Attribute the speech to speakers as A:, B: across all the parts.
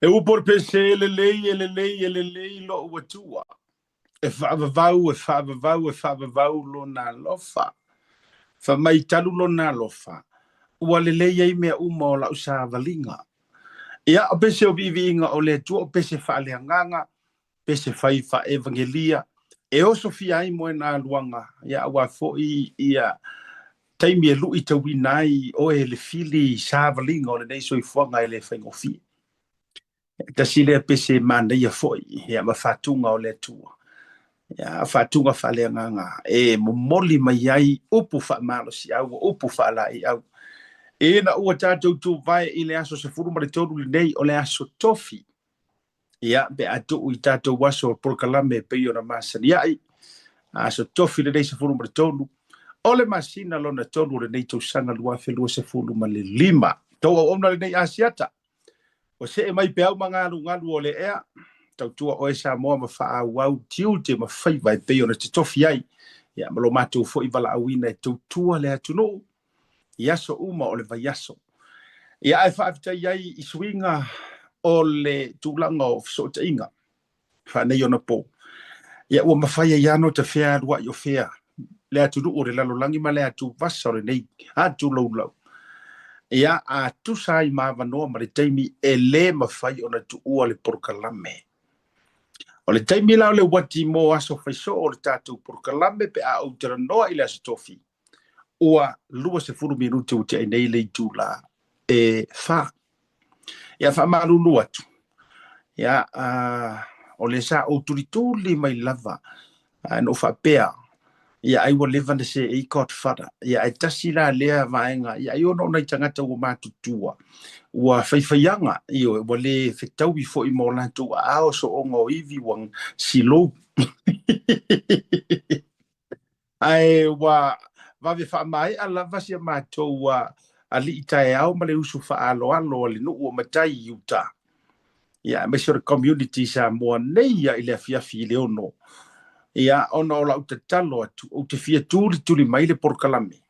A: E upu o le pese, e lelei, e lelei, e lelei lo'u Atua. E faavavau, e faavavau, e faavavau lona alofa. Fai mai talu lona alofa, ua lelei ai mea uma o la'u savaliga. Ia, o pese o viiviiga o le Atua, o pese faaleagaga, pese fai faaevagelia, e osofia ai moegaluaga, ia auā foi ia taimi e luitauina ai oe e le fili savaliga o lenei soifuaga e le faigofie. E tasi lea pese manaia foi, ia ma faatuga o le Atua. Ia, faatuga faaleagaga e momoli mai ai upu faamalosiau, upu faalaeiau. Ina ua tatou tuvae i le aso 13 lenei o le aso Tofi, ia, pe a tuu i tatou aso o polokalame e pei ona masani ai, aso Tofi lenei 13 o le masina lona tolu o lenei tausaga 2025. Tou auauna lenei Asiata, ua see mai peau ma galugalu o le ea, tautua oe Samoa ma faaauau tiute ma faiva e pei ona totofi ai, ia, ma lo matou foi valaauina e tautua le atunuu i aso uma o le vaiaso. Ia, ae faafetai ai i suiga o le tulaga o fesootaiga faaneionapo. Ia, ua mafai ai lava ona tafea aluai o fea le atunuu o le lalolagi ma le atuvasa o lenei atulaulau. Ia, a tusa ai ma avanoa ma le taimi e lē mafai ona tuua le polokalame. O le taimi la o le uati mo aso faisoo o le tatou polokalame pe a ou talanoa i le aso Tofi, ua 20 minute ua tea nei le itula e 4. Ia, faamalulu atu, ia, o lea sa ou tulituli mai lava, na ou faapea, ia, ai ua leva na seei Godfather. Ia, ae tasi la lea vaega, ia, ai ona o nai tagata ua matutua, ua faifaiaga, ioe, ua le fetaui foi ma o latou aao, sooga o ivi ua silou. Ae ua vave faamaea lava si a matou alii taeao ma le usu faaaloalo a le nuu o matai i uta. Ia, aemaise o le community Samoa nei ia i le afiafi i le 6. Ia, ona o lau tatalo atu, ou te fia tulituli mai le polokalame.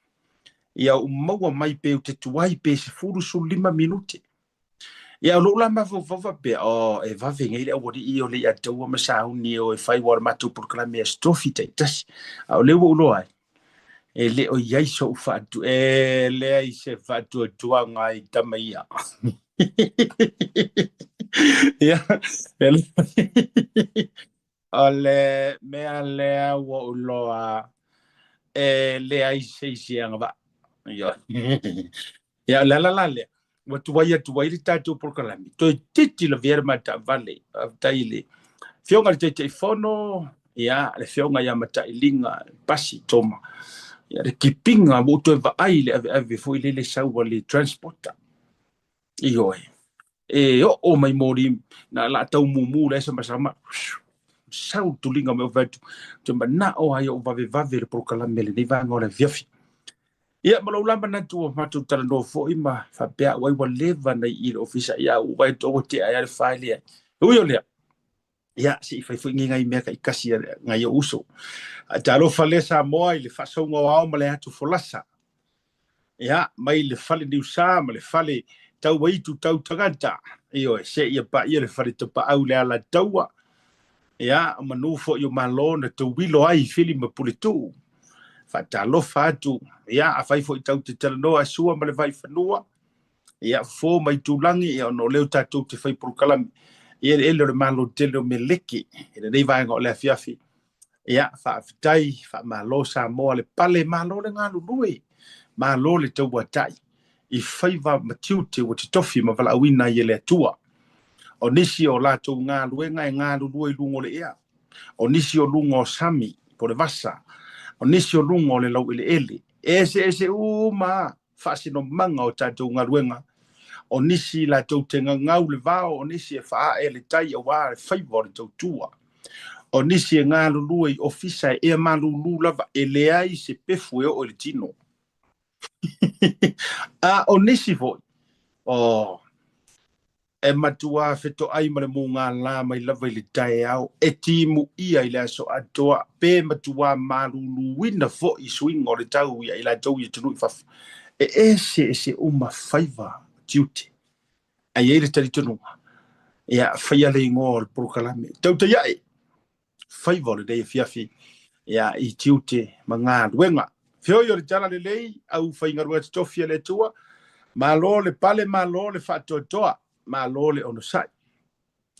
A: Ia, ou maua mai pe ou te tuai pe 10, 15 minute. Ia, o lou la mafaufau faapea, o, e vave nei le aualii o le ia taua ma sauni o e fai ua o le matou polokalame aso Tofi taitasi. A o lea ua ou iloa ai, e le o i ai so'u faatu, e leai se faatuatuaga i tama ia. Ia, o le mea lea ua ou iloa e leai se isi e agavaa. Ia, o le ala la lea, ua tuai atu ai le tatou polokalame, toeitiiti lavea le ma taavale. Faafetai i le Afioga i le Taitaifono, ia, le Afioga ia Matailiga Pasi Toma, ia, le kipiga ua ou toe vaai i le aveave foi lele sau a le transporter. Ioe, e oo mai moli na la tau mumu le samasama, sau le tuliga mai o fai atu, te manao ai ou vavevave le polokalame lenei vaega o le afiafi. Ia, ma lou la manatu ua matou talanoa foi ma faapea au ai ua leva na i le ofisa, ia ua vaai atu ua tea ai le file ia. E ui o lea, ia, se i fai foi ngai mea taitasi a ngai ou uso. Ae talofa lea Samoa i le faasauga o ao ma le atu folasa. Ia, mai le fale niusa ma le fale tauaitu tau tagata. Ioe, se ia paia le fale tapaau le Alataua. Ia, o manu foi o Malo na tauilo ai i Fili ma Puletuu. Faatalofa atu, ia, afai foi tau te talanoa e sua ma le vaifanua, ia, fofo mai tulagi, ia, ona o lea o tatou te fai polokalame, ia, le ele o le Malo tele o Meleki, i lenei vaega o le afiafi. Ia, faafetai, faamalo Samoa le pale, malo le galulue, malo le tauatai, i faiva ma tiute ua totofi ma valaauina ai e le Atua. O nisi o latou galuega e galulue i luga o le ea, o nisi o luga o sami, po o le vasa, o nisi o luga o le laueleele, e eseese uma faasinomaga o tatou galuega, o nisi latou te gagau le vao, o nisi e faaae le tai auā le faiva o le tautua, o nisi e galulue i ofisa e ea malūlū lava e leai se pefu e oo i le tino. A o nisi foi, o, e matuā fetoai ma le mugālā mai lava i le taeao, e timuia i le aso atoa, pe matuā malūlūina foi i suiga o le tau ia i latou i atunuu i fafo. E eseese uma faiva tiute. Ae i ai le talitonuga, Ia, faia le igoa o le polokalame. Tautaiae, faiva o lenei afiafi, ia, i tiute ma galuega. Feoi o le tala lelei, au faigaluega totofi a le Atua, malo le pale, malo le faatoatoa, malo le onosai.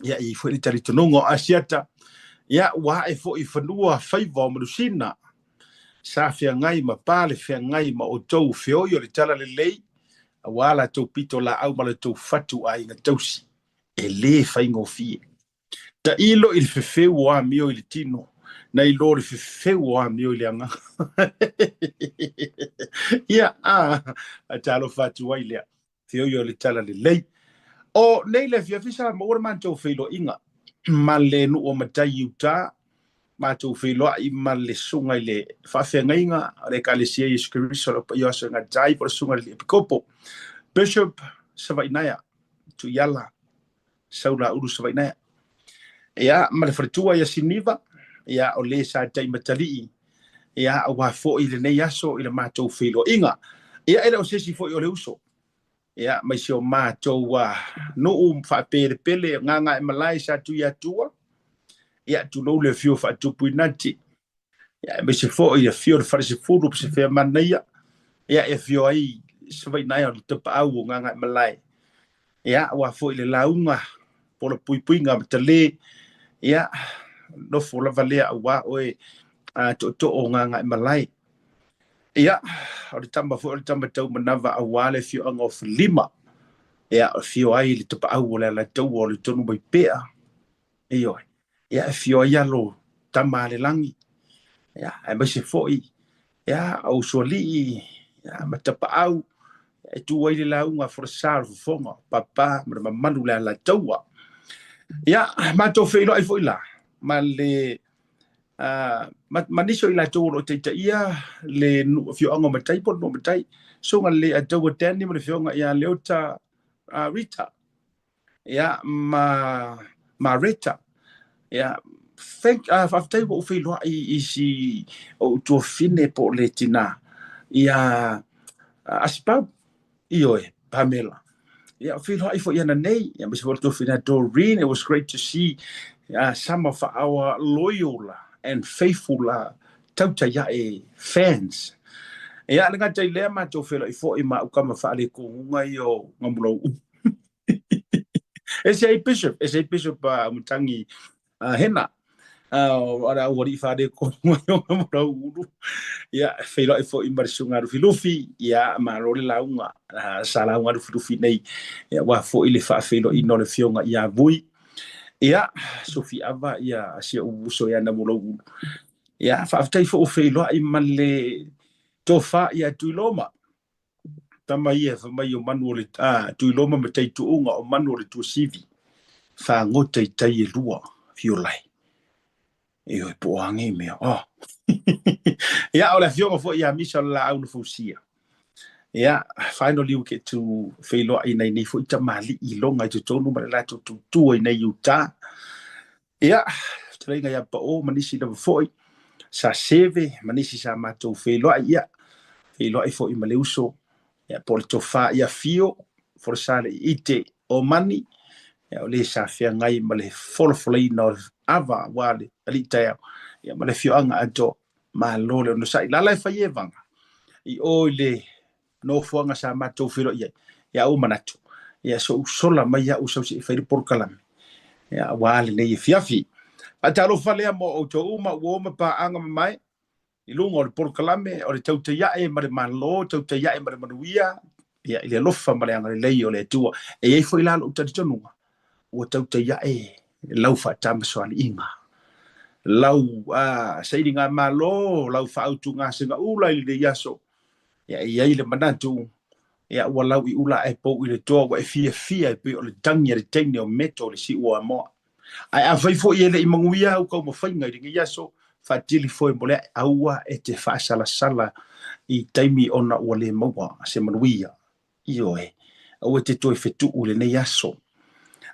A: Ia, e i ai foi le talitonuga o Asiata, ia, ua ae foi i fanua faiva o Manusina, sa feagai ma pale feagai ma outou feoi o le tala lelei, aua latou pito laau ma latou fatu aiga tausi, e lē faigofie. Tailo i le fefeu o amio i le tino, nai lo le fefeu o amio i le agaga. Ia, a, talofa atu ai lea. Feoi o le tala lelei. O nei le afiafi sa maua le matou feiloaiga ma le nuu o Matai i uta, matou feiloai ma le susuga i le faafeagaiga o le Ekalesia Iesu Keriso o le Paia o Aso e Gata ai, po o le susuga i le Epikopo, Bishop Savainaea Tuiala Saulaulu Savainaea. Ia, ma le faletua ia Siniva, ia, o le sa taimatalii, ia, aua foi lenei aso i le matou feiloaiga. Ia, e le o se isi foi o le uso, ia, mai si o matou nuu faapelepele, Gagaemalae sa Tuiatua, ia, tulou le afio faatupu i nati, ia, aemaise foi le afio o le Falesefulu Pesefea Manaia, ia, e afio ai Savainaea o le Tapaau o Gagaemalae, ia, aua foi le lauga po o le puipuiga ma tale, ia, nofo lava lea aua oe tootoo o Gagaemalae. Ia, o le tama foi o le tama taumanava aua le afioaga o Falima, ia, afio ai le Tapaau o le Alataua o le tonu mai pea, ioe, ia, afio ai alo tama a le lagi, ia, aemaise foi, ia, o usoalii, ia, ma Tapaau, e tu ai le lauga a Folasa o le Fofoga, Papa ma le mamalu le Alataua. Ia, matou feiloai foi la, ma le ma nisi o i latou o lo o taitaia le afioaga o Matai po o le nuu o Matai, susuga le Ataua Danny ma le afioga ia Leota Rita, ia, ma Mareta. Ia, thank, faafetai ua ou feiloai i si ou tuafine po o le tinā ia Asipau, ioe, Pamela. Ia, feiloai foi ana nei, ia, aemaise foi le tuafine Doreen. It was great to see some of our loyal and faithful Tautaiae fans. Ia, le gata i lea, matou feiloai foi ma au kama faalekoguga ia o Ngamulau. Ese ai Bishop, ese ai Bishop Matangi Hena. O le au alii faalekoguga ia o Ngamulau ulu. Ia, feiloai foi ma le susuga Lufilufi, ia, malo le lauga, sa lauga Lufilufi nei, ia, aua foi le faafeiloaiga o le afioga ia Vui. Ia, Sofi Ava, ia, si ou uso ia Namulau ulu. Ia, faafetai foi ua feiloai ma le tofa ia Tuiloma. Tama ia fai mai o manu o le Tuiloma ma Taituuga o manu o le Tuasivi. Fagota i tai e lua, fiolai. Ioe, po o a nei mea. Oh. Ia, o le afioga foi ia Misa o le laau na fausia. Ia, finally we get to feiloai nai nei foi tamalii i loga i totonu ma le latou tutua i nei Utah. Ia, fetalaiga ia Pao ma nisi lava foi, sa seve ma nisi sa matou feiloai, ia, feiloai foi ma le uso, ia, po o le tofa ia Fio, Folasa le Iite o Mani, ia, o le sa feagai ma le folafolaina o le ava aua le alii taeao, ia, ma le afioaga atoa, malo le onosai. Lala e fai e vaga, i o i le nofoaga sa matou feiloai ai, ia ua manatu, ia so'u sola mai a'u sau se'i fai le polokalame, ia aua lenei afiafi. Faatalofa lea mo outou uma ua o ma paaga mamae i luga o le polokalame o le Tautaiae ma le Malo, Tautaiae ma le Manuia, ia i le alofa ma le agalelei o le Atua. E i ai foi la lou talitonuga, ua tautaiae lau faatamasoaliiga, lau sailigamalo, lau faautugasegaula i lenei aso. Ia e i ai le manatu, ia ua lau i ula ae pou i le toa, ua e fiafia e pei o le tagi a le teine o Meto le siu o Amoa. Ae afai foi e le i manuia au taumafaiga i lenei aso, faatili foe mo le ae, aua e te faasalasala i taimi ona ua le maua se manuia. Ioe, aua e te toe fetuu i lenei aso,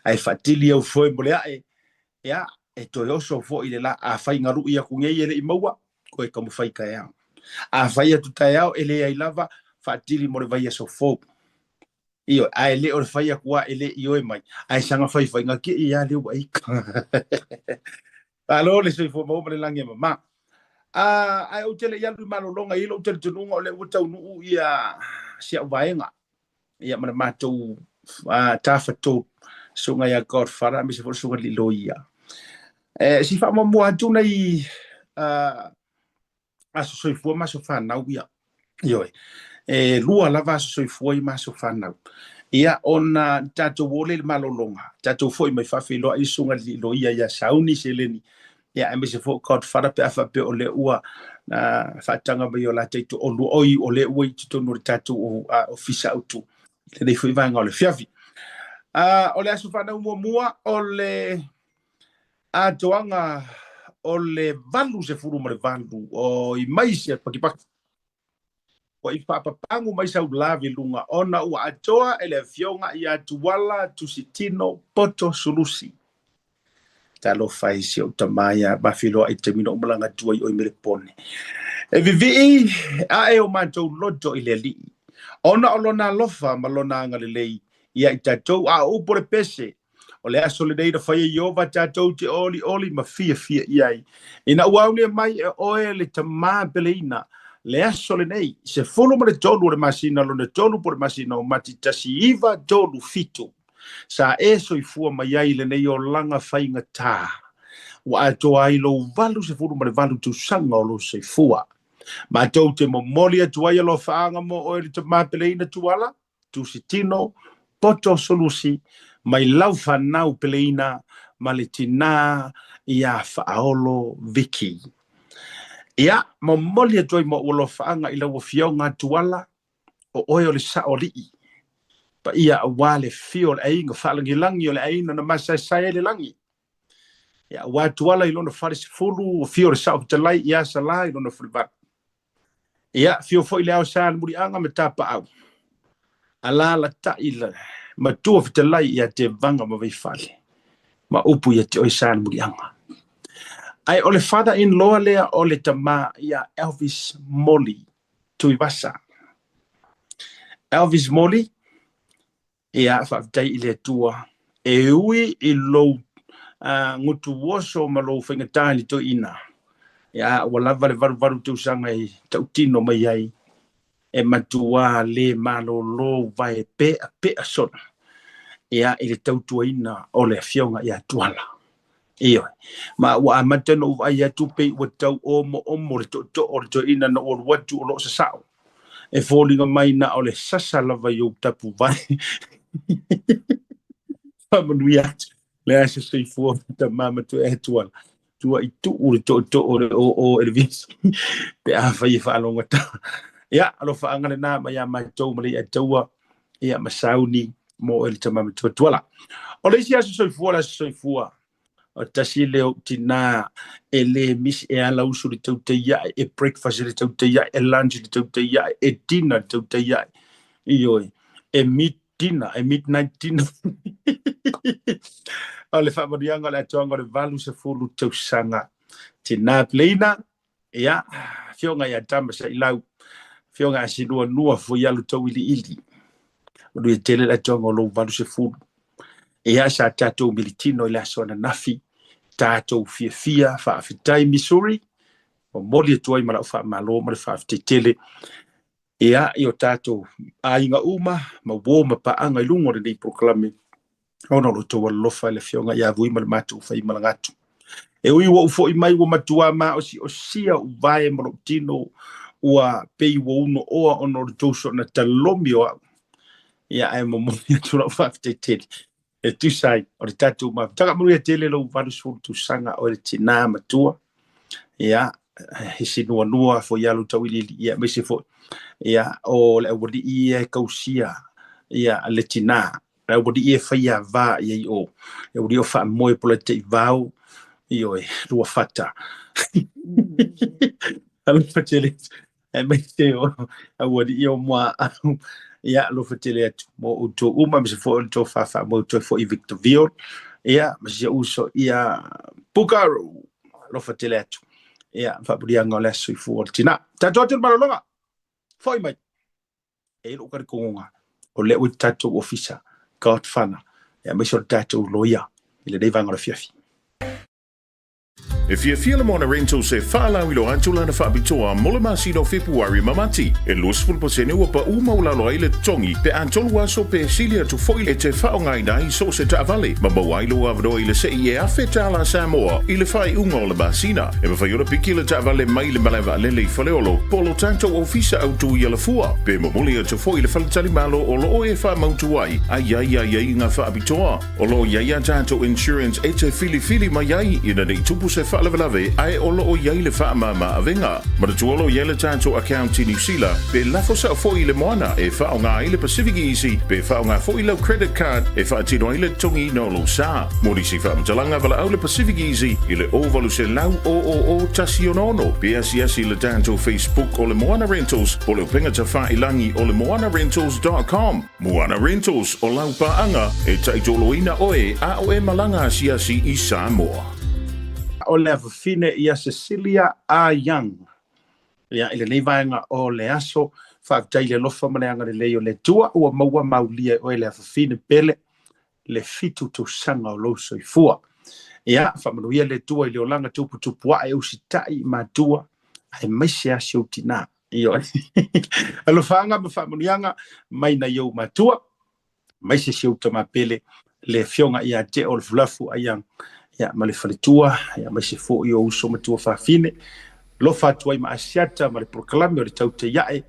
A: ae faatili au foe mo le ae, ia, e toe oso foi le la. Afai galu'i atu nei e le i maua, koe taumafai taeao. Afai atu taeao e leai lava, faatili mo le vaiaso fou. Ioe, ae le o le fai atu a e le ioe mai, ae saga faifaiga ki ia le ua ika. Malo le soifua maua ma le lagi e mama. Ae ou te le i alu i malologa i lou talitonuga o lea ua taunuu ia si au vaega ia ma le matou tafatolu, susuga ia Godfather aemaise foi le susuga i le Loia. E si faamuamua atu nai aso soifua ma aso fanau ia. Ioe. E lua lava aso soifua ia ma aso fanau. Ia, ona tatou o lea i le malologa, tatou foi mai faafeiloai le susuga i le loia ia Sauni Seleni, ia aemaise foi Godfather pe a faapea o lea ua faataga mai o latou toalua, oi, o lea ua i totonu o le tatou ofisa autu i lenei foi vaega o le afiafi. O le aso fanau muamua o le atoaga o le 88 o i mai se pakipaki ua i faapapagu mai sau lave i luga ona ua atoa e le afioga ia Tuala Tusitino Poto Sulusi. Talofa e si ou tama ia mafiloa i taimi na ou malaga atu ai i oe Melepone. E vivii ae o matou loto i le Alii, ona o lona alofa ma lona agalelei ia i tatou, a o upu o le pese, O le aso lenei na fai e Ieova tatou te olioli ma fiafia i ai. Ina ua aulia mai e oe le tama peleina, le aso lenei, 13 o le masina lona tolu po o le masina o Mati 1937, sa e soifua mai ai i lenei olaga faigata, ua atoa ai lou 88 tausaga o lou soifua. Matou te momoli atu ai alofaaga mo oe le tama peleina Tuala, Tusitino, Poto Sulusi, mai lau fanau peleina ma le tinā ia Faaolo Viki. Ia, momoli atu ai ma ou alofaaga i lau afioga Tuala, o oe o le sao alii, paia aua le afio o le aiga faalagilagi o le aiga na masaesae ai le lagi. Ia, aua Tuala i lona fale sefulu, afio le sao fetalai ia Sala i lona falevalu. Ia, afio foi le ao sa le muliaga ma Tapaau, alaalatai le matua fetalai ia Tevaga ma Vaifale, ma upu ia te oe sa le muliaga. Ae o le father in law lea o le tama ia Elvis Moli Tuivasa. Elvis Moli, Ia, faafetai i le Atua, e ui i lou gutu oso ma lou faigata i le toeaina, ia, ua lava le valuvalu tausaga e tautino mai ai, e matuā le malolo vae peapea solo, ia, i le tautuaina o le afioga ia Tuala. Ioe. Ma ua amata ona ou vaai atu pei ua tau omoomo le tootoo o le toeaina na ou alu atu o lo o sasao. E foliga mai na o le sasa lava i ou tapuvae. Faamanuia atu le aso soifua tama matua e Tuala. Tua i tuu le tootoo o le oo e le visi pe afai e faalogata. Ia, alofaaga lena mai ia matou ma le Ataua ia ma Sauni mo e le tama matua Tuala. O le isi aso soifua le aso soifua o tasi lea o tinā e le misi e ala usu le tautai ae, e breakfast le tautai ae, e lunch le tautai ae, e dinner le tautai ae. Ioe, e mid dinner, e midnight dinner. O le faamanuiaga o le atoaga o le 80 tausaga. Tinā peleina, ia, afioga ia Tama Sailau, afioga ia Sinuanua Fuialu Tauiliili. Manuia tele le atoaga o lou 80. Ia, sa tatou militino i le aso ananafi, tatou fiafia, faafetai Missouri, momoli atu ai ma lau faamalo ma le faafetai tele. Ia, i o tatou aiga uma, ma uo ma paaga i luga o lenei polokalame, ona o lo outou alolofa i le afioga ia Vui ma le matou faimalaga atu. E ui ua ou foi mai ua matua maosiosia ou vae ma lou tino, ua pei ua unooa ona o le tou soona talomi o au. Ia, ae momoli atu lau faafetai tele e tusa ai o le tatou mafutaga. Manuia tele lou 80 tausaga o le tinā matua. Ia, he sinuanua Fuialu Tauiliili, ia, aemaise foi, ia, o le aualii ia e tausia, ia, le tinā. Le aualii e faia va i ai o, le aualii o faamoe po o le taivao, ioe, lua fata. Alofa tele atu, aemaise o aualii o Muaau. Ia, alofa tele atu mo outou uma, aemaise foi o le tofa faamoe toe foi Victor Viol. Ia, ma si ou uso ia Pukaro. Alofa tele atu. Ia, faamanuiaga o le aso soifua o le tinā. Tatou atu i le malologa. Foi mai. E i ai lou talitonuga. O lea ua i le tatou ofisa Godfather aemaise o le tatou loia i lenei vaega o le afiafi.
B: E fiafia le Moana Rentals e faalauiloa atu lana faapitoa mo le masina o Fepuari ma Mati. E 20% ua pau maualalo ai le totogi pe a tolu aso pe sili atu foi e te faaaogaina ai so o se taavale ma maua ai lou avanoa i le sei e $1,000 Samoa i le faaiuga o le masina. E mafai ona piki le taavale mai le malae vaalele i Faleolo po o lo tatou ofisa autu i Alafua pe momoli atu foi i le faletalimalo o lo o e faamautu ai a i ai aiaiga faapitoa. O lo o i ai a tatou insurance e te filifili mai ai ina ne i tupu se faalavelave ae o lo o i ai le faamama avega. Manatua o lo o i ai le tatou account i Niu Sila pe lafo sao foi i le moana e faaaoga ai le Pacific Easy pe faaaoga foi lau credit card e faatino ai le totogiina o lou sa. Mo nisi faamatalaga valaau le Pacific Easy i le 0800 000 166 pe asiasi i le tatou Facebook o le Moana Rentals po o le upega tafailangi o le moanarentals.com. Moana Rentals, o lau paaga e taitoloina oe a o e malaga asiasi i Samoa.
A: O le afafine ia Cecilia A. Young ia i lenei vaega o le aso. Faafetai i le alofa ma le agalelei o le Atua ua maua maulia e oe le afafine pele le 7 tausaga o lou soifua. Ia, faamanuia le Atua i le olaga tuputupuae e usitai i matua aemaise lava si ou tina. Ioe. Alofaga ma faamanuiaga mai nai ou matua, aemaise si ou tama pele, le afioga ia te o Lafulafu Aia, ia, ma le faletua, ia, aemaise foi o uso matua fafine. Alofa atu ai ma Asiata ma le polokalame o le Tautai Ae,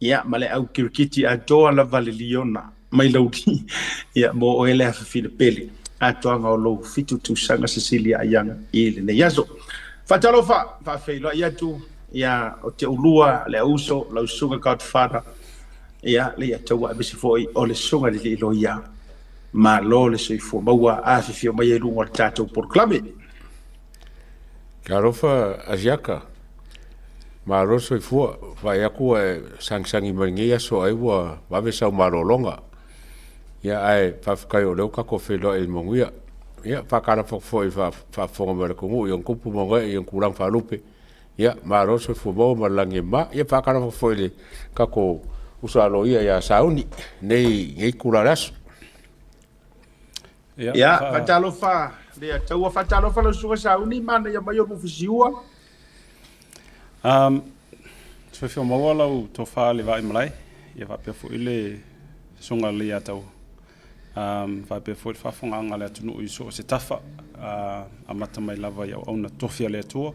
A: ia, ma le au kirikiti atoa lava le liona mai lauli, ia, mo oe le afafine pele, atoaga o lou 7 tausaga Cecilia Aiaga i lenei aso. Faatalofa, faafeiloai atu, ia, o te ulua le auso, lau susuga Godfather, ia, le ia taua aemaise foi o le susuga i le alii loia. Malo le soifua maua, afifio mai ai i luga o le tatou polokalame.
C: Talofa Asiata, malo le soifua, vaai atu ua e sagisagi mai lenei aso ai ua vave sau malologa. Ia ae faafetai o lea ua tatou feiloai i le manuia. Ia faatalofa atu foi i le faafofoga mai a le atunuu i ona tupu ma ona ee i ona tulaga faalupe. Ia malo le soifua maua ma le lagi e mama. Ia faatalofa atu foi i le tatou uso a loia ia Sauni i lenei itula o le aso.
A: Ia, faatalofa le Ataua, faatalofa lau susuga Sauni, manaia mai o Rufisiua.
D: Soifua maua lau tofa le vaai malae, ia faapea foi le susuga le Ataua. Faapea foi le faafofogaaga a le atunuu i so o se tafa, amata mai lava i auauna tofi a le Atua,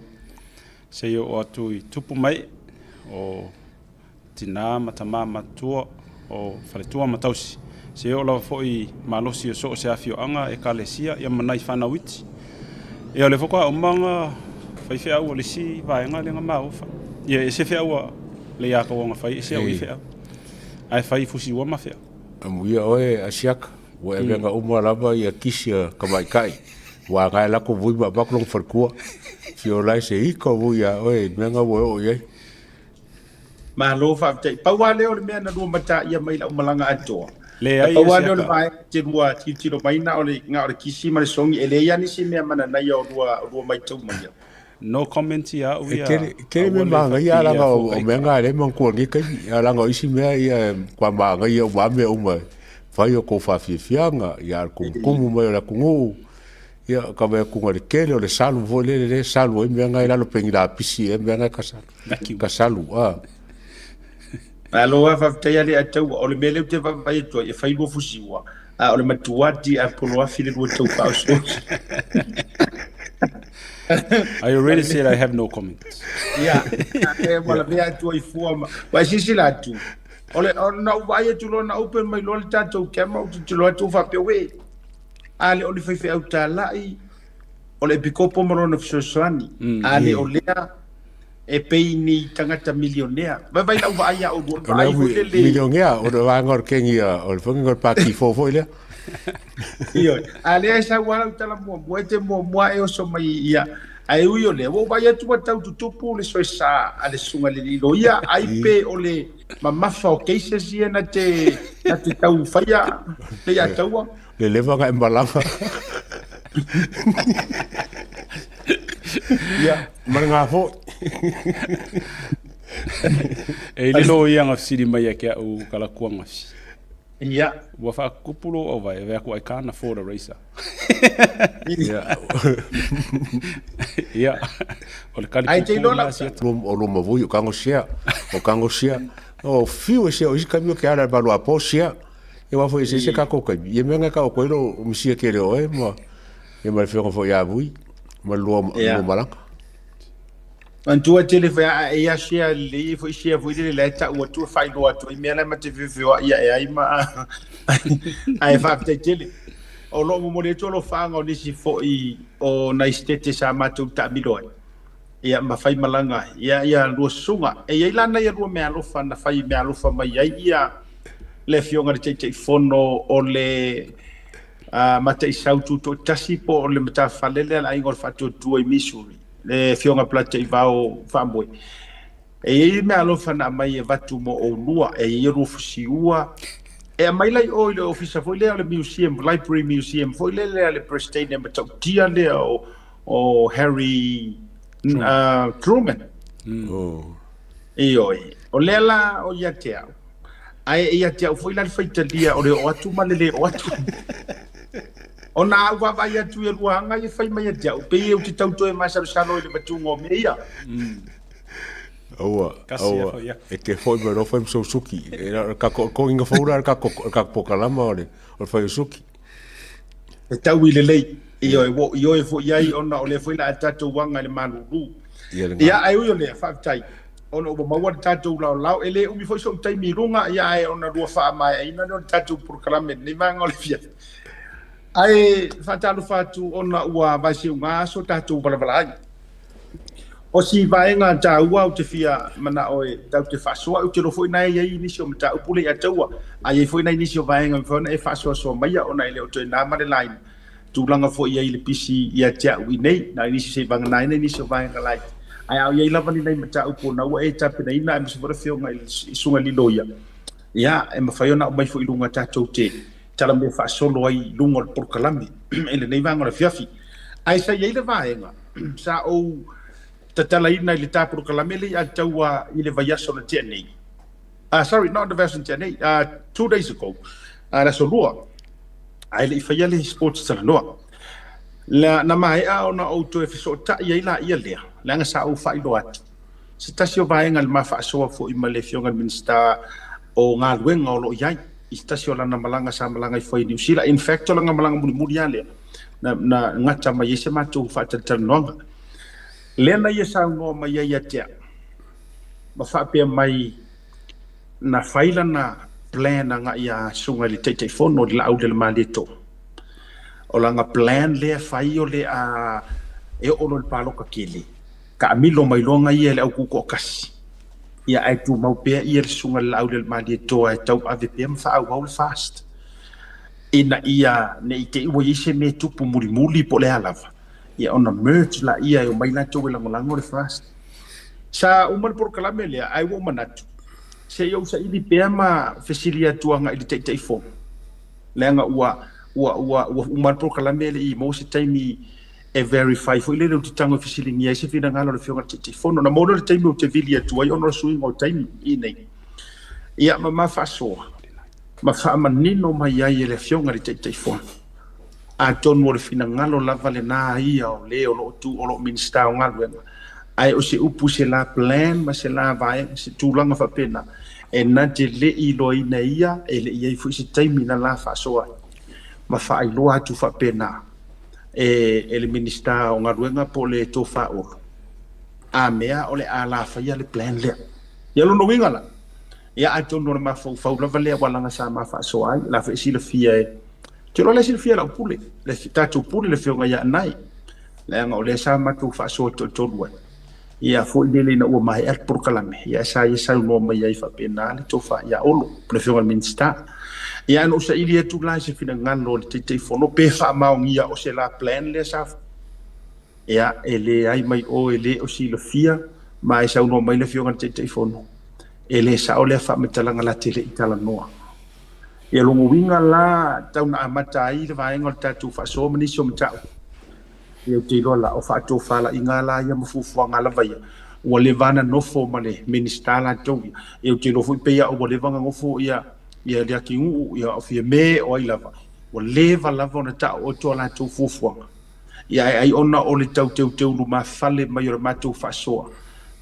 D: seia oo atu i tupu mai o tina ma tama matutua o faletua ma tausi, seia oo lava foi i malosi o so o se afioaga, ekalesia ia ma nai fanau iti. Ia o lea faatoa uma ona fai feau a le isi vaega lea na maua fai. Ia e ese feau a le ia tau ona fai, ese au i feau. Ae fai fusi ua ma feau.
C: Amuia oe Asiaka, ua e avega uma lava ia kisi a tamaitai, ua agae lako vui ma avatu lona faletua. Fio lai se ika o vui ia oe i mea na ua e oo i ai.
A: Malo faafetai. Pau lava lea o le mea na lua mataia mai lau malaga atoa.
D: Leai,
A: Pau lava lea o le vaega te lua tilotilo mai na o le, na o le kisi ma le sogi. E leai lava nisi mea mananaia o lua, o lua matau maia.
D: No comment ia au
C: E
D: ia.
C: tele, tele
D: Aua
C: mea
D: le
C: manaia
D: faapipii
C: langa
D: ia
C: o, o
D: fuakai
C: mea
D: ka.
C: na e le manatua i lenei taimi. A langa o isi mea ia e matua manaia uma lava mea uma e fai o tou faafiafiaga, ia a le tumutumu mai o le atunuu, ia ka vaai atu i le tele o le salu foi lele lea e salu ai mea na i lalo pe ni lapisi ea mea na e ka
D: Vacuum.
C: ka salu a.
A: Malo lava faafetai a le Ataua. O le mea lea ou te vaavaai atu ai, e fai lua fusiua, a o le matua tiapolo afi le lua tau faaosooso.
D: I already said I have no comment.
A: Ia, e ua lavea atu ai fua ma... Ua e silasila atu, o le, o, na ou vaai atu loa na open mai loa le tatou camera, ou tilotilo atu ou faapea, uē, a le o le faifeau talai, o le epikopo ma lona fesoasoani, a le o lea, e pei ni tagata milionea. Vaivai lau vaai ia oulua,
C: O le
A: vaai foi lele.
C: Milionea, o le vaega o le kengi a, o le faiga o le pati fou foi lea.
A: Ioe. A lea e sau lava lau tala muamua, e te muamua e oso mai ia. Ae ui o lea, ua ou vaai atu ua tau tutupu le soesa a le susuga i le alii loia, ai pe o le mamafa o cases ia na te, na te tau faia le ia taua.
C: Le leva na e malaga. Ia, ma le ngā foi.
D: E i le loia nga fesili mai ia ke au kalakuanga fi.
A: Ia.
D: Ua faakupu lou auvae, e aku I can't afford a racer.
C: Ia.
D: Ia. O le kali
A: Ai te
D: pupū
A: iloa
D: na
A: lau
D: si atu.
C: O luma vui o kango sia, o kango sia. O fiu e sia o isi kamio ke ala balu apo sia. E wa foi se se ka ko kai. Ye menga ka o koilo o misia ke le oe ma ye ma le fionga foi a vui ma lua
A: Ia.
C: lua malanga.
A: Manatua tele foi a e ia share lelei foi share foi lele la e tau atu e faailoa atu ai mea la e ma te feofeoai ae ai ma ae faafetai tele. O lo o momoli atu alofaaga o nisi foi o nai sitete sa matou taamilo ai ia ma fai malaga ai ia ia lua susuga. E i ai la nai a lua meaalofa na fai meaalofa mai ai ia le Afioga i le Taitaifono o le Mataisau Tutoatasi po o le matafale lea a le Aiga o le Faatuatua i Missouri, le Afioga Polataivao Faamoe. E i ai le meaalofa na aumai e avatu mo oulua, e i ai lua fusiua. E aumai la i o i le ofisa foi lea o le museum, library museum foi lea lea le President e matautia lea o Harry Truman.
C: Oh.
A: Ioe. O lea la o ia te au. Ae e ia te au foi la le faitalia o le oo atu ma le le oo atu. Ona a ou vaavaai atu i lua aga ia fai mai ia te au, pei ou te tau toe masalosalo i le vatuga o mea ia.
C: Aua,
D: Kasi ia
C: aua,
D: foi atu.
C: e te foi mai loa fai ma sou suki. E na o le kako, koginga fou la le kako, le kako pokalama o le, o le fai o suki.
A: E tau i lelei. Ioe, ua ioe foi i ai ona o lea foi la a tatou aga i le malulu.
C: Ia le
A: Ia,
C: ga.
A: ae ui o lea, faafetai ona ua maua le tatou laolao. E le umi foi so'u taimi i luga, ia ae ona lua faamaeaina lea o le tatou polokalame i lenei vaega o le afiafi. Ae faatalofa atu ona ua vaeseuga aso tatou valavala ai. O si vaega taua ou te fia manao e tau te faasoa, ou te iloa foi na e i ai nisi o mataupu lea ia taua, a i ai foi nai nisi o vaega e mafai ona e faasoasoa maia ona e le o toe na ma le laina. Tulaga foi i ai le pisi ia te au i nei, na o nisi se i vagana ai nai nisi o vaega laiti. Ae a o i ai lava ni nai mataupu ona ua e tapenaina aemaise foi le Afioga i le Susuga i le Loia, ia, e mafai ona aumai foi i luga tatou te talamea faasolo ai i luga o le polokalame i lenei vaega o le afiafi. Ae sa i ai le vaega sa ou tatalaina i le ta polokalame lea i Ataua i le vaiaso na tea nei. Sorry, not the vaiaso na tea nei, 2 days ago, le aso Lua, ae le i faia le sports talanoa. La, na maea ona ou toe fesootai ai laia lea, leaga sa ou faailoa atu. Se tasi o vaega i le ma faasoa foi ma le Afioga i le Minisita o Galuega o lo o i ai, i se tasi o lana malaga sa malaga ifo ai i Niu Sila. In fact, o lana malaga mulimuli lava lea, na gata mai ai se matou faatalatalanoaga. Lea na ia saunoa mai ai ia te au, ma faapea mai na fai lana plan agai ia Susuga i le Taitaifono i le Laaulialemalietoa. O lana plan lea fai o le a e oo loa i le paloka tele, taamilo mai loa na ia i le au tutoatasi, ia ae tumau pea ia le Susuga i le Laaulialemalietoa e tauave pea ma faaauau le FAST ina ia ne i te i ua i ai se mea e tupu mulimuli po o le a lava, ia ona merge laia e omai latou e lagolago le FAST. Sa uma le polokalame lea, ae ua ou manatu, se i ou saili pea ma fesili atu agai i le Taitaifono, leaga ua, ua, ua, ua uma le polokalame e le i maua se taimi e verify foi lele ou te tago e fesiligia ai se finagalo o le Afioga i le Taitaifono. Na maua lea o le taimi ou te vili atu ai ona o le suiga o taimi i inei. Ia, ma ma faasoa, ma faamanino mai ai e le Afioga i le Taitaifono. Atonu o le finagalo lava lena ia o le o lo o tu o lo o Minisita o Galuega, ae o se upu i se la plan ma se la vaega, se tulaga faapena, e na te le i iloaina e ia, e le i i ai foi se taimi na la faasoa ai ma faailoa atu faapena e le Minisita o Galuega po o le Tofa Olo, a mea o le a la faia le plan lea. Ia lona uiga la, ia atonu o le mafaufau lava lea ua laga sa ma faasoa ai, la foi e silafia e te iloa la e silafia e lau pule, le tatou pule le Afioga ia Anae, leaga o lea sa matou faasoa toatolu ai. Ia foi lele ina ua maea le polokalame, ia sa ia saunoa mai ai faapena le tofa ia Olo, le Afioga i le Minisita. Ia na ou saili atu la i se finagalo o le Taitaifono pe faamaonia o se la plan lea sa ia e leai mai o e le o silafia ma e saunoa mai le Afioga i le Taitaifono. E le sao lea faamatalaga la te le i talanoa. Ia lona uiga la tau na amata ai le vaega o le tatou faasoa ma nisi o mataupu. Ia ou te iloa la o faatofalaiga la ia ma fuafuaga lava ia ua leva ona nofo ma le Minisita latou ia. Ia ou te iloa foi pei lava ua leva ona nofo ia Ia Leatinuu, ia o Fiame, o ai lava, ua leva lava ona taooto a latou fuafuaga. Ia ae ai ona o le tau teuteu lumafale mai o le matou faasoa,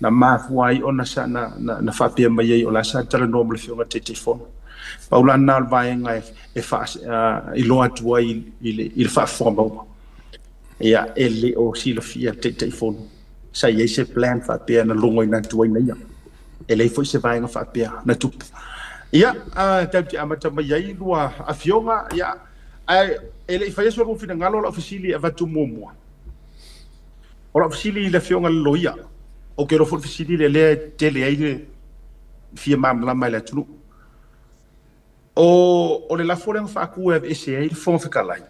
A: na mafua ai ona sa, na, na, na faapea mai ai o la sa talanoa ma le Afioga i le Taitaifono. Pau la lena o le vaega e, e faa, uh, iloa atu ai i le, i le faafofoga maua. Ia, e le o silafia le Taitaifono sa i ai se plan faapea na logoina atu ai na ia. E leai foi se vaega faapea na tupu. Ia, uh, tatou te amata mai ai lua afioga, ia, ae e le i faia so lua finagalo o lau fesili e avatu muamua. O lau fesili i le afioga i le loia, ou te iloa foi le fesili lea lea e tele ai le fia malamalama i le atunuu. O, o le lafo lea na faatu e aveese ai le Fofoga Fetalai,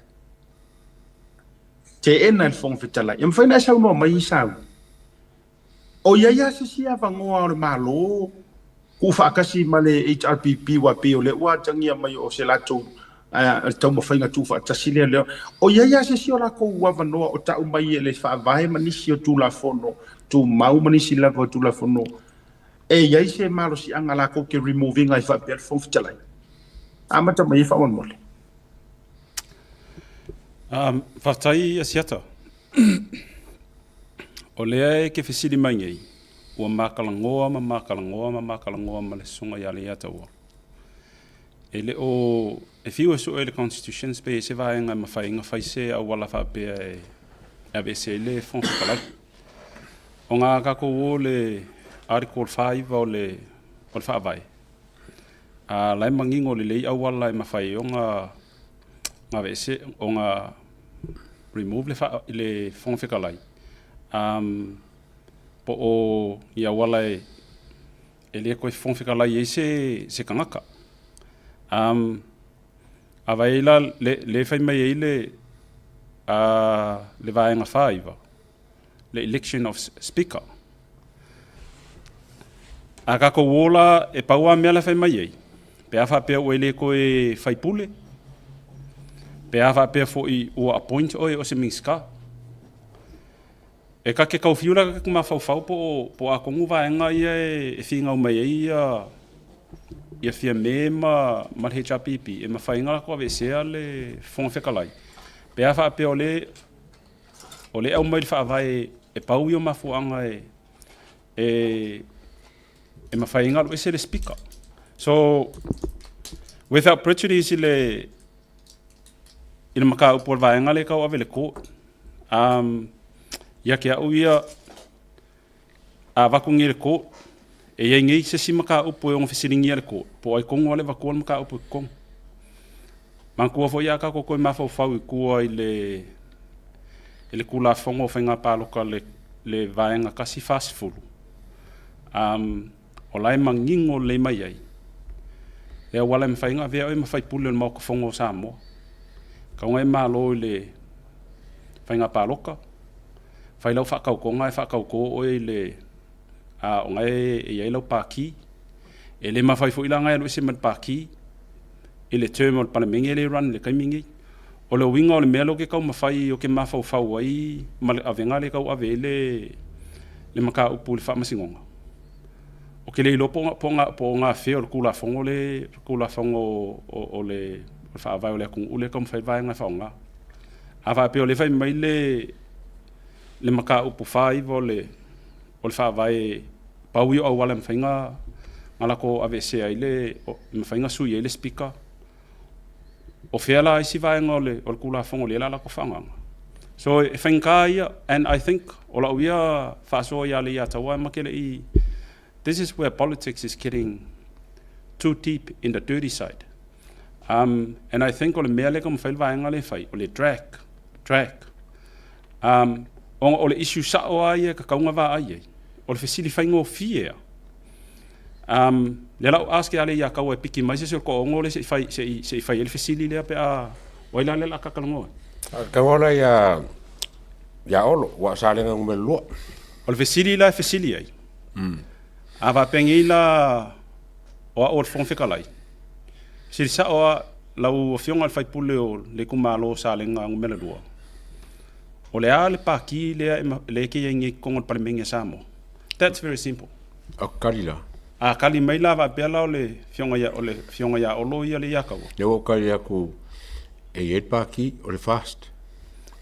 A: teena e le Fofoga Fetalai. E mafai ona e saunoa mai i sau? O i ai lava se isi avanoa o le Malo tuufaatasi ma le HRPP aua pei o lea ua atagia mai o se latou taumafaiga tuufaatasi lea lea. O i ai lava se isi o latou avanoa o tau mai e le Faavae ma nisi o Tulafono Tumau ma nisi lava o Tulafono e i ai se malosiaga latou te remove ina ai faapea le Fofoga Fetalai? Amata mai ai faamolemole.
D: Faafetai Asiata. O lea e ke fesili mai nei, ua makalanoa ma makalanoa ma makalanoa ma le susuga ia Leiataua. E le o e fiu e sue le Constitution pe i se vaega e mafai ai ona fai se auala faapea e aveese ai le Fofoga Fetalai. O nga tatou o le Article 49 o le o le Faavae, a la e manino lelei auala e mafai ai ona aveese ona remove le, fa, le Fofoga Fetalai po o ni auala e, e le toe Fofoga Fetalai ai se, se tagata. A vai la le, le fai mai ai le, le vaega 49, le election of speaker. A tatou o la, e pau lava mea la e fai mai ai, pe a faapea ua e le toe faipule, pe a faapea foi ua appoint oe o se Minisita. E ta te tau fiu la ta te mafaufau po o, po o a tonu vaega ia e, e finau mai ai ia, ia Fiame ma, ma le HRPP e mafai ai ona latou aveesea le Fofoga Fetalai. Pe a faapea o le O lea e aumai le faavae e pau ia o mafuaaga e, e, e mafai ai ona alu ese le speaker. So, without prejudice i le, i le mataupu o le vaega lea e tau ave i le court, ia te au ia, A avatu nei i le court, e i ai nei se isi mataupu e ono fesiligia e le court, po o ai tonu lava le avatua le mataupu i totonu. Manatua foi a tatou toe mafaufau i tua i le i le Tulafono o Faiga Palota le le Vaega 140, um, o la e manino lelei mai ai le auala e mafai ona avea oe ma faipule o le Maota Fono o Samoa. Tatau ona e malo i le faiga palota, Fai lau faatautoga ae faatauto oe i le aoga e i ai lau paki. E le mafai foi la ona e alu ese mai le paki i le term o le Palemene lea e run i le taimi lenei. O le uiga o le mea lea ou te taumafai ou te mafaufau ai ma le avega lea e tau ave ai le le mataupu i le Faamasinoga, ou te le iloa po o gafea o le Tulafono lea, Tulafono o le Faavae o le atunuu lea e taumafai ai le vaega e faaaoga. A faapea o lea e fai mai le le mataupu 49 o le o le Faavae, pau ia o auala e mafai ona latou aveesea ai le, e mafai ona sui ai le Speaker. O fea la isi vaega o le o le Tulafono lea o le a latou faaaogaina? So e faigata ia, and I think o lau ia faasoa ia Leiataua ma te le i, this is where politics is getting too deep in the dirty side. And I think o le mea lea e taumafai le vaega lea e fai, o le drag, drag. Ona o le issue sao lava ia e tatau ona vaai ai, o le fesili faigofie lava. Lea la ua ask ia Leiataua e piki mai se isi o le toaono lea se i fai, se i, se i fai ai le fesili lea pe a, o ai la lea o le a tatalanoa ai?
C: Tau ala ia, ia Olo, ua o Salega numera 2.
D: O le fesili la e fesili ai, a faapea nei la o au o le Fofoga Fetalai, Fesili sao lava lau Afioga i le sui usufono o le itumalo o Salega Nu.2, o le a le pati lea e te i ai nei i totonu o le Palemene a Samoa? That's very simple.
C: Aku tali la.
D: A kali mai la faapea la o le Afioga ia, o le Afioga ia Olo ia le Iataua.
C: Lea ua ou kali atu e i ai le Pati o le FAST.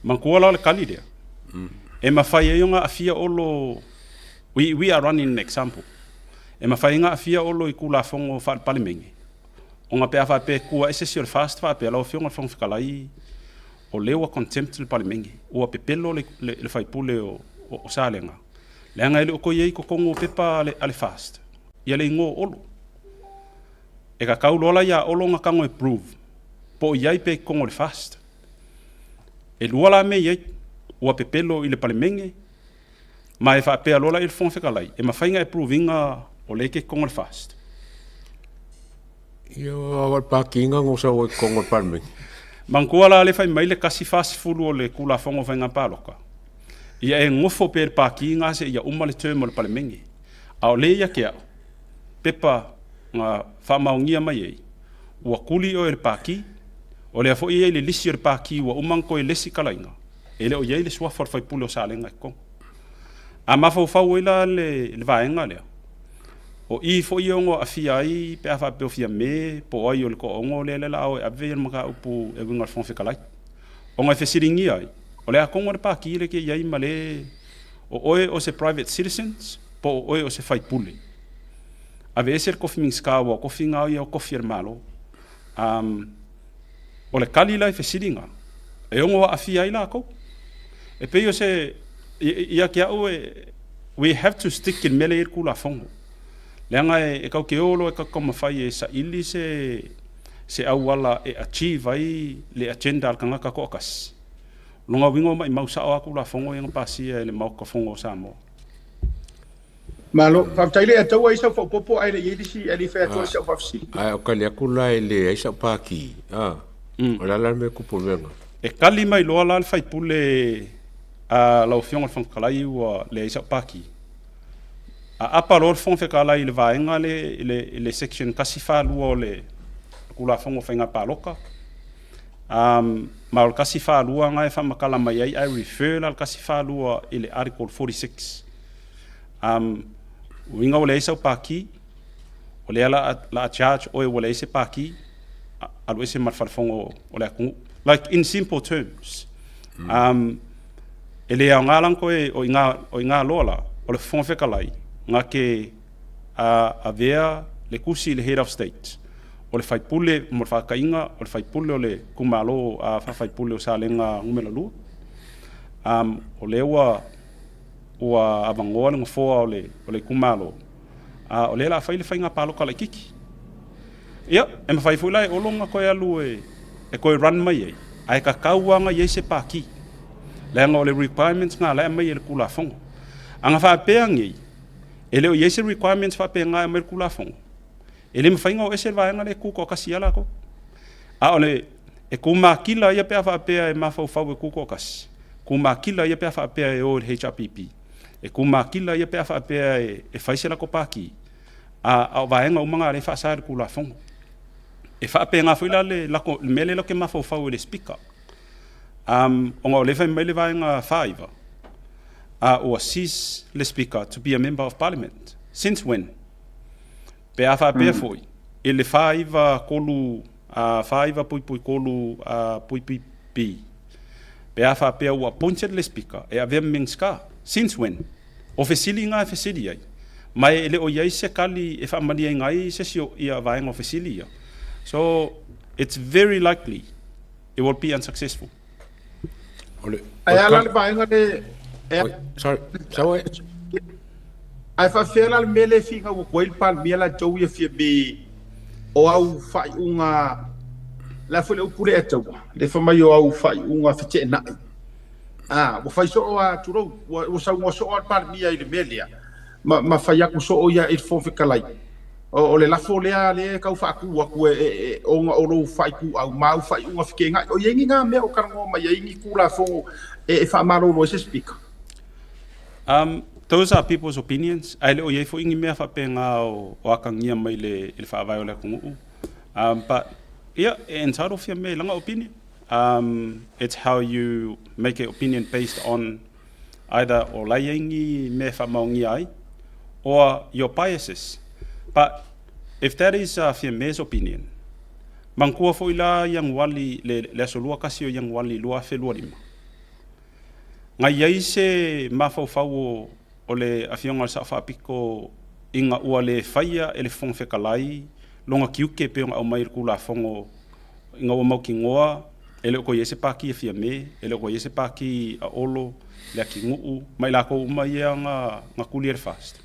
D: Manatua la o le kali lea, e mafai ai ona aafia Olo, we are running an example, e mafai ai ona aafia Olo i Tulafono faale-Palemene, ona pe a faapea e tua ese si o le FAST faapea, lau Afioga i le Fofoga Fetalai, o lea ua contempt le Palemene, ua pepelo le, le, le faipule o, o, o Salega, leaga e le o toe i ai i totonu o pepa a le, a le FAST, ia le igoa o Olo. E kakau loa la ia Olo ona tago e prove, po o i ai pea i totonu o le FAST. E lua la mea i ai, ua pepelo i le Palemene, ma e faapea loa la i le Fofoga Fetalai, e mafai ona e prove ina o lea e te i totonu o le FAST.
C: Ia, o le Pati na no sau ai i totonu o le Palemene.
D: Manatua la lea fai mai le 140 o le Tulafono o Faiga Palota, ia e nofo pea i le Pati na seia uma le term o le Palemene. A o lea ia te au, pepa na faamaonia mai ai, ua tuli oe e le Pati, o lea foi e i ai le lisi o le Pati ua uma ona toe lesikalaina, e le o i ai le suafa o le faipule o Salega i totonu. A mafaufau ai la le vaega lea, o i foi e ono aafia ai pe a faapea o Fiame po o ai o le toaono lea le la o e ave le mataupu e uiga i le Fofoga Fetalai. Ona e fesiligia ai, o le a tonu le Pati lea e te i ai ma le o oe o se private citizens po o oe o se faipule. Aveese le tofi Minisita aua o tofi na ia o tofi a le Malo. O le kali la i fesiliga, e ono aafia ai lakou. E pei o se, ia te au e, we have to stick i le mea lea e i ai le Tulafono. Leaga e tatou te o loa e tatou taumafai e saili se, se auala e achieve ai le agenda a le tagata toatasi. O lona uiga ua maimau sao lava Tulafono ia na pasia e le Maota Fono o Samoa.
A: Malo, faafetai le Ataua i sau faaopoopo ae le i ai le isi, ae le i fai atu ai sau faafesili.
C: Ae o kali atu la e leai sau pati, a, o le a la le mea e tupu i le mea lena?
D: E kali mai loa la le faipule a lau Afioga i le Fofoga Fetalai ua leai sau pati. Aapa loa le Fofoga Fetalai i le vaega lea i le section 142 o le Tulafono o Faiga Palota, ma o le 142 lena e faamatala mai ai, ae refer la le 142 i le Article 46. Uiga ua leai sau paki, o lea la a charge oe ua leai se paki, alu ese ma le falefono o le atunuu. Like in simple terms, e le aoga la ona toe, o i ina loa la, o le Fofoga Fetalai na te avea le tusi i le Head of State, o le faipule mo le faataiga, o le faipule o le itumalo faafaipule o Salega Nu.2. O lea ua ua avanoa le nofoa o le itumalo, a o lea o le a fai le faiga palota laitiiti. Ia, e mafai foi la e Olo ona toe alu e toe run mai ai, ae tatau lava ona i ai se pati, leaga o le requirements lena o la e aumai e le Tulafono. A na faapea nei, e le o i ai se requirements faapena e aumai e le Tulafono, e le mafai ona o ese le vaega lea e tutoatasi ia latou. A o le e tumakila ia pe a faapea e mafaufau e tutoatasi, tumakila ia pe a faapea e o i le HRPP, e tumakila ia pe a faapea e fai se latou pati, a o vaega uma na o lea e faasa e le Tulafono. E faapena foi la le mea lea latou te mafaufau i le Speaker. Ona o lea e fai mai le vaega 49, a ua cease le Speaker to be a member of Parliament. Since when? Pe a faapea foi, i le 493, 49.3 puipui B, pe a faapea ua appointed le Speaker e avea ma Minisita, since when? O fesili na e fesili ai, ma e le o i ai se kali e faamalieina ai se isi o ia vaega o fesili ia. So, it's very likely it will be unsuccessful.
A: Ae a la le vaega le
C: Sorry, sorry.
A: Ae faafefea la le mea lea e finau atu ai le Palemia la tou ia Fiame o au faaiuga la foi le upu lea e taua le fai mai o au faaiuga feteenai. A ua fai soo a tulou ua saunoa soo a le Palemia i le mea lea ma fai atu soo ia i le Fofoga Fetalai. O le lafo lea lea e tau faatu atu e ona o lou faaitu ma au faaiuga feteenai. O i ai ni na mea o talanoa mai ai ni Tulafono e faamalolo ai se Speaker?
D: Those are people's opinions. Ae le o i ai foi ni mea faapena o atagia mai le faavae o le atunuu. But yeah, e entitled Fiame i lana opinion. It's how you make an opinion based on either o la i ai ni mea e faamaonia ai or your biases. But if that is Fiame's opinion, manatua foi la Ianuali, le aso 21 o Ianuali 2025, na i ai se mafaufau o le Afioga i le Sao Faapito ina ua le faia e le Fofoga Fetalai lona tiute e pei ona aumai i le Tulafono ina ua mautinoa e le o toe i ai se pati a Fiame, e le o toe i ai se pati a Olo, Leatinuu ma i latou uma ia na tuli e le FAST.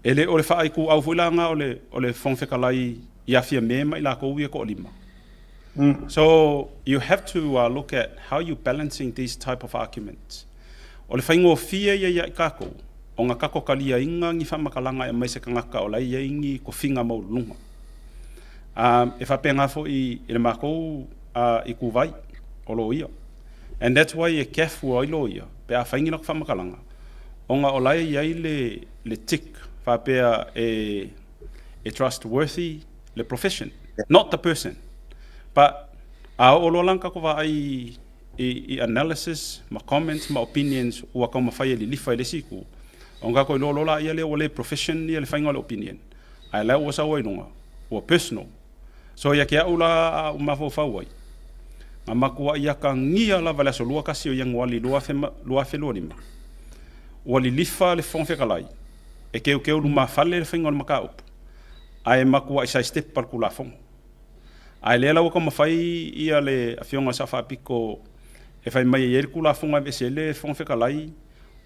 D: E le o le faaituau foi la lena o le Fofoga Fetalai ia Fiame ma i latou ia e toalima. So you have to look at how you balancing these type of arguments. O le faigofie ia ia i tatou ona tatou taliaina ni faamatalaga e aumai se tagata o la e i ai ni tofiga maualuluga. E faapena foi i le matou ituvai o loia. And that's why e careful ai loia pe a fai ni latou faamatalaga ona o la e i ai le tick faapea e trustworthy le profession, not the person. But a oo loa la ona tatou vaai i analysis ma comments ma opinions ua taumafai e lilifa i le isi itu, ona tatou iloa loa laia lea ua le profession ia le faiga o le opinion, ae la ua sau ai luga, ua personal. So ia te au la a ou mafaufau ai, na matuai atagia lava i le aso 21 o Ianuali 2025, ua lilifa le Fofoga Fetalai e teuteu lumafale le faiga o le mataupu, ae matuai sidestep le Tulafono. Ae lea la ua taumafai ia le Afioga i le Sao Faapito e fai mai e i ai le Tulafono e aveese ai le Fofoga Fetalai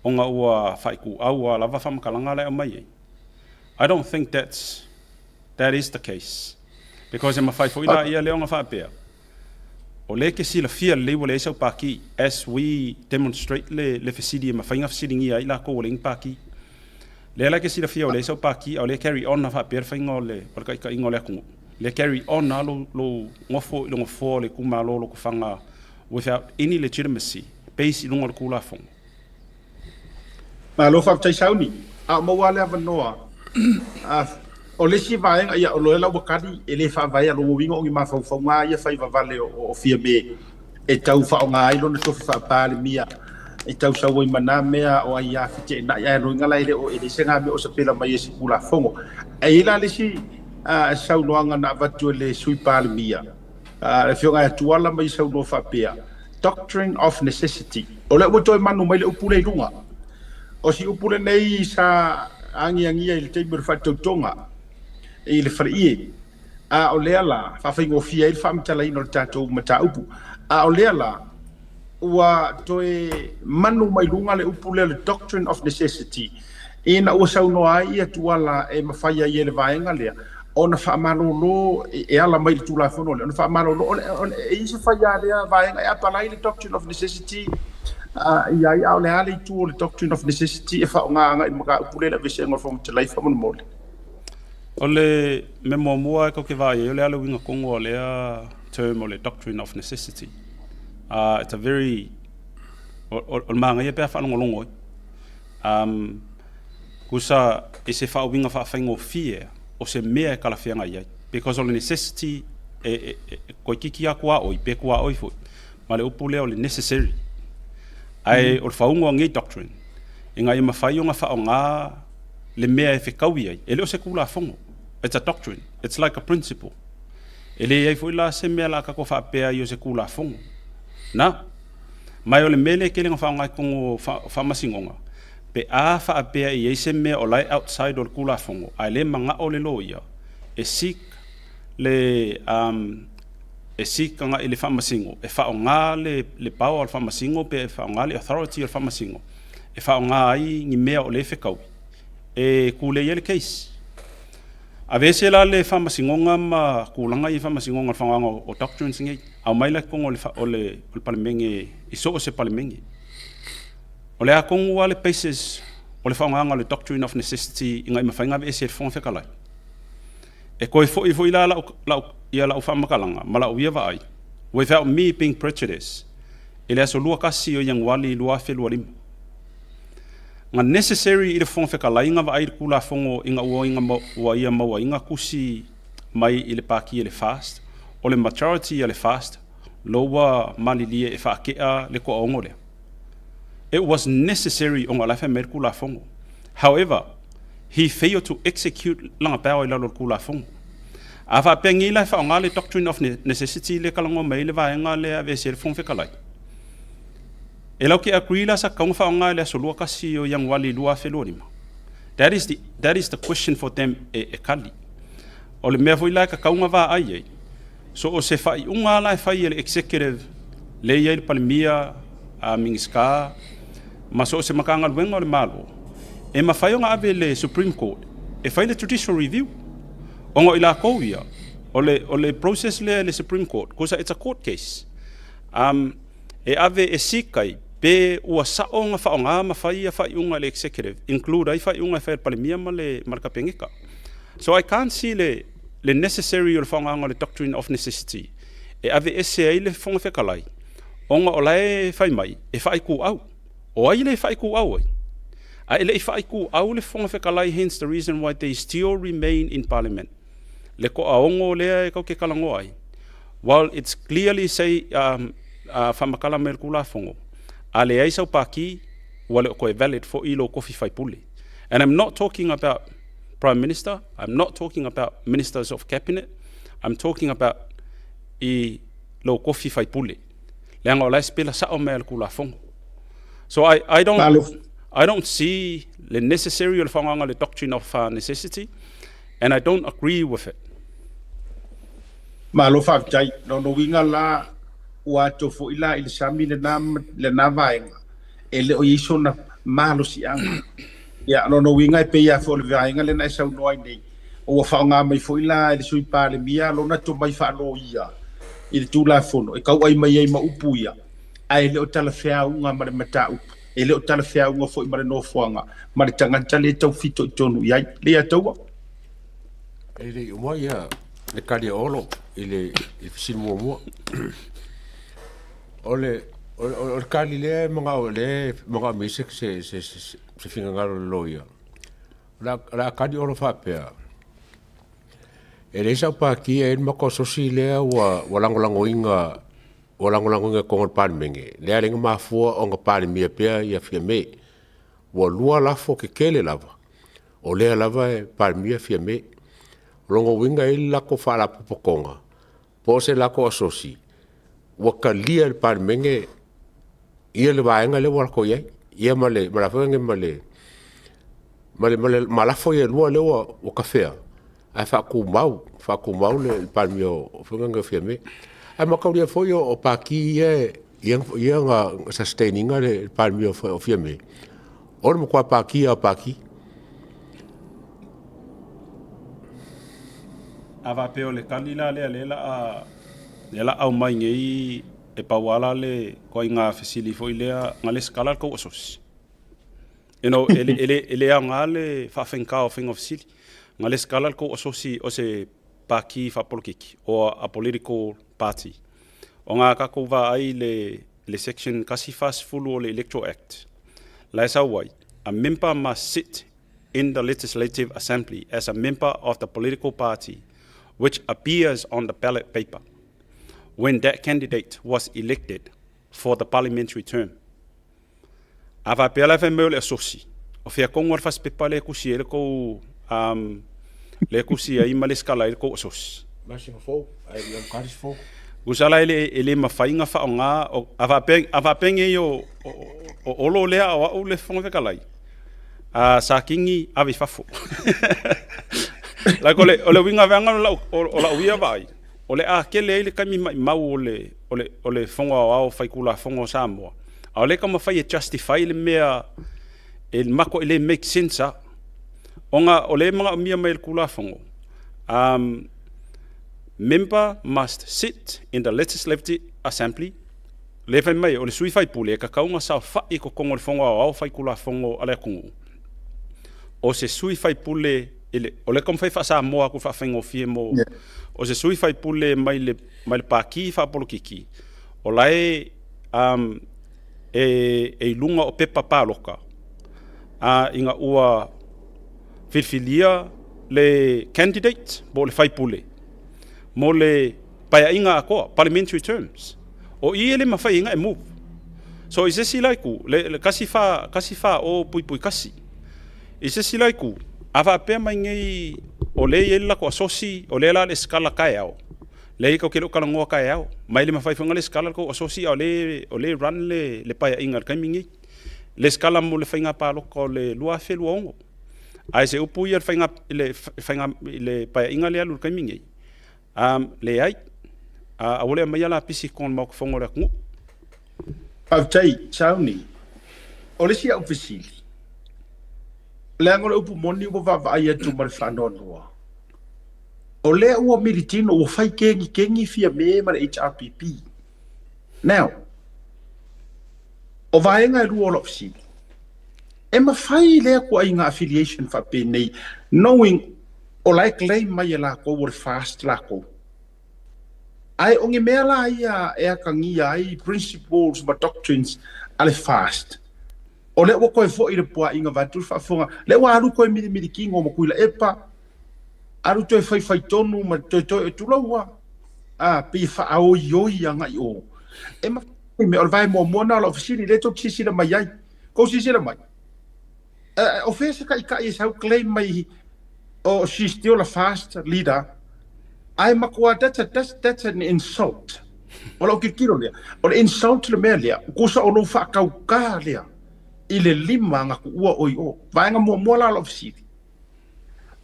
D: ona ua faaituau a lava faamatalaga la e aumai ai. I don't think that is the case because e mafai foi la ia lea ona faapea o lea e te silafia lelei ua leai sau paki as we demonstrate le fesili e mafai ona fesiligia ai latou ua leai ni paki. Lea la e te silafia ua leai sau paki a o lea e carry on lava faapea le faiga o le taitaiga o le atunuu. Lea e carry on lava lou nofo i le nofoa o le itumalo o Lotofaga without any legitimacy base i luga o le Tulafono.
A: Malo faafetai Sauni. A o maua le avanoa, o le isi vaega, ia, o lea la ua tali, e le faavaea lona uiga o ni mafaufauga ia fai vavale o Fiame e tau faaaoga ai lona tofi faa-Palemia e tau sau ai ma na mea o aia feteenai, ae loiga la e le o e leai se ga mea o sapela mai e se Tulafono. Ae i ai la le isi saunoaga na avatu e le Sui Palemia, le Afioga ia Tuala ma ia saunoa faapea, Doctrine of Necessity. O lea ua toe manu mai le upu lea i luga. O si upu lenei sa agiagia i le taimi o le faatautoga i le faleie, a o lea la, faafaigofie ai le faamatalaina o le tatou mataupu. A o lea la, ua toe manu mai luga le upu lea o le Doctrine of Necessity, ina ua saunoa ai ia Tuala e mafai ai e le vaega lea ona faamalolo e ala mai i le Tulafono lea, ona faamalolo, e i ai se faiā lea vaega e apalai le Doctrine of Necessity i ai, a o le a le itu o le Doctrine of Necessity e faaaoga agai i le mataupu lea i le aveeseina o le Fofoga Fetalai faamolemole?
D: O le mea muamua e tou te vaai ai, o le a le uiga tonu o lea term o le Doctrine of Necessity. It's a very, o le manaia pe a faalogologo ai. Tusa i se faauiga faafaigofie o se mea e talafeagai ai. Because o le necessity e toeitiiti lava tuaoi pe tuaoi foi ma le upu lea o le necessary. Ae o le faauga o nei doctrine, ina ia mafai ona faaaoga le mea e fetaui ai, e le o se Tulafono. It's a doctrine. It's like a principle. E leai foi la se mea o le a tatou faapea ai o se Tulafono. Na. Ma o le mea lea e tele ina faaaoga i totonu o faamasinoga, pe a faapea e i ai se mea o la e outside o le Tulafono ae le manao le loia e seek le e seek agai i le faamasino e faaaoga le power o le faamasino pe faaaoga le authority o le faamasino e faaaoga ai ni mea o lea e fetaui e tulei ai le case. Aveese la le faamasinoga ma tulaga ia i faamasinoga o le faaaogaina o doctrines nei, aumai la i totonu o le Palemene i so o se Palemene. O le a tonu lava le basis o le faaaogaina o le doctrine of necessity ina ia mafai ona aveese e le Fofoga Fetalai. E toe foi foi la lau faamatalaga ma lau ia vaai, without me being prejudiced, i le aso 21 o Ianuari 2025. Na necessary i le Fofoga Fetalai na vaai i le Tulafono ina ua ia mauaina tusi mai i le Pati a le FAST, o le majority a le FAST lo ua malilie e faatea le toaono lea. It was necessary ona o la e fai mai le Tulafono. However, He failed to execute lana power i lalo o le Tulafono. A faapea nei la e faaaoga le doctrine of necessity lea e talanoa mai ai le vaega lea e aveese ai le Fofoga Fetalai, e latou te agree la sa tatau ona faaaoga i le aso 21 o Ianuali 2025? That is the, that is the question for them e, e kali. O le mea foi la e tatau ona vaai ai, so o se faaiuga lava la e fai e le executive lea e i ai le Palemia, a Minisita ma so o se Matagaluega o le Malo, e mafai ona ave i le Supreme Court e fai le judicial review. Ona o i latou ia, o le, o le process lea i le Supreme Court, because it's a court case. Um, e ave e seek ai pe ua sao ona faaaoga ma fai ia faaiuga e le executive, include ai faaiuga e fai e le Palemia ma le, ma le Kapeneta. So I can't see le, le necessary o le faaaogaina o le doctrine of necessity e aveese ai le Fofoga Fetalai ona o la e fai mai e faaituau. O ai le e faaituau ai? A e le i faaituau le Fofoga Fetalai hence the reason why they still remain in Parliament. Le toaono lea e tatou te talanoa ai. While it's clearly say um, uh, faamatala mai le Tulafono, a leai sau pākī, ua le o toe valid foi lou tofi faipule. And I'm not talking about Prime Minister, I'm not talking about Ministers of Cabinet, I'm talking about i lou tofi faipule. Leaga o la e spela sao mai le Tulafono. So I, I don't, I don't see le necessary o le faaaogaina le doctrine of uh, necessity, and I don't agree with it.
A: Malo faafetai. Lona uiga la, ua ato foi la i le sami lena, lena vaega, e le o i ai sona malosiaga. Ia, lona uiga e pei lava foi o le vaega lena e saunoa ai nei, ua faaaoga mai foi la e le Sui Palemia lona tomai faaloia i le Tulafono e tauai mai ai ma upu ia, ae le o talafeauga ma le mataupu, e le o talafeauga foi ma le nofoaga ma le tagata lea e tau fitoitonu i ai. Leiataua.
C: E le i uma ia le kali a Olo i le fesili muamua. O le, o, o le kali lea e manao, lea e manao mai se, se, se, se, se finagalo o le loia. O le, o le a kali Olo faapea, e leai sau pātia e i ai le matou asosi lea ua, ua lagolagoina ua lagolagoina i totonu o le Palemene, lea le mafua ona Palemia pea ia Fiame. Ua lua lafo tetele lava, o lea lava e Palemia Fiame. O lona uiga e i ai le latou faalapotopotoga po o se latou asosi ua talia e le Palemene ia le vaega lea ua latou i ai, ia ma le ma le ma le ma le ma le ma lafo ia e lua lea ua ua tafea ae faatumau faatumau le Palemia o Fiame Fiame. Ae mataulia foi o Pati ia ia ia na sustain ina le Palemia o Fiame, o le matua Pati lava o Pati.
D: A faapea o le tali la lea lea la a lea la aumai nei e pau lava la le ituaiga fesili foi lea na lesitala le tou asosi. You know, e le, e le, e le aoga le faafaigata o faiga o fesili. Na lesitala le tou asosi o se pākī faapolokiki or a political party. O ngā tatou vaai le, le section 140 o le Electoral Act, la e sau ai, a member must sit in the Legislative Assembly as a member of the political party which appears on the ballot paper when that candidate was elected for the parliamentary term. A faapea la e fai mai o le asosi, o fea tonu lava le fasipepa lea e tusi ai le tou, um, lea e tusi ai ma lesitala ai le tou asosi?
C: Masina fou, ae le i alu fou.
D: Tusa la e le, e le mafai ona faaaoga, o, a faapea, a faapea nei o, o, o Olo lea a o au le Fofoga Fetalai, a sa kini ave i fafo. Like o le, o le uiga veaga o lau, o, o lau ia vaai, o le a tele ai le taimi maimau o le, o le, o le Fono Aoao Faitulafono o Samoa, a o lea e taumafai e justify le mea e matuai le make sense lava. Ona o lea e manaomia mai e le Tulafono, um, member must sit in the Legislative Assembly, lea e fai mai o le sui faipule e tatau ona saofai i totonu o le Fono Aoao Faitulafono a le atunuu, o se sui faipule i le, o lea e taumafai e faa-Samoa atu faafaigofie mo, yeah. O se sui faipule mai le, mai le pākī faapolokiki, o la e, um, e, e i luga o pepa pāloka, a ina ua filifilia le candidate po o le faipule mo le paeaiga atoa, parliamentary terms. O i e le mafai ai ona e move. So i se isi la itu, le, le 1 4 1 4 o puipui kasi. I se isi la itu, A faapea mai nei o lea e i ai le latou asosi, o lea la o le lesitala taeao, leai tatou te le o talanoa taeao, ma e le mafai foi ona lesitala le tou asosi a o lea e run le Paeaiga i le taimi lenei. Lesitala mo le faiga palota o le 2026. Ae se upu ia i le Paeaiga lea e alu i le taimi lenei, leai, aua le aumaia lapisi i totonu o le Maota Fono o le atunuu.
A: Faafetai, Sauni. O le isi au fesili, leaga o le upu moni ua vaavaai atu ma le faanoanoa, o lea ua militino, ua fai kegikegi Fiame ma le HRPP. Now, o vaega e lua o lau fesili, e mafai lea ituaiga affiliation faapenei, knowing o la e claim mai e latou o le FAST latou, ae o ni mea la ia e atagia ai principles ma doctrines a le FAST, o lea ua toe foi le puaaiga vaeatu le faafofoga, lea ua alu toe milimilikino ma Tuilaepa, alu toe faifaitonu ma toe toe tuloua, a pei e faaoioi agai o. E mafai mea, o le vae muamua na o lau fesili, lea tou te silasila mai ai. Kou silasila mai, o fea se taitai e sau claim mai, oh, she's still a FAST leader, ae matua, that's an insult. O lau tilotilo lea, o le insult le mea lea, kusa o lou faatautā lea i le lima na tuua oi o. Vaega muamua la o lau fesili,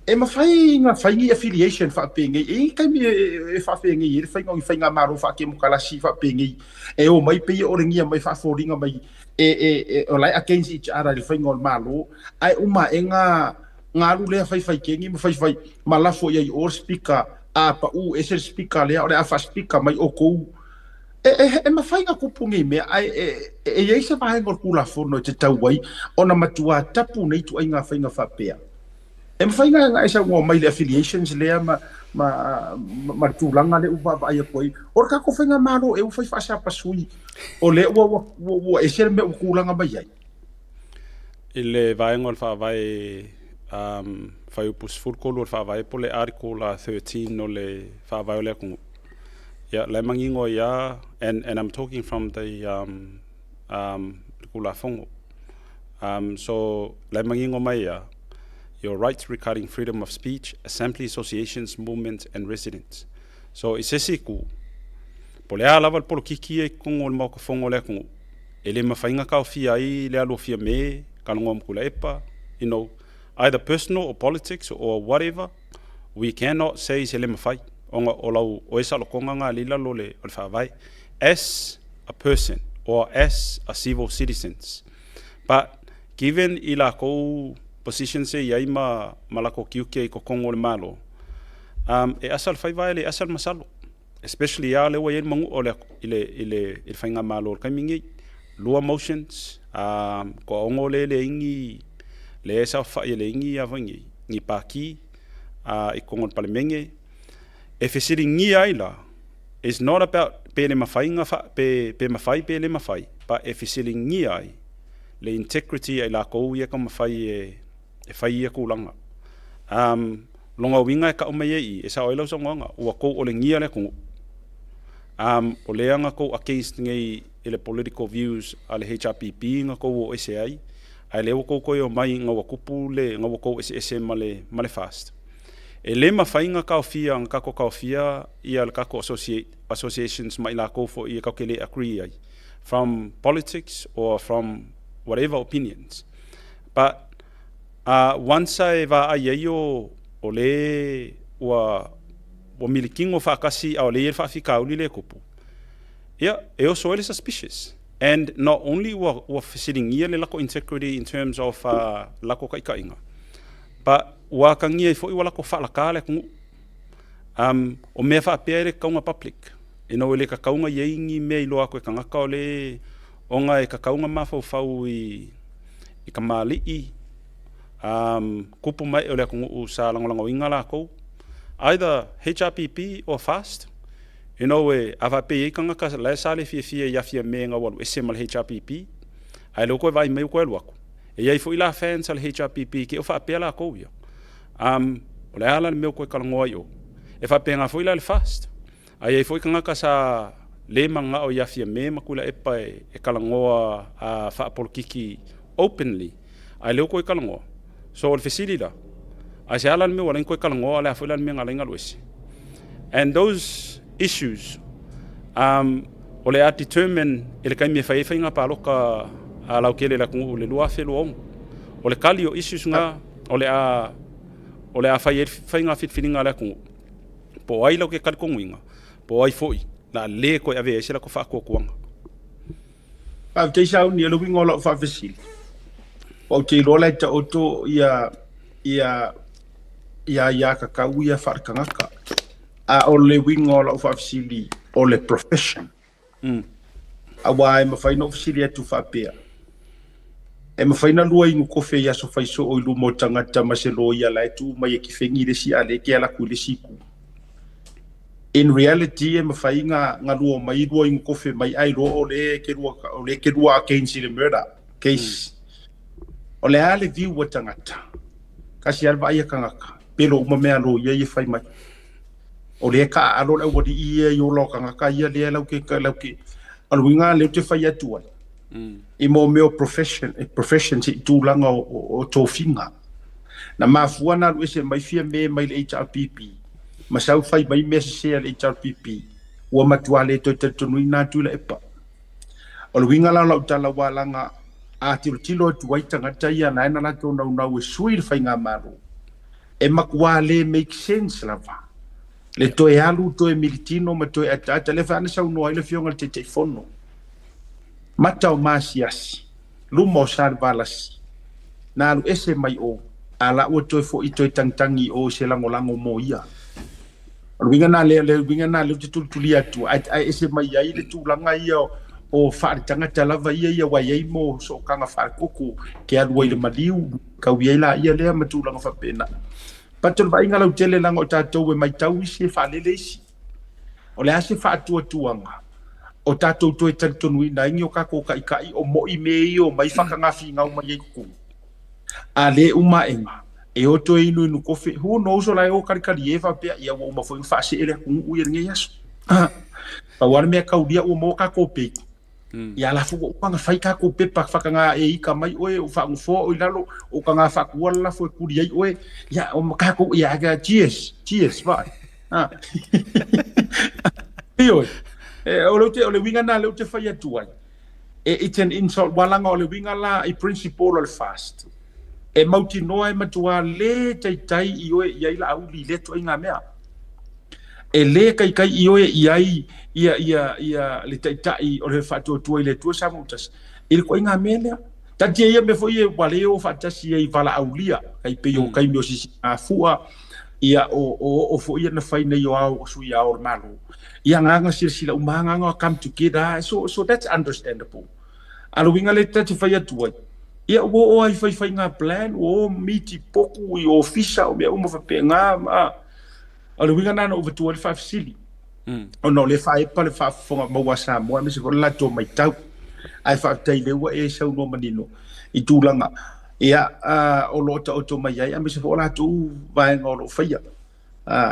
A: e mafai na fai ni affiliation faapenei, e i ai taimi e faafenei ai le faiga o ni faigamalo faatemokalasi faapenei, e o mai pei o le gia mai faafoliga mai, e o la e against each other i le faiga o le Malo, ae uma ae na alu lea faifaikegi ma faifai ma lafo i ai o le speaker, a pau ese le speaker lea, o le a fa-speaker mai outou. E mafai na tupu nei mea, ae e i ai se vaega o le Tulafono e tatau ai ona matua tapu nei ituaiga faiga faapea. E mafai na e saunoa mai le affiliations lea ma le tulaga lea ua vaavaai atu ai. O le tatou faigamalo e ua fai faasapasui, o lea ua ese le mea ua tulaga mai ai.
D: I le vaega o le Faavae, fuaiupu 13 o le Faavae po o le Article 13 o le Faavae o le atunuu. Ia, la e manino ai lava, and I'm talking from the Tulafono. So, la e manino mai ia, your rights regarding freedom of speech, assembly, associations, movement and residence. So, i se isi itu, po o le a lava le polokiki ia i totonu o le Maota Fono o le atunuu, e le mafai ona taofia ai le alu o Fiame, talanoa ma Tuilaepa, either personal or politics or whatever, we cannot say se le mafai, ona o lau o e saolotoga na le i lalo o le Faavae, as a person or as a civil citizens. But given i lakou positions e i ai ma lakou tiute i totonu o le Malo, e asa le faiva e le asa le masalo. Especially a lea ua i ai le manu'a o le i le i le i le faigamalo o le taimi lenei. Lua motions, toaono lea e leai ni lea e saofai e leai ni a foi nei, ni pati i totonu o le Palemene. E fesiligia ai la, it's not about pe le mafai na fa, pe mafai pe le mafai, but e fesiligia ai le integrity a i lakou ia e taumafai e fai ia tulaga. Lona uiga e tau mai ai i, e sao ai lau saunoaga, ua tou olegia le atunuu. O lea na tou against nei i le political views a le HRPP na tou o ese ai, ae lea ua tou toe omai ina ua tupu le, ina ua tou eseese ma le, ma le FAST. E le mafai ona taofia, ona tatou taofia ia le tatou associate, associations ma i latou foi e tatou te le agree ai, from politics or from whatever opinions. But once e vaai ai o le ua milikino faatasi a o lea e i ai le faafitauli lea e tupu, ia, e oso ai le suspicious. And not only ua fesiligia le latou integrity in terms of latou taitaiga, but ua atagia ai foi ua latou faalata le atunuu. O mea faapea e le tatau ona public. E le tatau ona i ai ni mea iloa atu e tagata o le ona e tatau ona mafaufau i kamali'i, tupu mai o le atunuu sa lagolagoina latou, either HRPP or FAST. A faapea e i ai tagata la e sa le fiafia ia Fiame ina ua alu ese ma le HRPP, ae lea ua toe vaai mai ua toe alu atu. E i ai foi la fans a le HRPP ke o faapea latou ia. O le a la le mea ua toe talanoa ai o. E faapena foi la le FAST. A i ai foi tagata sa le mananao ia Fiame ma Tuilaepa e talanoa faapolokiki openly, ae lea ua toe talanoa. So o le fesili la, Ae se a la le mea ua ala ai ona toe talanoa, o le a foi la le mea na ala ai ona alu ese? And those issues um, o le a determine i le taimi e fai ai faiga palota a lautele i le atunuu i le 2026. O le tali o issues na o le a o le a fai ai faiga filifiliga a le atunuu po o ai latou te talitonuina, po o ai foi la a le toe avea ai se latou faatuatuaga.
A: Faafetai Sauni, o le uiga o lau faafesili, ou te iloa la e taoto ia ia ia ia tatau ia faaletagata. A o le uiga o lau faafesili o le profession. Aua e mafai ona ou fesili atu faapea, e mafai ona lua inu kofe i aso fai soo i luma o tagata ma se loia la e tu mai e kefegi le isi a le ke ala atu i le isi itu. In reality e mafai na na lua mai lua inu kofe mai ae iloa o le ke lua o le ke lua against i le murder case. O le a le view a tagata? Kasi a le vaai a tagata, pelo uma mea a loia ia e fai mai. O lea e taaalo le aualii ia i ola o tagata ia lea lau ke lau ke o le uiga lea ou te fai atu ai. I mo mea o profession, professions i tulaga o tofiga. Na mafua na alu ese mai Fiame mai le HRPP ma sau fai mai mea sese a le HRPP ua matua le toe talitonuina atu i Laepa. O le uiga la o lau tala ua laga a tilotilo atu ai tagata ia na e na latou naunau e sui le faigamalo e matua le make sense lava le toe alu toe militino ma toe ataata lea foi ana saunoa ai le afioga i le Taitaifono mata o masiasi luma o Salevalasi na alu ese mai o a la ua toe foi toe tagitagi i o i se lagolago mo ia. O le uiga na lea, le uiga na lea ou te tulitulia atu ai, ae ese mai ai le tulaga ia o faaletagata lava ia ia ua i ai mo sootaga faalekoko ke alu ai i le maliu, kau i ai laia lea ma tulaga faapena. But o le vaaiga lautele leaga o tatou e matau isi e faalele isi. O le a se faatuatuaga o tatou toe talitonuina ai ni o tatou taitai o moi mea ia o mai whakangawhingau mai ai totonu. A le uma aʻega, e o toe inuinu kofe, who knows o la e o kalikali e faapea, ia ua uma foi ona faasee le atunuu ia i lenei aso. Pau lava le mea kaulia ua maua tatou peiki, ia la foi ua uma ona fai tatou pepa whakangā e ika mai oe, o whaangofoa oe i lalo, o ka ngā whaatua le lafo e kuli ai oe, ia o ma tatou, ia aga, cheers, cheers, vai. Ioe, o le, o le uiga na lea ou te fai atu ai, it's an insult, ua laga o le uiga la i principle o le fast. E mautinoa e matua le taitai i oe i ai Laauli i lea ituaiga mea. E le kaikai i oe i ai ia, ia, ia le taitai o le faatuatua i le Atua Samoa ua tasi. I le ituaiga mea lea. Taatia ia mea foi e ua le o faatasi ai valaaulia, tai pei o taimi o Sisigafua, ia o oo foi ia na fai nei o ao o sui ao o le Malo. Ia agaga silasila uma agaga o come together, so that's understandable. A le uiga lea ta te fai atu ai, ia ua oo ai faifaiga plan, ua o miti poku i ofisa o mea uma faapena, ma o le uiga lena na ou avatua ai le faafesili. Ona o lea e faaepa le faafofoga maua a Samoa aemaise foi le latou matau. Ae faafetai lea ua e saunoa manino i tulaga ia o lo o taoto mai ai aemaise foi o latou vaega o lo o faia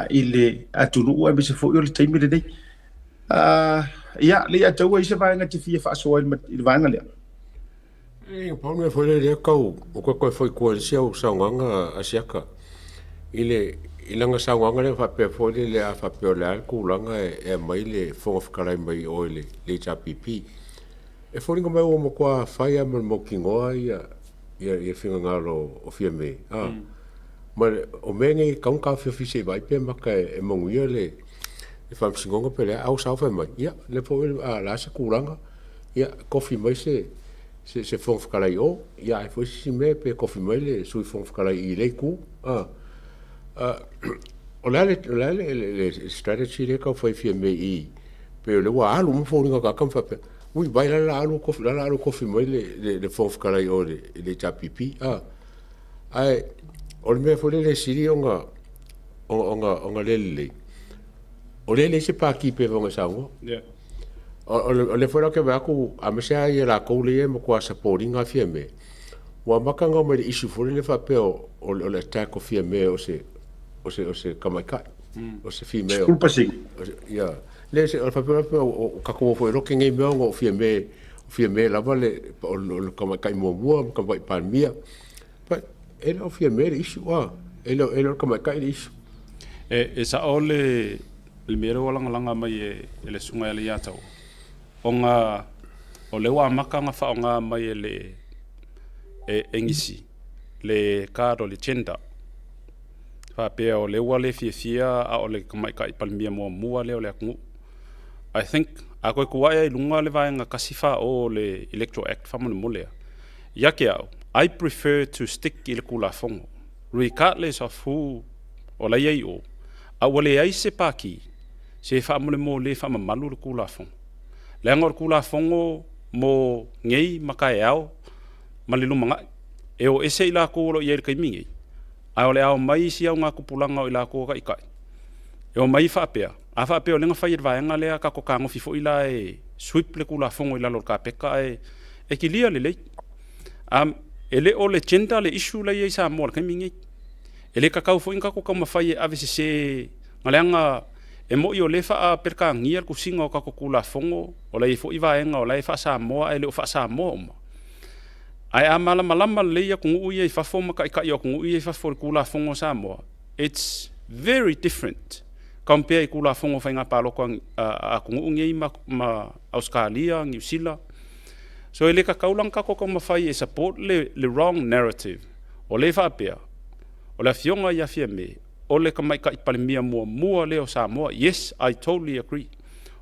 A: i le atunuu aemaise foi o le taimi lenei. Ia, Leiataua, i se vaega e te fia faasoa i le vaega lea?
C: E pau le mea foi lea tau o toe toe foi tua i le isi au saunoaga a Siaka i le i lana saunoaga lea faapea foi lele a faapea o le a le tulaga e aumai le Fofoga Fetalai mai o i le HRPP. E foliga mai ua matua fai lava ma le mautinoa ia ia ia finagalo o Fiame. A ma o mea nei e tatau ona taofiofi se i vaai pe mata e manuia le le faamasinoga pe leai, a ua sao fai mai, ia lea foi a o le a se tulaga ia tofi mai se se se Fofoga Fetalai i o, ia ai foi se isi mea pe tofi mai le Sui Fofoga Fetalai i lea itu. A o le a le o le a le le strategy lea e tau fai Fiame i pei o lea ua alu uma foliga o tagata ma faapea, ui vai la la alu tofi la la alu tofi mai le le le Fofoga Fetalai i o i le HRPP. A ae o le mea foi lele e sili ona ona ona le lelei, o lea e leai se Pati pei foi ona e saunoa. O lea foi la ou te vaai atu aemaise lava ia latou lea e matua support ina Fiame, ua amata ona omai i le issue foi lele faapea o le attack o Fiame o se o se o se tamaitai, o se female.
A: 10%.
C: Ia, le o le faapea o tatou o foi e lote nei mea ona o Fiame, o Fiame lava le o le tamaitai muamua ma tamaitai Palemia. But e le o Fiame le issue. E le o le tamaitai le issue.
D: E sa'o le mea lea ua lagalaga mai e le Susuga ia Leiataua, ona o lea ua amata ona fa'aaoga mai e le Egisi le card o le gender, faapea o lea ua le fiafia a o le tamaitai Palemia muamua lea o le atunuu. I think a toe tuua'i ai luga le vaega 140 o le Electoral Act faamolemole a ia te a'u, I prefer to stick i le Tulafono regardless of who o la i ai o, a ua leai se paki se faamolemole faamamalu le Tulafono, leaga o le Tulafono mo nei ma taeao ma le lumana'i e o ese i latou o lo o i ai i le taimi nei, ae o le ao mai isi augatupulaga o i latou ta'ita'i e o mai faapea a faapea o lea na fai e le vaega lea tatou tagofi foi la e sweep le Tulafono i lalo o le kapeta ae e kilia lelei. E le o le gender le issue la i ai Samoa i le taimi nei. E le tatau foi na tatou taumafai e ave sesē na leaga e mo'i o lea faaperekania le tusiga o tatou Tulafono o la i ai foi vaega o la e faasamoa ae le o faasamoa uma. Ae a malamalama lelei atunuu ia i fafo ma ta'ita'i o atunuu ia i fafo i le Tulafono o Samoa, it's very different compare i Tulafono o faiga palota a atunuu nei ma Ausetalia, Niusila. So e le tatau la ona tatou taumafai e support le wrong narrative o lea faapea o le afioga ia Fiame o le tamaitai Palemia muamua lea o Samoa. Yes, I totally agree.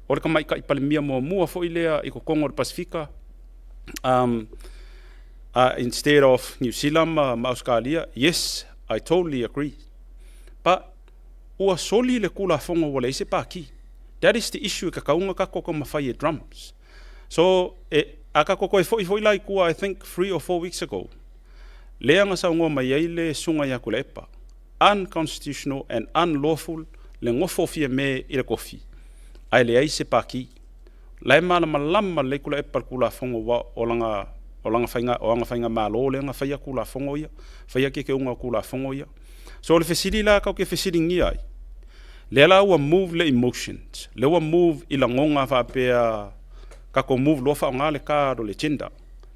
D: O le tamaitai Palemia muamua foi lea i totonu o le Pasifika instead of New Zealand ma Australia. Yes, I totally agree. But ua soli le Tulafono, ua leai se paki. That is the issue e tatau ona tatou taumafai e drums. So e a tatou toe fo'i foi la i tua, I think 3 or 4 weeks ago lea na saunoa mai ai le susuga ia Tuilaepa, unconstitutional and unlawful le nofo Fiame i le tofi ae leai se paki. La e malamalama lelei Tuilaepa le Tulafono ua o lana faiga o aga faiga malo lea na faia Tulafono ia, faia kekeuga o Tulafono ia. So o le fesili la kau ke fesiligia ai, lea la ua move le emotions, lea ua move i lagona faapea tatou move loa faaaoga le card o le gender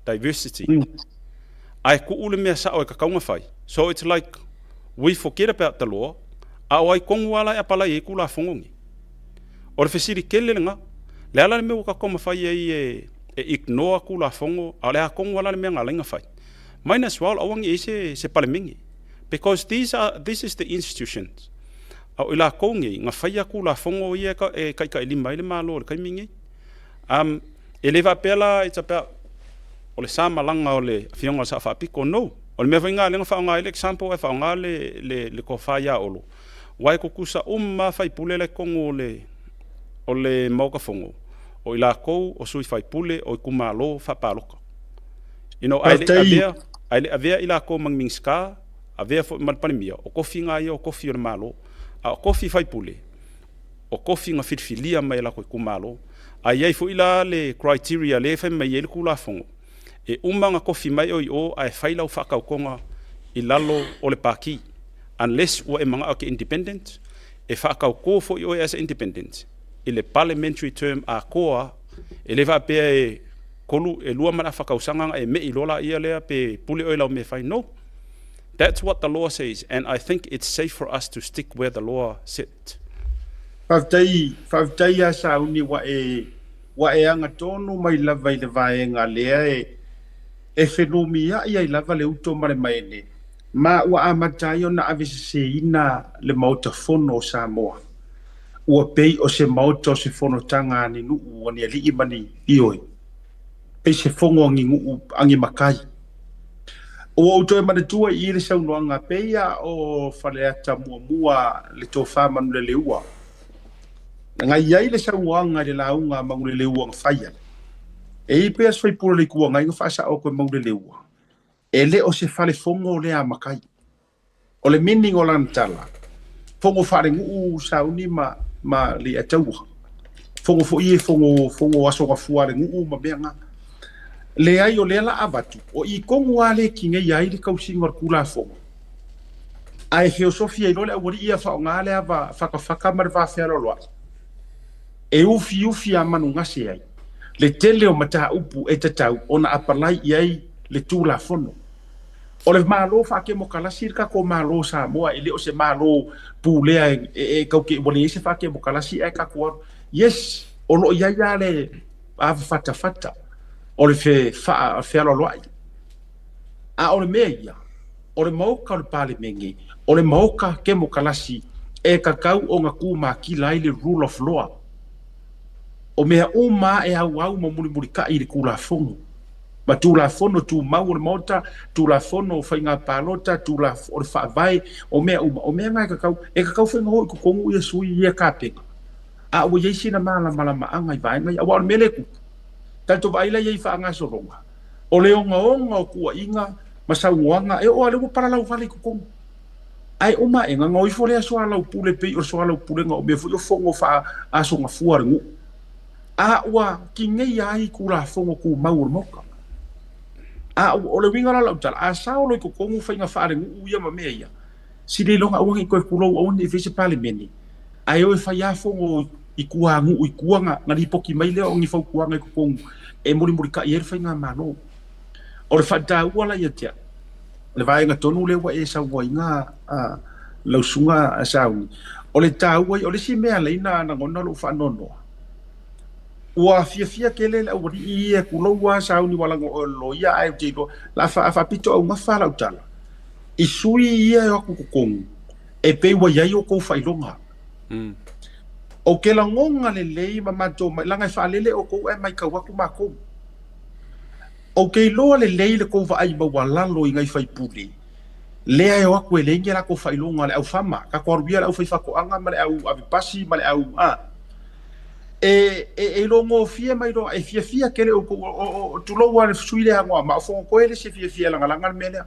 D: diversity ae tuu le mea sa'o e tatau ona fai. So it's like we forget about the law, a o ai tonu ala e apalai ai Tulafono nei. O le fesili tele lena, le ala le mea ua tatou mafai ai e ignore Tulafono, a o le a tonu ala le mea na ala ai na fai. Might as well aua ni ai se palemene, because these are this is the institutions a o i lakou nei na faia Tulafono ia e taitailima ai le Malo o le taimi nei. E le faapea la it's about o le sa malaga o le afioga o le Sa'a Faapito. No, o le mea foi lena lea na faaaoga ai le example e faaaoga le tofa ia Olo, ua e tutusa uma faipule la i totonu o le Maota Fono, o i lakou o sui faipule o itumalo faapalota ae le avea i lakou ma ni Minisita, avea foi ma le Palemia. O tofiga ia o tofi o le Malo, a o tofi faipule o tofi na filifilia mai e latou itumalo. A i ai foi la le criteria lea e fai mai ai le Tulafono e uma ona tofi mai o i o ae fai lau faatautoga i lalo o le paki, unless ua e manao ke independent e faatautō foi oe as a independent i le parliamentary term atoa. E le faapea e tolu e lua ma le afa tausaga na e me'i loa laia lea pe pule oe lau mea fai. No, that's what the law says, and I think it's safe for us to stick where the law sit.
A: Faafetai, faafetai ia Sauni ua e agatonu mai lava i le vaega lea e fenumia'i ai lava le uto ma le maene ma ua amata ai ona aveseseina le Maota Fono o Samoa. Ua pei o se maota o se fonotaga a ni nuu, ni ali'i ma ni ioe, pei se fogo agi nuu agi makai. Ua ou toe manatua i le saunoaga peia o Faleata 1, le tofa Manuleleua, na i ai le saunoaga i le lauga a Manuleleua na fai ai e i pea se faipule le Itu Agai na faasao koe Manuleleua e le o se fale fogo lea a matai. O le meaning o lana tala, fogo faalenuu, Sauni ma le ataua fogo foi e fogo fogo aso gafua le nuu ma mea nga leai o lea la avatu o i kongu a le kinei ai le kausiga o le Tulafono ae feosofia i lo le aualii ia faaaoga le ava fakafaka ma le vafealoaloai e ufiufi a manugase ai le tele o mataupu e tatau ona apalai i ai le Tulafono. O le Malo faakemokalasi le tatou Malo o Samoa, e le o se Malo pulea e tau te ua leai se faakemokalasi ae tatou alu. Yes, o lo o i ai lava le ava fatafata o le fealoaloai. A o le mea ia, o le Maota o le Palemene, o le Maota kemokalasi e tatau ona tumatila ai le rule of law. O mea uma lava e auau ma mulimulitai i le Tulafono. Ma Tulafono Tumau o le Maota, Tulafono o Faiga Palota, o le Faavae, o mea uma, o mea na e tatau, e tatau foi ona o i totonu ia sui i ia kapena, a ua i ai sina malamalamaaga i vaega ia. Aua o le mea lea e tupu, tatou vaai la i ai i faagasologa, o le ogaoga o tuuaiga ma saunoaga, e oo lava lea ua palalau vale i totonu. Ae uma aega, ona o ifo lea soalaupule pei o le soalaupulega o mea foi o fono faa-aso gafua a le nuu. A ua tineia ai Tulafono Tumau o le Maota. A o le uiga la o lau tala, a sao loa i totonu faiga faalenuu ia ma mea ia, sili iloga aua ne i toe pulou aua ne i fai se Palemene, ae o e fai lava fono i tua nuu i tua na lipoti mai lea o ni fautuaga i totonu e mulimulitai ai le faigamalo. O le faataua la ia te au, o le vaega tonu lea ua e saunoaina lau susuga Sauni, o le taua ia, o le isi mea lea na lagona lou faanoanoa, ua fiafia tele le aualii ia, tulou lava Sauni ua lago oe o le loia ae ou te iloa, la faapito augafa lau tala, i sui ia e o atu i totonu, e pei ua i ai outou faailoga. Ou te lagona lelei ma matou mai, leaga e faalele outou ae matau atu matou. Ou te iloa lelei le tou vaai maualalo i nai faipule, lea e o atu e leai ni a latou faailoga, le au fama, tatou alu ia le au faifaatoaga ma le au ave pasi ma le au a. E, e, e iloagofie mai loa, e fiafia tele outou, o, o, tulou lava le sui lea Anoamaa, o Fonotoe le isi e fiafia e lagalaga le mea lea.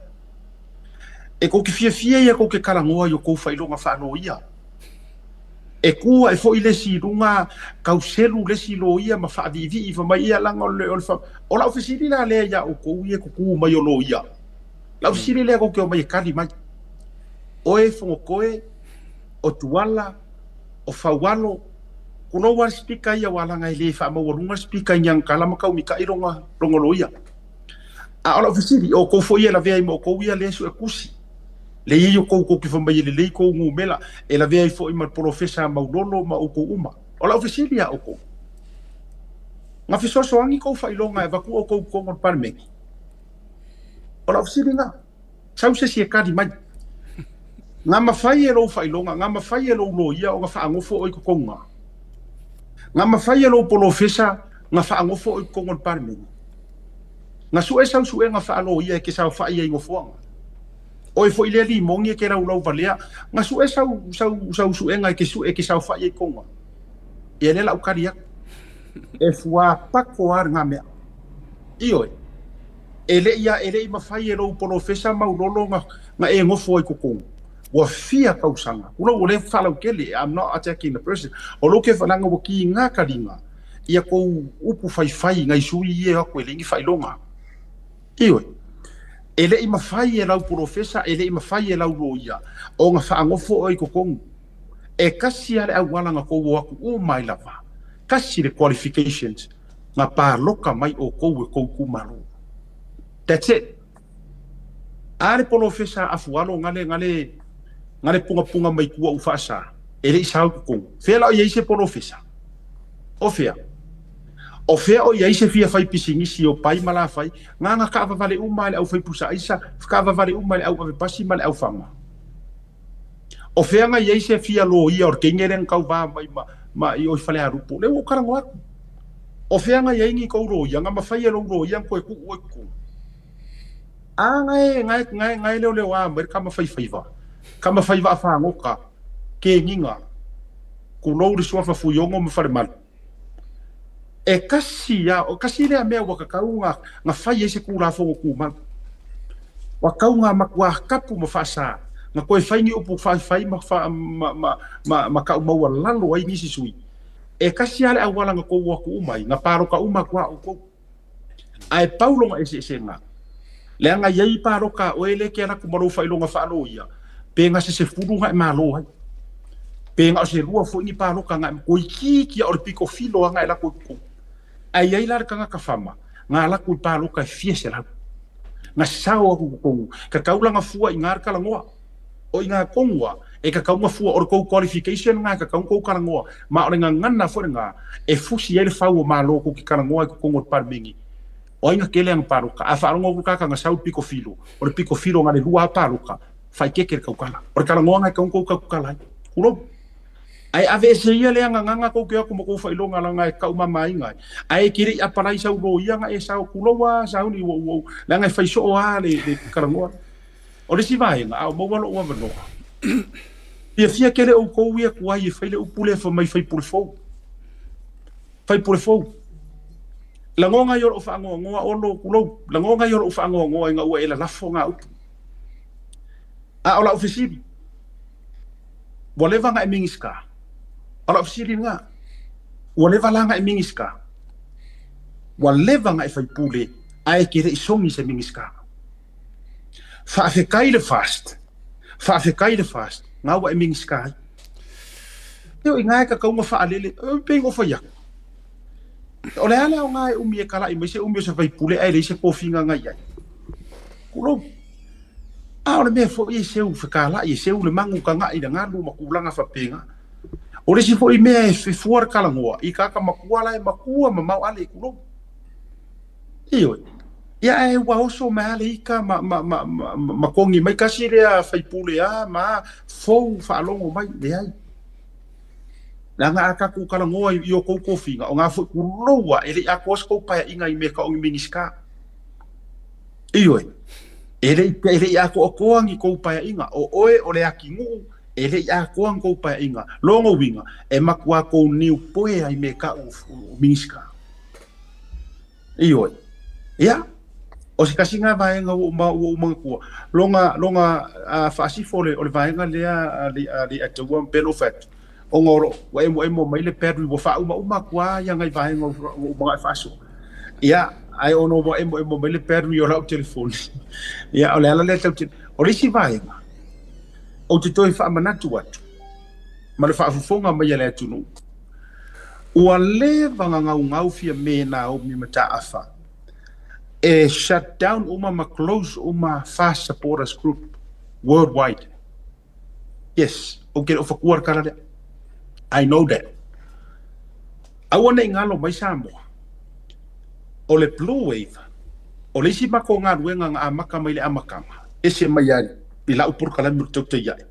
A: E tou te fiafia ia tou te talanoa i o tou faailoga faaloia. E tu ae foi le isi i luga, tau selu le isi loia ma faaviivii fai mai, ia leaga o le, o le fa... O lau fesili la lea iā outou ia e tutu mai o loia. Lau fesili lea tou te omai e tali mai. Oe Fonotoe, o Tuala, o Faualo, tulou lava le speaker ia aua leaga e le faamaualuga le speaker i ni ana tala ma taumitai lona, lona loia. A o lau fesili, o outou foi e lavea ai ma outou ia lea e suetusi. Lea e i ai outou tou te fai mai e lelei tou numera, e lavea ai foi ma le polofesa Maulolo ma outou uma. O lau fesili ia outou, na fesoasoani tou faailoga e avatu outou i totonu o le Palemene? O lau fesili lena. Sau se isi e tali mai. Na mafai e lou faailoga, na mafai e lou loia ona faanofo oe i totonu na? Na mafai e lou polofesa na faanofo oe i totonu o le Palemene? Na sue sau suega faaloia e te saofai ai i nofoaga? Oe foi lea limoni e te laulau valea, na sue sau, sau, sau suega e te sue e te saofai ai i totonu na? Ia lea la ou tali atu. E fuapako lava lena mea. Ioe. E le i, e le i mafai e lou polofesa Maulolo na, na e nofo ai i totonu. Ua fia tausaga. Tulou, o lea e faalautele, I'm not attacking the person. O lou ke leaga ua kiga taliga ia kou upu faifai i nai sui ia e o atu e leai ni faailoga. Ioe. E le i mafai e lau polofesa, e le i mafai e lau loia ona faanofo oe i totonu. E tasi lava le auala na tou o atu uma ai lava, tasi le qualifications na paloka mai outou e tou itumalo. That's it. A le polofesa afualo na le, na le, na le pungapunga mai tua u faasa, e le i sao i totonu. Fea la o i ai se polofesa? O fea? O fea o i ai se fia fai pisinisi o pai ma lafai, na na taavavale uma e le au fai pusa aisa, taavavale uma e le au ave pasi ma le au fama. O fea na i ai se fia loia o le teine lea na tauva mai ma, ma i o i Falealupo? Lea ua ou talanoa atu. O fea na i ai ni tou loia, na mafai e lou loia ona toe tuu oe i totonu? A na e, na e, na e, na e leoleoā mai le tama faifaiva, tama fai vaafagota, keniga, tulou le suafa Fuiono ma Falemalu. E kasi lava, o kasi lea mea ua tatau ona, ona fai ai se Tulafono Tumau. Ua tau ona matuā tapu ma faasa, na toe fai ni upu faifai ma, ma, ma, ma, ma tau maualalo ai nisi sui. E kasi lava le auala na tou o atu uma ai, na palota uma atu lava outou. Ae pau lona eseesega, leaga e i ai palota a oe lea e te alu atu ma lou faailoga faaloia, pe na se sefulu na e malo ai, pe na o se lua foi ni palota na e toeitiiti lava o le pito filo lava na e alu atu i totonu. Ae i ai la le tagata fama, na alu atu i palota e fia selau. Na sao aku totonu, ka kaulanga fua i ngā kalagoa. O i ngā kongua, e ka kaunga fua o le kou qualification ngā ka kaunga kou kalagoa. Ma o le gagana foi lena e fusi ai le fau o Malo kou ke kalagoa i totonu o le Palemene. O ai na kele aga paloka. A faalogo atu kaka na sau le piko filo, o le piko filo na le lua a paloka, faikeke le kaukala. O le kalagoa na e kaunga kou kaukala ai. Kulou. Ae aveese ia lea gagana kou ke o atu ma kou faailoga leaga e taumamaina ai. Ae e te le i apalai sau loia na e sao kulou a sauni ua ua leaga e fai soo a le le kalagoa. O le isi vaega, a o maua lou avanoa, fiafia tele outou ia tuai e fai le upu lea fai mai faipule fou. Faipule fou. Lagona ia o lou faanoanoa Olo, tulou, lagona ia o lou faanoanoa ina ua e lalafo ngā upu. A o lau fesili, ua leva ona e Minisita? O lau fesili lena, ua leva la ona e Minisita? Ua leva ona e faipule ae e te le i sogi se Minisita? Faafetai le FAST, faafetai le FAST, na ua e Minisita ai. Io i na e tatau ona faalele, e pei ona ou fai atu. O le a le aoga e umi e kalaʻi mai se umi o se faipule ae leai se tofiga na i ai? Tulou. A o le mea foi e seu fekalaʻi, e seu le magu tagaʻi i le galu ma tulaga faapena. O le isi foi mea e fua le talanoa i tagata matua la e matua mamao ale, tulou. Ioe. Ia ae ua oso mai lava le ita ma, ma, ma, ma, ma togi mai tasi lea faipule a ma fou faalogo mai, leai. Leaga a tatou talanoa i o tou tofiga, o na foi tulou a, e le i atoa se tou paeaiga i mea tau o ni Minisita. Ioe. E le i, e le i atoatoa ni tou paeaiga. O oe o le atinuu, e le i atoa ni tou paeaiga. Lona uiga, e matua tou niupoe ai mea tau o Minisita. Ioe. Ia, o se tasi lena vaega ua ou, ua ou manatua, lona, lona uh, faasifo o le, o le vaega lea a le, a le Ataua pei ona ou fai atu, ona o lo, ua emoemo mai le battery ua faaumauma atu lava ia nai vaega ua ou manao e faasoa. Ia, ae ona ua emoemo mai le battery o lau telefoni, ia, o le ala lea tatou te... O le isi vaega, ou te toe faamanatu atu, ma le faafofoga mai a le atunuu, Ua leva ona gaugau Fiame Naomi Mataafa e shut down uma ma close uma FAST Supporters Group worldwide. Yes, ou te le o fatua le tala lea. I know that. Aua ne i galo mai Samoa, o le Blue Wave, o le isi matou galuega na amata mai le amataga, ese mai ai i lau polokalame o le tautai ae.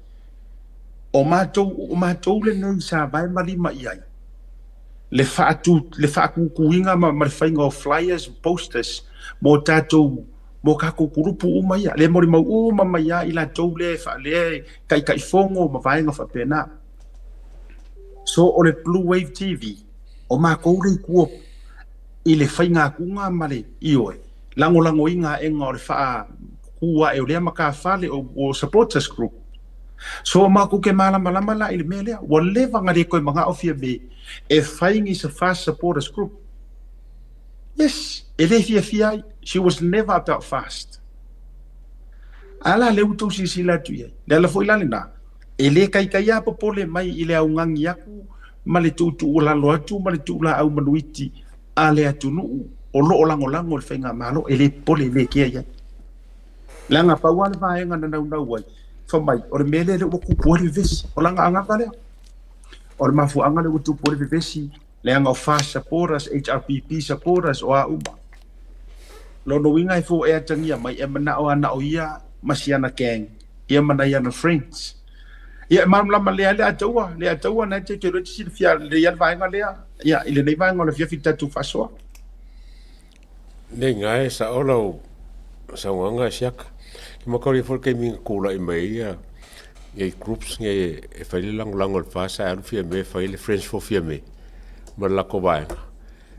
A: O matou, o matou lenei sa vae ma lima i ai le faatu, le faatutuina ma, ma le faiga o flyers, posters mo tatou, mo tatou kulupu uma ia. Le molimau uma mai lava i latou lea e faa, lea e taitaifono ma vaega faapena. So o le Blue Wave TV, o matou le i tua i le faiga atuga ma le, ioe, lagolagoina aega o le faaku ae o lea matafale o, o supporters group. So matou te malamalama la i le mea lea, ua leva ona le toe manao Fiame e fai ni sa FAST supporters group. Yes, e le fiafia ai. She was never about FAST. A la lea ua tou silasila atu i ai. Le ala foi la lena, e le taitai a popole mai i le augani atu ma le tuutuualalo atu ma le tuulaau manuiti a le atunuu o lo o lagolago i le faigamalo, e le popole, e le kea i ai. Leaga pau lava le vaega na naunau ai, fai mai, o le mea lea lea ua tupu ai le vevesi, o lana agaga lea. O le mafuaaga lea ua tupu ai le vevesi, leaga o FAST supporters, HRPP supporters, o a uma. Lona uiga e fua e atagia mai, e manao lava na o ia ma si ana gang, ia ma nai ana friends. Ia, e malamalama lea le Ataua, le Ataua na e te te silafia lelei lava le vaega lea, ia, i lenei vaega o le afiafi tatou faasoa.
C: Nei ga e sa'o lau saunoaga e siaka. Ke makauli ai foi le taimi na tulai mai ai ia nei groups nei e fai le lagolago i le FAST ae alu Fiame e fai le Friends for Fiame ma le latou vaega.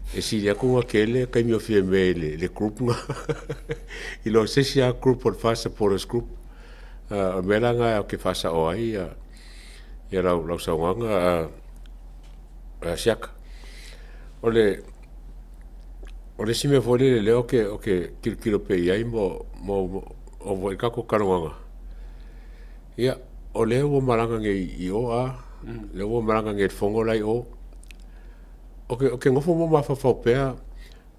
C: E sili atu ona tele taimi o Fiame i le, le group na i lo se isi lava group o le FAST Supporters Group. O le mea la lena ou te faasao ai ia, ia lau, lau saunoaga siaka. O le O le isi mea foi lele lea ou te, ou te tilotilo pea i ai mo, mo, mo foi le tatou talanoaga, ia, o lea ua malaga nei i o a, lea ua malaga nei i le fono la i o. Ou te, ou te nofo ma mafaufau pea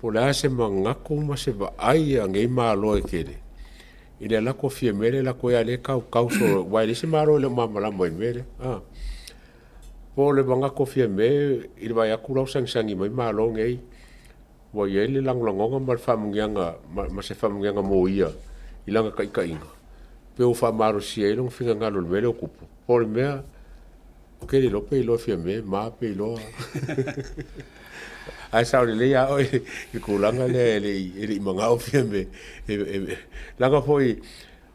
C: po o le a se manatu ma se vaai a nei Malo e tele. I le lako Fiame le lako ia le kau kau so wa le se malo le malamalama i mea lea. Ah. Po o le manatu o Fiame i le vaai atu la ua sagisagiī mai Malo nei, ua i ai le lagolagoga ma le faamanuiaga ma se faamanuiaga mo ia i lana taitaiga, pe ua faamalosia ai lona finagalo i le mea lea o tupu. Po o le mea, ou te le iloa pe iloa e Fiame ma pe iloa. Ae sao lelei lava oe i le tulaga lea e le i manao Fiame leaga foi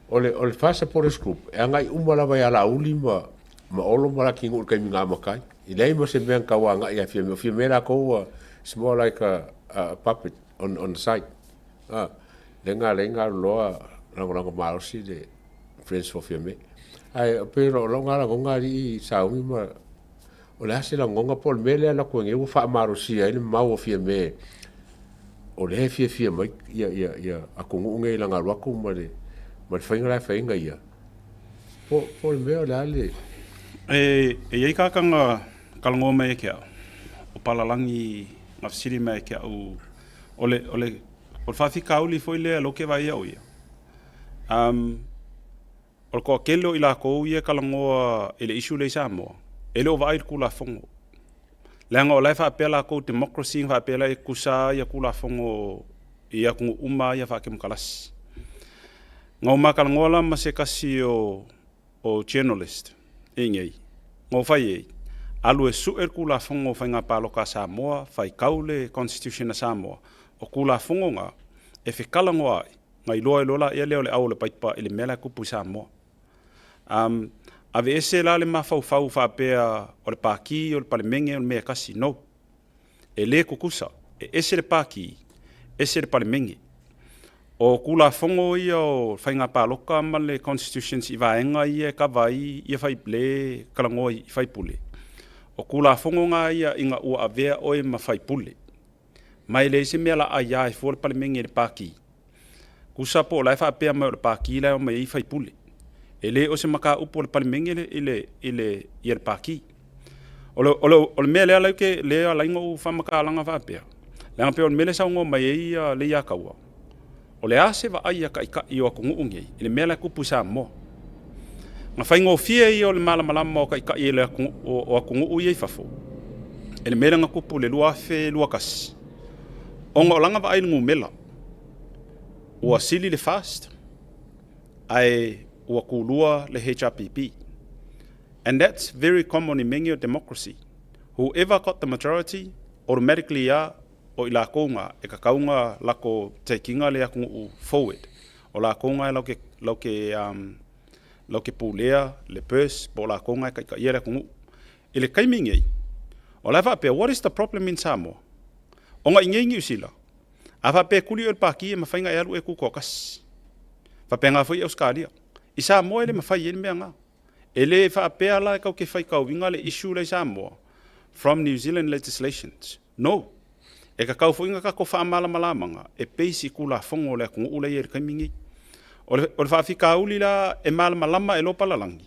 C: o le FAST Supporters Group e agai uma lava ia Laauli ma Olo ma Latinuu i le taimi na amata ai. E leai ma se mea na tau agai ia Fiame, o Fiame latou ua, it's more like a puppet on the side. Lea na ala ai ona alu loa lagolago malosi le Friends for Fiame. Ae pei o lau na lagona alii sauni ma o le a se lagona po o le mea lea e alu atu ai nei ua faamalosia ai le mau o Fiame o lea e fiafia mai atunuu nei i lana alu atu ma le faiga la e fai ai na ia. Po o le mea o le a le.
D: E i ai kakana talanoa mai e ke au, o palalagi na fesili mai e ke au, o le, o le, o le faafitauli foi lea lea ou te vaai au ia. O le toatele o i latou ia e talanoa i le issue lea i Samoa, e le o vaai i le Tulafono. Leaga o la e faapea latou democracy ma faapea la e tutusa ia Tulafono i atunuu uma ia faatemokarasi. Na ou ma talanoa la ma se tasi o journalist i inei, na ou fai i ai, alu e sue le Tulafono o Faiga Palota a Samoa, faitau le Constitution a Samoa, o Tulafono na e fetalanoa ai, na iloa ai loa laia lea o le au o le paipa i le mea la e tupu i Samoa. Aveese la le mafaufau faapea o le Pati, o le Palemene, o le mea e tasi. No. E le tutusa. E ese le Pati, ese le Palemene. O Tulafono ia o Faiga Palota ma le Constitutions i vaega ia e kava ai ia le talanoa i faipule, o Tulafono na ia ina ua avea oe ma faipule. Ma e leai se mea la aia ai fua le Palemene i le Pati. Tusa po o la e faapea mai o le Pati la e omai ai faipule. E le o se mataupu a le Palemene i le, i le, ia le Pati. O le, o le, o le mea lea la ke, lea ala ai ona ou faamatalaga faapea, leaga pei o le mea lea e saunoa mai ai Leiataua, O le a se vaai a taitai o atunuu nei i le mea la e tupu i Samoa? Na faigofie ia o le malamalama o taitai o atunuu ia i fafo i le mea lea na tupu i le 2021, ona o lana vaai i le numera, ua sili le FAST ae ua tulua le HRPP. And that's very common in many a democracy. Whoever got the majority automatically a o i lakou na e kakau na lako taking le atunuu forward. O lakou na e lau ke pulea le purse po o lakou na e taitaia le atunuu. I le taimi nei, o la e faapea, what is the problem in Samoa? Ona i nei Niu Sila, a faapea e tuli oe i le paki e mafai na e alu e tutoatasi. Faapena foi i Ausetalia. I Samoa e le mafai ai le mea na. E le faapea la e tau ke faitauina le issue la i Samoa from New Zealand legislations. No. E kakau foi na tatou faamalamalamaga e base i Tulafono o le atunuu la e i ai i le taimi nei. O le, o le faafitauli la e malamalama e lo palalagi,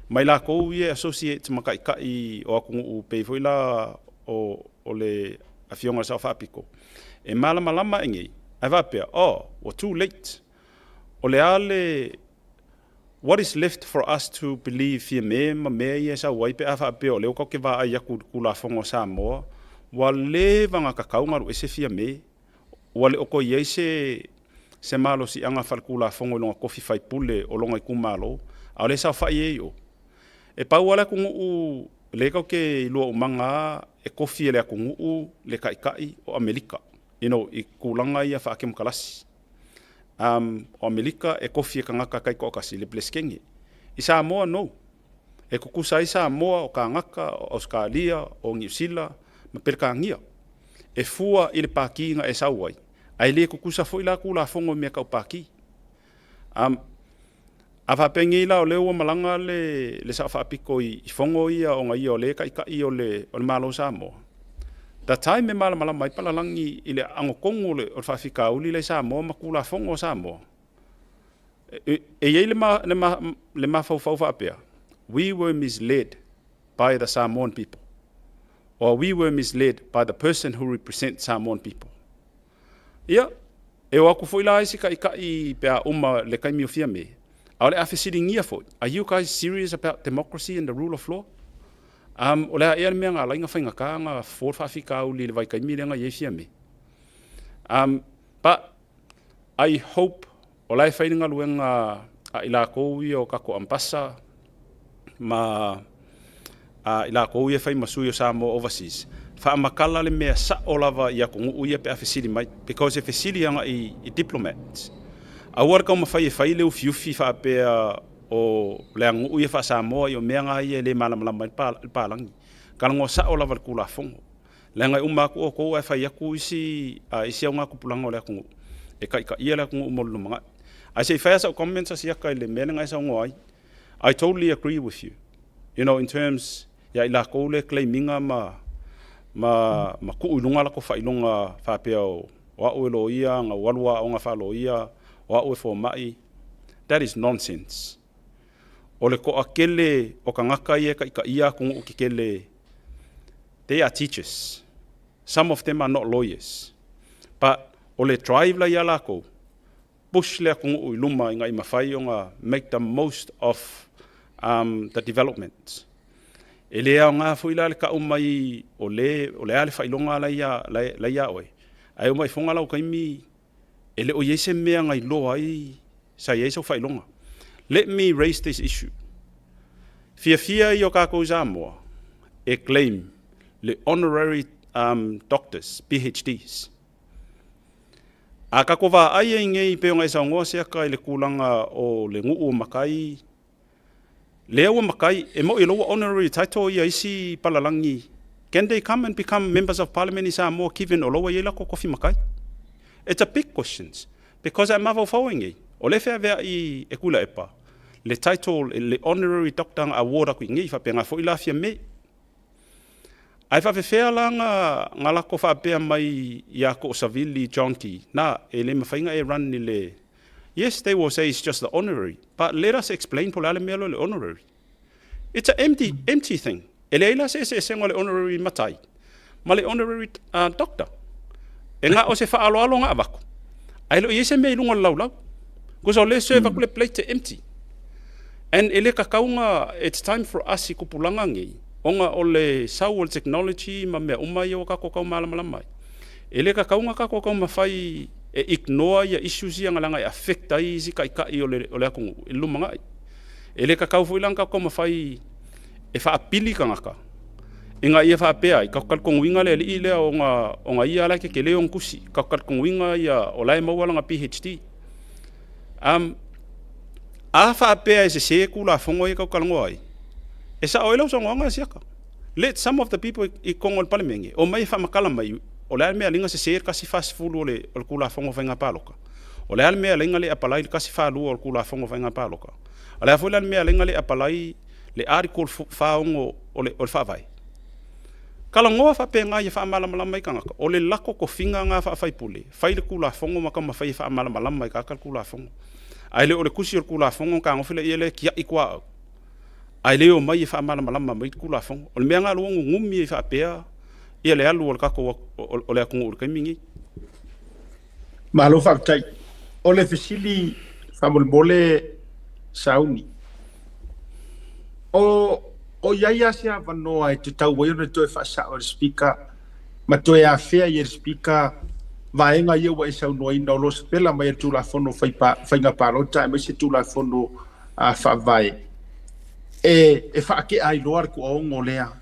D: mai lakou ia e associate ma taitai o atunuu pei foi la o, o le Afioga i le Sao Faapito, e malamalama e nei, ae faapea, oh, ua too late. O le a le, What is left for us to believe Fiame ma mea ia e sau ai pe a faapea o lea ua tatou te vaai atu i le Tulafono a Samoa, ua leva ona tatau ona alu ese Fiame. Ua le o toe i ai se se malosiaga faale-Tulafono i lona tofi faipule o lona itumalo, a o lea e saofai ai i o. E pau lava le atunuu lea tatou te iloa umaga lava e tofi e le atunuu le Taitai o Amerika, you know, i tulaga ia faa-kemokarasi. O Amerika e kofi e kagaka taitoatasi le Peresetene. I Samoa, no. E tutusa ai Samoa, o Kagaka, o Ausetalia, o Niu Sila ma Peretania. E fua i le pati na e sau ai, ae le tutusa foi la Tulafono i mea tau pati. A faapea nei la o lea ua malaga le Sao Faapito i fono ia ona ia o lea e taitai o le Malo o Samoa, the time e malamalama ai palalagi i le agatonu o le faafitauli la i Samoa ma Tulafono a Samoa, e i ai le mafaufau faapea, we were misled by the Samoan people or we were misled by the person who represents Samoan people. Ia. E o atu foi la isi taʻitaʻi pe a uma le taimi o Fiame, a o le a fesiligia foi, are you guys serious about democracy and the rule of law? O le a ea le mea na ala ai ona faigata ona fofo le faafitauli i le vaitaimi lea na i ai Fiame? But I hope o la e fai le galuega a i latou ia o tatou ambassa ma a i latou ia e fai ma sui o Samoa overseas, faamatala le mea sao lava i atunuu ia pe a fesili mai, because e fesili agai i diplomats. Aua le taumafai e fai le ufiufi faapea o le aganuu ia faa-Samoa i o mea na ia e le malamalama ai le palagi. Talanoa sao lava i le Tulafono. Leaga e uma atu outou ae fai atu isi isi augatupulaga o le atunuu e taitaia le atunuu mo le lumanai. Ae se i fai lava sau comments a siaka i le mea lea na e saunoa ai. I totally agree with you. You know, in terms ia i latou le claim ina ma ma ma tuu i luga latou faailoga faapea o o au e loia, na ou alu aoga faaloia, o au e fomai. That is nonsense. O le toatele o tagata ia e taitaia atunuu tetele, they are teachers. Some of them are not lawyers. But o le drive la ia latou, push le atunuu i luma ina ia mafai ona make the most of the development. E le aoga foi la le tau mai o le, o le a le faailoga la ia, la ia oe, ae oo mai foga lau taimi e le o i ai se mea na iloa ai sa i ai sau faailoga. Let me raise this issue. Fiafia ia o tatou i Samoa e claim le honorary doctors, PhDs. A tatou vaai ai nei pei ona e saunoa Siaka i le tulaga o le nuu o matai, lea ua matai, e moi o la ua honorary title ia isi palalagi. Can they come and become members of parliament i Samoa given o la ua i ai latou tofi matai? It's a big questions because a mafaufau ai nei, o lea e feaveai e Tuilaepa le title, le honorary doctor na award atu i nei, faapena foi la Fiame. Ae faafefea la na lako faapea mai ia Koosavili John Key, na, e le mafai ona e run i le. Yes, they will say it's just the honorary, but let us explain po o le a le mea lea o le honorary. It's a empty, empty thing. E leai la se eseesega o le honorary matai ma le honorary doctor. E na o se faaaloalo na avatu, ae le o i ai se mea i luga o le laulau. Because o lea e serve atu le plate e empty. And e le tatau ona, it's time for us i tupulaga nei, ona o le sau o le technology ma mea uma ia ua tatou tau malamalama ai. E le tatau ona tatou taumafai e ignore ia issues ia leaga e affect ai isi taitai o le, o le atunuu i le lumanai. E le tatau foi la ona tatou taumafai e faapili tagata ina ia faapea ai, tatou talitonuina le alii lea ona, ona ia la e tetele ona tusi, tatou talitonuina ia o la e maua lana PhD. A faapea e sese Tulafono ia e tau talanoa ai, e sao ai lau saunoaga e Siaka. Let some of the people i totonu o le Palemene o mai e faamatala mai o le a le mea e ala ai ona sese le 140 o le Tulafono o Faiga Palota. O le a le mea e ala ai ona le apply le 142 o le Tulafono o Faiga Palota. O le a foi la le mea e ala ai ona le apply le Article 46 o le Faavae. Talanoa faapena ia faamalamalama ai tagata, o le lako tofiga na faafaipule, fai le Tulafono ma taumafai e faamalamalama i tagata le Tulafono. Ae le o le tusi o le Tulafono ona tagofi lea lea tiai tuaau, ae le omai e faamalamalama mai le Tulafono. O le mea na ua nunumi ai faapea ia le alu o le tatou o le atunuu i le taimi lenei.
A: Malo faafetai. O le fesili faamolemole Sauni. O i ai lava se avanoa e tatau ai ona toe faasao e le Speaker ma toe afea i e le Speaker vaega ia ua e saunoaina o lo o sapela mai e le Tulafono Faiga Palota aemaise Tulafono Faavae e faatea ai loa le tuaogo lea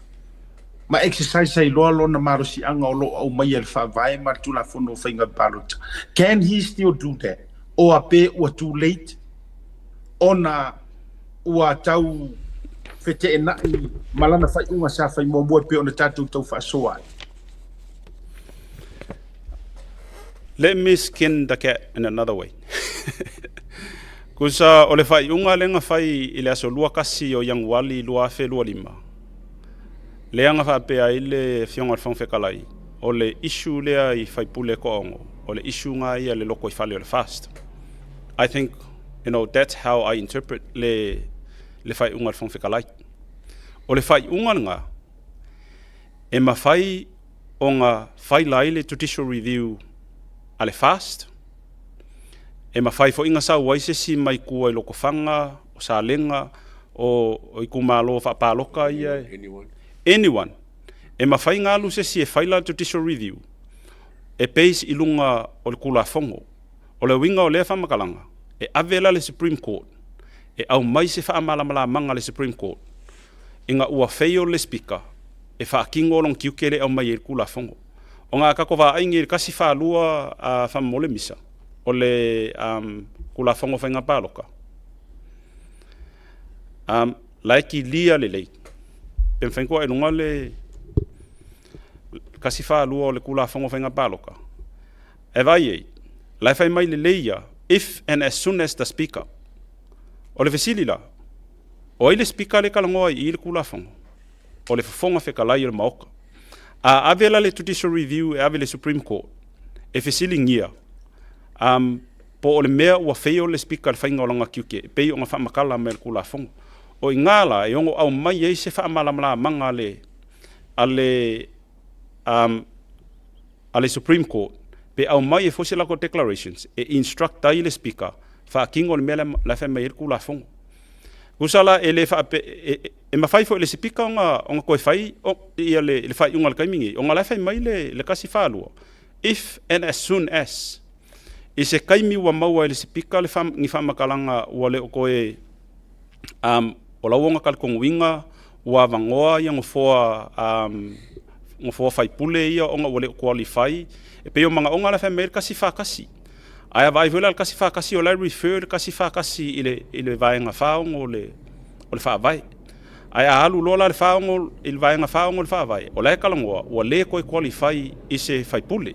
A: ma exercise ai loa lona malosiaga o lo o aumaia e le Faavae ma le Tulafono Faiga Palota? Can he still do that? Or pe ua too late ona ua tau feteenai ma lana faaiuga sa fai muamua e pei ona tatou tau faasoa ai?
D: Let me skin the cat in another way. Kusa o le faaiuga lea na fai i le aso 21 o Ianuari 2025, lea na faapea ai le Afioga i le Fofoga Fetalai, o le issue lea i faipule toaono, o le issue na ia le lotoifale o le FAST. I think, that's how I interpret le faaiuga a le Fofoga Fetalai. O le faaiuga lena, e mafai ona faila ai le judicial review a le FAST. E mafai foi ona sau ai se isi mai tua i Lotofaga, o Salega, o itumalo faapaloka ia.
C: Anyone.
D: Anyone. E mafai ona alu se isi e fai la judicial review e base i luga o le Tulafono. O le uiga o lea faamatalaga, e ave la le Supreme Court e aumai se faamalamalamaga a le Supreme Court ina ua fail le Speaker e faatino lona tiute lea e aumai ai le Tulafono. Ona a tatou vaai nei i le 142 faamolemole misa o le Tulafono o Faiga Palota, la e kilia lelei, pe mafai ona tuu ae i luga le 142 o le Tulafono o Faiga Palota, e vaai i ai, la e fai mai lelei ia, if and as soon as the Speaker. O le fesili la, o ai le Speaker lea e talanoa ai i i i le Tulafono? O le Fofoga Fetalai o le Maota. A ave la le Judicial Review e ave i le Supreme Court e fesiligia po o le mea ua fail le Speaker i le faiga o lana tiute e pei ona faamatala mai e le Tulafono. O i ina la e ono aumai ai se faamalamalamaga a le a le a le Supreme Court pe aumai ai foi se latou declarations e instruct ai le Speaker faatino le mea la e fai mai ai le Tulafono. Tusa la e le faape, e mafai foi e le Sipika ona toe fai ia le faaiuga i le taimi nei, ona o la e fai mai le 142, if and as soon as, i se taimi ua maua e le Sipika ni faamatalaga ua le o toe, o la ua ona talitonuina ua avanoa ia nofoa, nofoa faipule ia ona ua le o qualify, e pei o manaoga la e fai mai ai le 141. Ae a vaai foi la i le 141 o la e refer le 141 i le vaega 46 o le Faavae. Ae a alu loa la le 46 i le vaega 46 o le Faavae, o la e talanoa ua le toe qualify i se faipule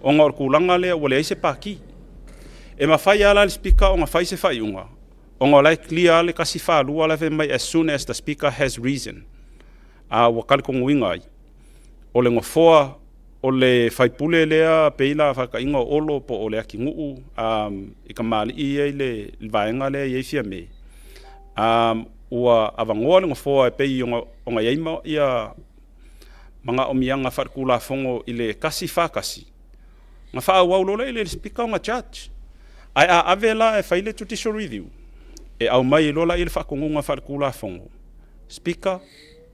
D: ona o le tulaga lea ua leai se Pati. E mafai lava la e le Speaker ona fai se faaiuga ona o la e clear lava le 142 la e fai mai as soon as the Speaker has reason, a ua talitonuina ai o le nofoa o le faipule lea pei la faataiga o Olo po o Leatinuu i kamali'i ia i le vaega lea e i ai Fiame, ua avanoa le nofoa e pei ona i ai ia manaomiaga faaletulafono i le 141, ona faaauau loa lea i le Speaker ona charge. Ae a ave la e fai le judicial review, e aumai ai loa lea le faatonuga faaletulafono, Speaker,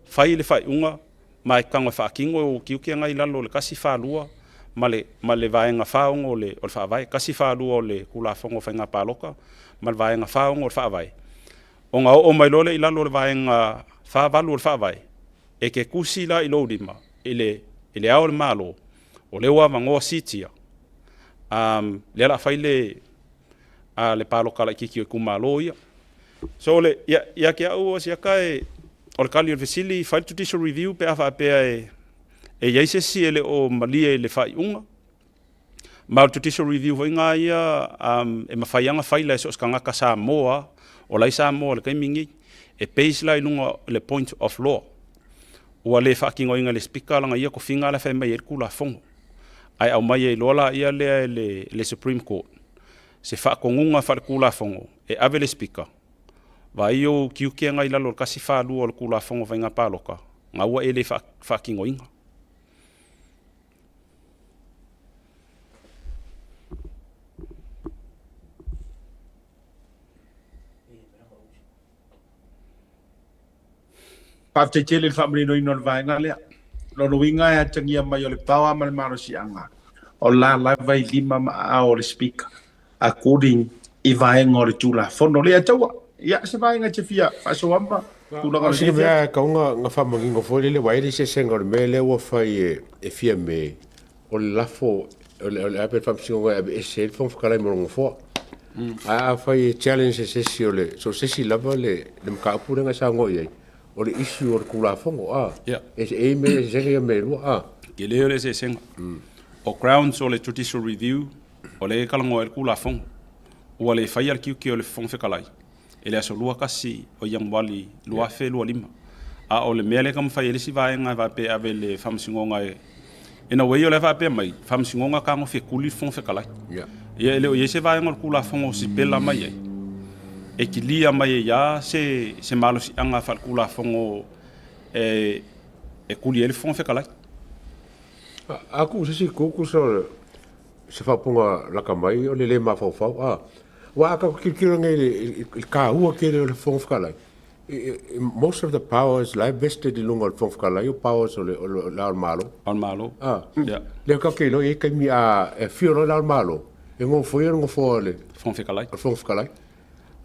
D: fai le faaiuga ma e tago e faatino e ou tiute na i lalo o le 142 ma le ma le vaega 46 o le o le Faavae, 142 o le Tulafono o Faiga Palota ma le vaega 46 o le Faavae. Ona oo mai loa lea i lalo o le vaega 48 o le Faavae, e te tusi la i lou lima i le i le Ao o le Malo, o lea ua avanoa siitia, lea o le a fai le a le palota laitiiti o itumalo ia. So le, ia, ia te au o siaka e, o le tali o le fesili, fai le judicial review pe a faapea e, e i ai se isi e le o malie i le faaiuga. Ma o le judicial review foi ngā ia e mafai lava ona faila e so o se tagata Samoa o la e i Samoa i le taimi lenei, e base la i luga o le point of law. Ua le faatinoina e le Speaker lana ia tofiga la e fai mai ai le Tulafono. Ae aumai ai loa laia lea e le Supreme Court se faatonuga faaletulafono e ave le Speaker, vaai ou tiute na i lalo o le 142 o le Tulafono o Faiga Palota, na ua e le faatinoina.
A: Faafetai tele i le faamaninoina o le vaega lea. Lona uiga e atagia mai o le power ma le malosiaga o la lava i lima ma aao o le Speaker according i vaega o le Tulafono lea. Taua, ia se vaega e te fia faasoa ma tulaga o
C: lenei
A: afiafi.
C: Mea e tau na faamanino foi lele, ua i ai le eseesega o le mea lea ua fai e Fiame, o le lafo, o le a pe le faamasinoga e aveese ai le Fofoga Fetalai ma lona nofoa. Ae afai e challenge e se isi o le, so o se isi lava le mataupu lea na e saunoa i ai, o le issue o le Tulafono, a?
D: Ia.
C: E i ai mea eseesega ia mea e lua, a?
D: Tele o le eseesega. O grounds o le judicial review, o lea e talanoa ai le Tulafono. Ua le faia le tiute o le Fofoga Fetalai i le aso 21 o Ianuari 2025. A o le mea lea e taumafai ai le isi vaega e faapea e ave i le Faamasinoga e In a way o lea e faapea mai, Faamasinoga tagofi e tuli le Fofoga Fetalai. Ia e le o i ai se vaega o le Tulafono o sipela mai ai, e kilia mai ai lava se, se malosiaga faaletulafono e, e tuli ai le Fofoga Fetalai.
C: A tuu se isi itu, tusa o le. se faaupuga laka mai o le lē mafaufau a. Aua a tatou tilotilo nei i le taua tele o le Fofoga Fetalai, most of the powers la e vested i luga o le Fofoga Fetalai o powers o le o le Ao o le Malo.
D: Ao o le Malo.
C: A. Lea tatou te iloa e i ai taimi a e afio loa le Ao o le Malo, e nofoia le nofoa o le
D: Fofoga Fetalai.
C: O le Fofoga Fetalai.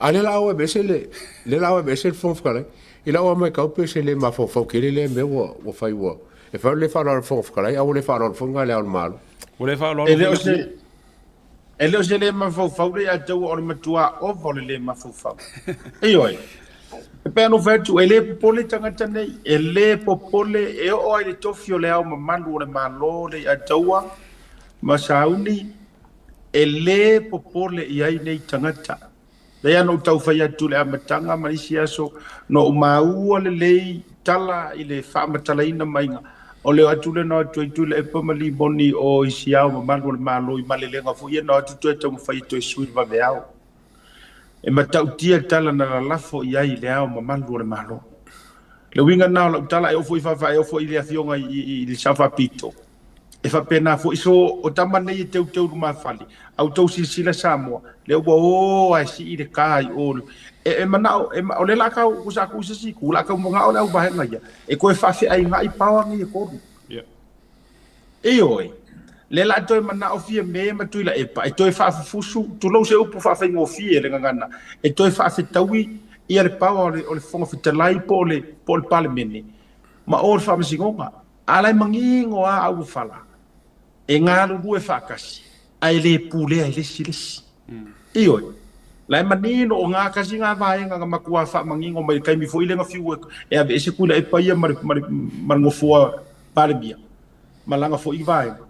C: A lea la ua aveese le lea la ua aveese le Fofoga Fetalai. I lau matau pe se le mafaufau tele lea mea ua ua fai ua e fai o le faaaloalo i le Fofoga Fetalai a ua le faaaloalo foi le Ao o le Malo.
D: Ua le faaaloalo
A: E le o se e le o se le mafaufau le ia te au o le matua ova o le le mafaufau. Ioe. E pei ona ou fai atu, e le popole tagata nei, e le popole e oo ai i le tofi o le Ao Mamalu o le Malo le Leiataua ma Sauni, E le popole i ai nei tagata. Lea na ou tau fai atu i le amataga ma isi aso, na ou maua lelei tala i le faamatalaina maiga o le o atu lea na o atu ai Tuilaepa ma Limoni o isi ao mamalu o le Malo i malelega foi ia na o atu toe taumafai e toe sui le vaveao. E matautia tala na lalafo i ai i le ao mamalu o le Malo. Le uiga lena o lau tala, e oo foi i e oo foi i le afioga i le Sao Faapito, E faapena foi, so o tama nei e teuteu lumafale, a outou silasila Samoa, lea ua o a e sii le ka i o, e, e manao, e, o lea la kau, sa ku se si ku, la kau manao le au vaega ia, e koe faafeaiga'i paoa nei e kolu.
D: Yeah.
A: Ioe, lea la toe manao fia me ma Tuilaepa, e toe faafufusu, tulou se upu faafaigofie le gagana, e toe faafetaui ia le paoa o le, o le Fofoga Fetalai po o le, po o le Palemene, ma o le Faamasinoga. A la e manino lava auofala, e galulue faatasi, ae le pulea e le isi le isi. Ioe. La e manino, o gā tasi gā vaega na matua faamanino mai le taimi foi lea na fiu e aveese Tuilaepa ia ma le, ma le, ma le nofoa Palemia, ma lana foi vaega,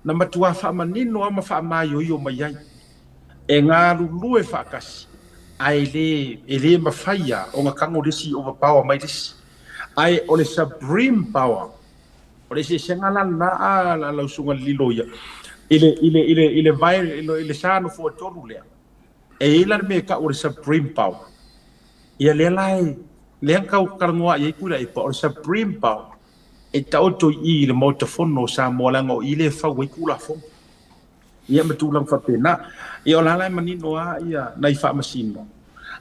A: na matua faamanino lava ma faamaioio mai ai. E galulue faatasi, ae le, e le mafai lava ona tago le isi overpower mai le isi. Ae o le supreme power, o le eseesega la lena a lau susuga Lilo ia, i le, i le, i le, i le vae, i le, i le sa nofoa tolu lea, e i ai la le mea e tau o le supreme power. Ia lea la e, lea na tau talanoa i ai Tuilaepa, o le supreme power, e taoto i i i le Maota Fono o Samoa leaga o i lea e fau ai Tulafono. Ia ma tulaga faapena. Ia o la la e manino lava ia nai faamasino,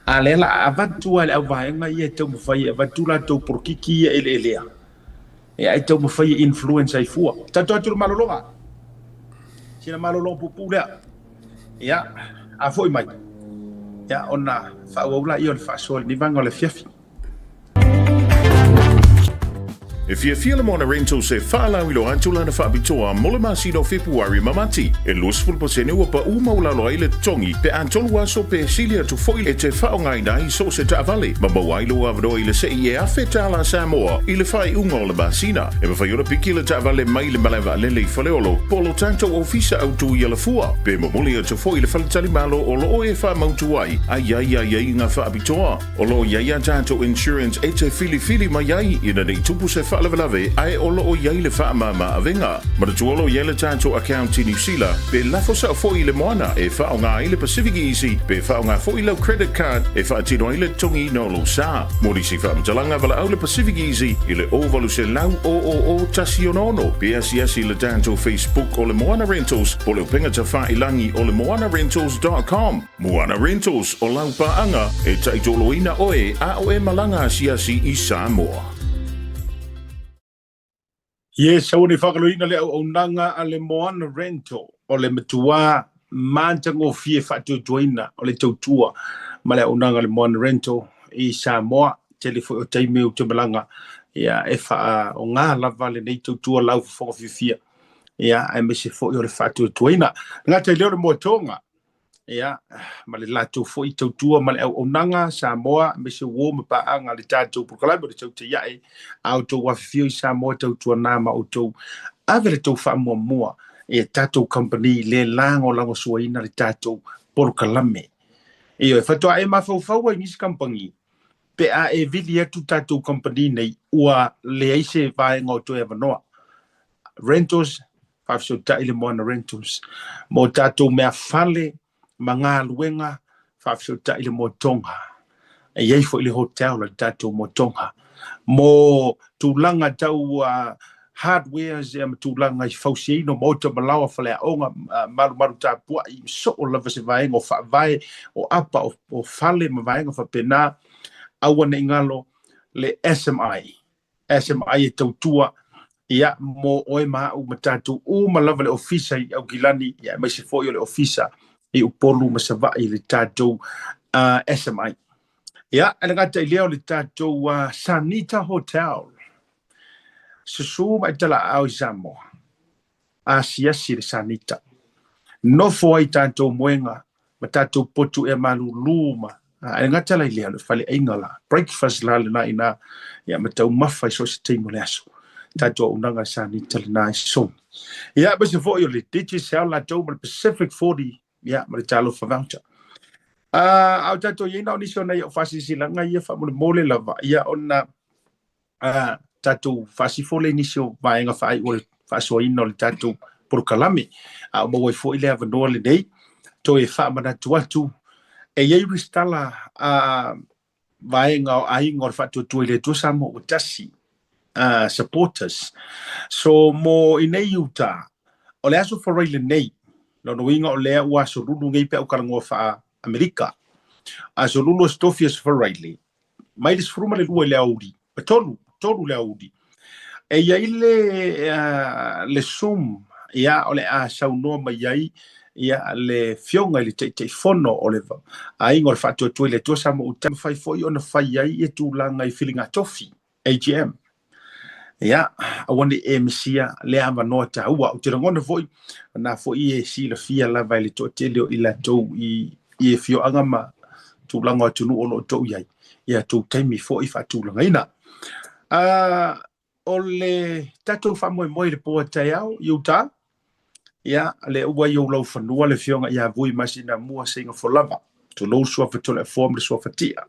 A: a lea la a avatu lava e le auvaega ia e taumafai e avatu latou polokiki ia eleelea, ia e taumafai e influence ai fua. Tatou atu i le malologa. Sina malologa puupuu lea. Ia, a foi mai, ia ona faaauau laia o le faasoa i lenei vaega o le afiafi.
B: E fiafia le Moana Rentals e faalauiloa atu lana faapitoa mo le masina o Fepuari ma Mati. E 20% ua paʻu maualalo ai le totogi pe a tolu aso pe sili atu foi e te faaaogaina ai so o se taavale ma maua ai lou avanoa i le sei e $1,000 Samoa i le faaiuga o le masina. E mafai ona piki le taavale mai le malae vaalele i Faleolo po o lo tatou ofisa autu i Alafua pe momoli atu foi i le faletalimalo o lo o e faamautu ai a i ai aiaiga faapitoa. O lo o i ai a tatou insurance e te filifili mai ai ina nei tupu se faalavelave ae o lo o i ai le faamama avega. Manatua o lo o i ai le tatou account i Niu Sila pe lafo sao foi i le moana e faaaoga ai le Pacific Easy pe faaaoga foi lau credit card e faatino ai le totogiina o lou sa. Mo nisi faamatalaga valaau le Pacific Easy i le 0800 000 166 pe asiasi i le tatou Facebook o le Moana Rentals po o le upega tafailangi o le moanarentals.com. Moana Rentals o lau paaga e taitoloina oe a o e malaga asiasi i Samoa.
A: Yes, aua ne i faagaloina le auaunaga a le Moana Rental o le matuā matagofie faatuatuaina o le tautua ma le auaunaga a le Moana Rental i Samoa. Tele foi o taimi ou te malaga ia e faaaoga lava lenei tautua lau fofoga fiafia ia aemaise foi o le faatuatuaina. E gata i lea o le moatoga ia, ma le latou foi tautua ma le auaunaga Samoa, aemaise uo ma paaga le tatou polokalame o le Tautai Ae, a outou afifio i Samoa tautuana ma outou ave le tou faamuamua i tatou kamupani le lagolagosuaina le tatou polokalame. Ioe, faatoa e mafaufau ai nisi kamupani pe a e vili atu tatou kamupani nei ua leai se vaega o toe avanoa. Rentals, faafesootai le Moana Rentals. Mo tatou mea fale ma galuega, faafesootai le Moetoga. E i ai foi le hotel a le tatou Moetoga. Mo tulaga tau Hardwares ia ma tulaga i fausiaina o maota ma laoa, faleaoga, malumalu tapuai, ma soo lava se vaega o faavae o apa o fale ma vaega faapena. Aua ne i galo le SMI. SMI e tautua ia mo oe ma a'u ma tatou uma lava, le ofisa i Aukilani ia aemaise foi o le ofisa i Upolu ma Savaii, le tatou SMI. Ia, e le gata i lea o le tatou Sanita Hotel. Susu ma e talaaao i Samoa, asiasi le Sanita. Nofo ai tatou moega ma tatou potu ea malūlū ma e le gata la i lea o le faleaiga la, breakfast la lena ina ia ma taumafa i so o se taimi o le aso. Tatou auaunaga le Sanita lena i Sogi. Ia, aemaise foi o le Digicel latou ma le Pacific 40 ia ma le Talofa Voucher. A o tatou i ai na o nisi o nai au faasilasilaga ia faamolemole lava ia ona tatou faasifo lea i nisi o vaega faaiu o le faasoaina o le tatou polokalame. A o maua ai foi le avanoa lenei, toe faamanatu atu, e i ai resitala a vaega o Aiga o le Faatuatua i le Atua Samoa Ua Tasi supporters. So mo i nei Utah, o le aso Forai lenei, lona uiga o lea ua aso Lulu nei pe a ou talanoa faa-Amerika. Aso Lulu, aso Tofi, aso Faraile, mai le 12 i le aoauli, e 3 le aoauli, e i ai le Zoom, ia, o le a saunoa mai ai ia le Afioga i le Taitaifono o le Aiga o le Faatuatua i le Atua Samoa Ua mafai foi ona fai ai ia tulaga i filiga tofi AGM. Ia, aua ne i e misia lea avanoa taua. Ou te lagona foi, o na foi e silafia lava e le toatele o i latou i afioaga ma tulaga o atunuu o lo o tou i ai, ia tou taimi foi faatulagaina. O le tatou faamoemoe i le po a taeao i Utah, ia, lea ua i ou laufanua le Afioga ia Vui Masinamua Seigafolava, tulou le suafa Toleafoa ma le suafa Tia.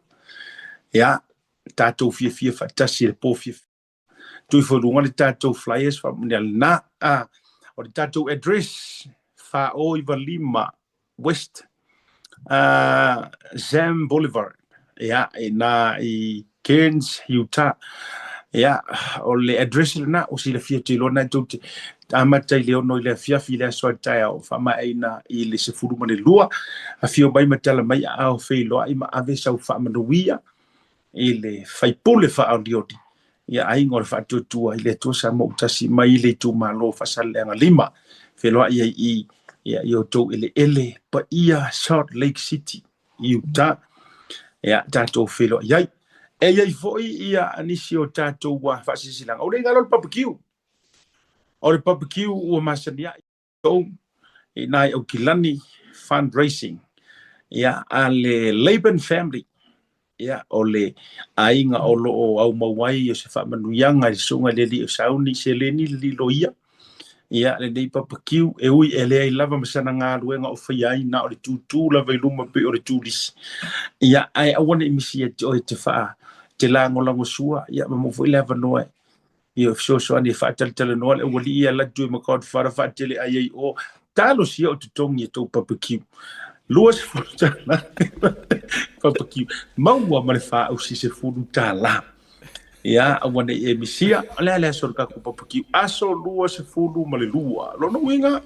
A: Ia, tatou fiafia faatasi i le po fiafia. Tuu ifo i luga le tatou flyers faamonia lena. O le tatou address, 495 West Zam Boulevard, ia, i na i Kearns, Utah. Ia, o le address lena, o silafia te iloa na e tou te amata i le 6 i le afiafi i le aso a taeao, faamaeaina i le 12. Afio mai ma tala mai aao feiloai ma ave sau faamanuia i le faipule faaolioli ia Aiga o le Faatuatua i le Atua Samoa Ua Tasi mai le itumalo Faasaleleaga 5, feiloai ai i ia i outou eleele paia Salt Lake City i Utah. Ia tatou feiloai ai. E i ai foi ia nisi o tatou faasilasilaga. O le galo le barbecue. O le barbecue ua masani ai tou i nai Aukilani, fundraising ia a le Laban family, ia o le aiga o lo o aumau ai o se faamanuiaga i le susuga i le alii o Sauni Seleni le Liloia ia lenei barbecue. E ui e leai lava ma sana galuega o faia ai, na o le tūtū lava i luma pei o le turisi, ia ae aua ne i misi ia te oe te faa te lagolagosua ia ma maua foi le avanoa ia fesoasoani e faatalatalanoa le aualii ia alu atu e ma Godfather faatele ai ai o talosia o totogi e tou barbecue $20 barbecue maua ma le faausi $10. Ia, aua ne i e misia o le a le aso o le tatou barbecue, aso 22. Lona uiga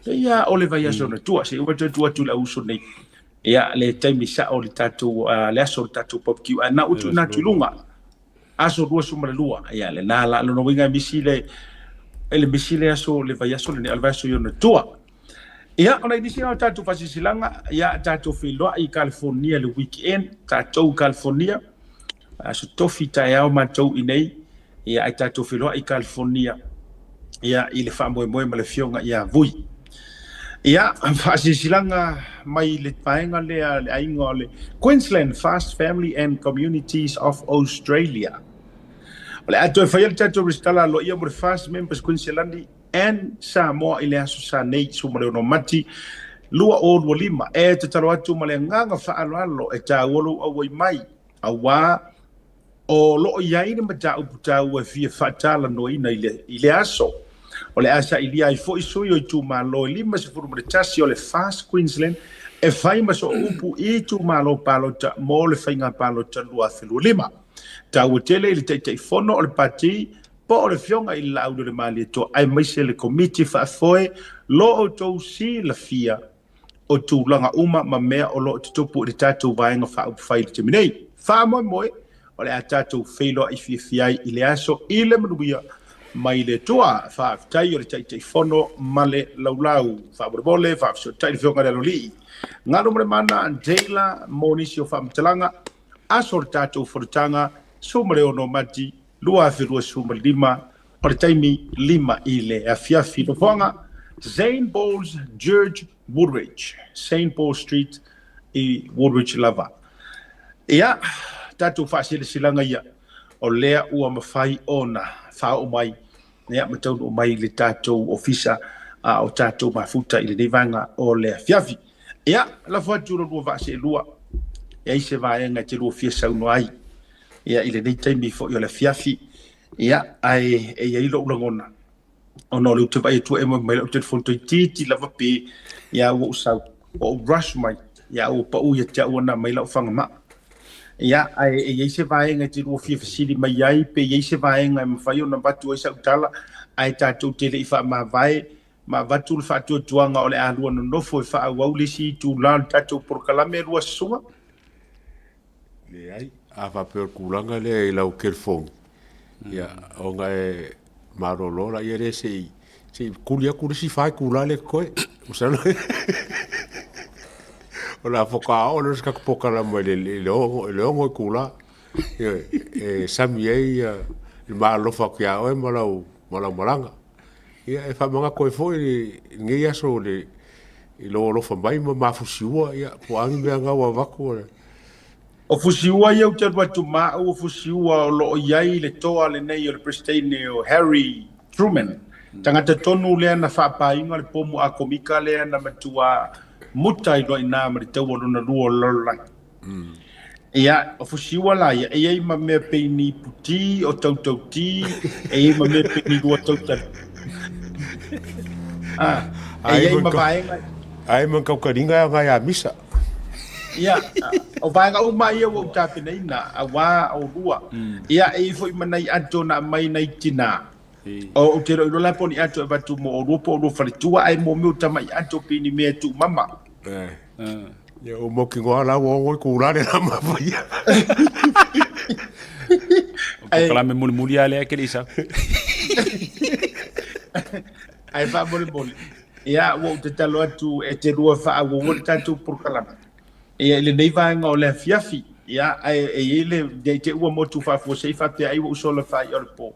A: ia o le vaiaso na tua se ua tu atu le auso nei, ia le taimi sao le tatou le aso o le tatou barbecue, ae na utu na tu i luga aso 22. Ia lena la, lona uiga e misi le e le misi le aso le vaiaso lenei, o le vaiaso i ona tua. Ia, ona i nisi o tatou faasilasilaga, ia tatou feiloai i California le weekend, tatou i California, aso Tofi taeao matou i nei, ia ai tatou feiloai i California, ia i le faamoemoe ma le Afioga ia Vui. Ia, faasilasilaga mai le vaega lea le aiga o le Queensland Fast Family and Communities of Australia. O le a toe faia le tatou resitala aloaia mo le Fast Members Queensland and Samoa i le aso Sa nei, 16 Mati 2025. E tatalo atu ma le agaga faaaloalo e taua lou auai mai, auā o lo o i ai le mataupu taua e fia faatalanoaina i le aso. O le a sailia ai foi sui o itumalo e 51 o le FAST Queensland e fai ma sooupu i itumalo palota mo le faiga palota 2025. Taua tele i le Taitaifono o le Pati Po o le Afioga i le Laaulialemalietoa aemaise le Komiti Faafoe lo outou silafia o tulaga uma ma mea o lo o tutupu i le tatou Vaega Faaupufai i le taimi nei. Faamoemoe o le a tatou feiloai fiafia ai i le aso i le manuia mai le Atua. Faafetai o le Taitaifono ma le laulau. Faamolemole, faafesootai le Afioga i le Aloalii. Galumalemana Taylor mo nisi o faamatalaga. Aso o le tatou fonotaga, 16 Mati 2025, o le taimi 5 i le afiafi. Nofoaga, Saint Paul's Church, Woodridge, Saint Paul Street i Woodridge lava. Ia, tatou faasilasilaga ia, o lea ua mafai ona faaoo mai, ia, ma taunuu mai i le tatou ofisa a o tatou mafuta i lenei vaega o le afiafi. Ia, lafo atu lo lua vaa seelua, e ai se vaega e te lua fia saunoa ai, ia, i lenei taimi foi o le afiafi. Ia, ae e i ai lou lagona, ona o le ou te vaai atu e mai lau telefoni toeitiiti lava pe, ia ua ou sau, ua ou rush mai, ia ua pau ia te au ana mai lau fagamao. Ia, ae e i ai se vaega e te lua fia fesili mai ai, pe i ai se vaega e mafai ona avatu ai sau tala, ae tatou te le i faamavae, ma avatu le faatuatuaga o le a lua nonofo e faaauau le isi itula o le tatou polokalame lua susuga.
C: Leai, a faapea o le tulaga lea i lau telefoni, ia, ona e malolo laia lea se i se i tuli atu le isi fa itula lea e totoe. Masalo o le a faatoa oo lea o se tatou polokalame i le 6 itula. Ioe, e sami ai le ma alofa atu ia oe ma lau malaga. Ia, e faamanatu ai foi lenei aso i lou alofa mai ma ma fusiua, ia, po o a ni mea na ua avatu.
A: O fusiua ia ou te alu atu ma au, o fusiua o lo o i ai le toa lenei o le Peresetene o Harry Truman, tagata tonu lea na faapaina le pomu atomika lea na matua muta ai loa i ina ma le taua lona lua o le lalolagi. Ia, o fusiua la ia, e i ai ma mea pei ni ipu ti, o tautau ti, e i ai ma mea pei ni lua tautali. Ah, e i ai ma vaega.
C: Ai ma tautaliga e agai a misa.
A: Ia, o vaega uma ia ua ou tapenaina, auā o lua. Ia, e i ai foi ma nai ato na aumai nai tinā. O, ou te le o iloa la po o ni ato e avatu mo olua po o olua faletua, ae mo mea o tamai ato pei ni mea e tuumama.
C: Ia, ua mautinoa la ua ono itula le la mafaia.
D: O polokalame mulimuli lava lea e te le i sau.
A: Ae faamolemole, ia, ua ou tatalo atu e te lua faaauaua le tatou polokalame. Ia, i lenei vaega o le afiafi, ia, ae e i ai le, ia, i te ua motu faafuasei faapea ai ua ou sola faai'a o le po.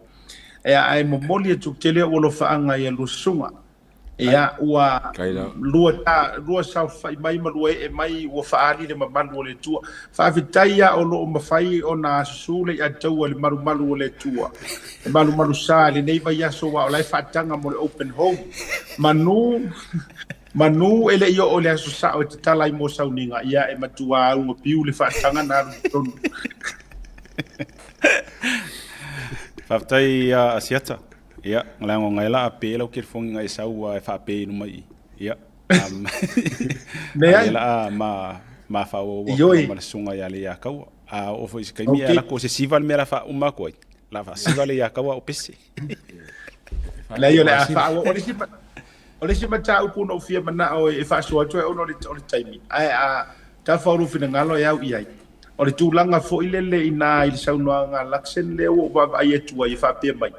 A: Ia, ae momoli atu tele ou alofaaga ia lua susuga. Ia, ua lua, lua saofai mai ma lua ee mai, ua faaali le mamalu o le Atua. Faafetai ia o lo o mafai ona susu le iataua i le malumalu o le Atua. Le malumalu sa i lenei vaiaso aua o la e faataga mo le open home. Manu, manu e le i oo i le aso sao e tatala ai mo sauniga, ia e matua auga piu le faataga na alu i totonu.
D: Faafetai ia Asiata. Ia, leaga o la a pe lau telefoni nga e sau e faape i luma i. Ia.
A: Leai.
D: La ma ma faaauau ma le susuga ia Leiataua. A oo foi i se taimi e lako se siva le mea la faauma atu ai. La faasiva Leiataua o pese.
A: Leai o le a faaauau. O le isi o le isi mataupu na ou fia manao e faasoa atu ai ona o le taimi. Ae a tafa o lou finagalo e au i ai. O le tulaga foi lele inā i le saunoaga a Luxon lea ua ou vaavaai atu ai e faapea mai,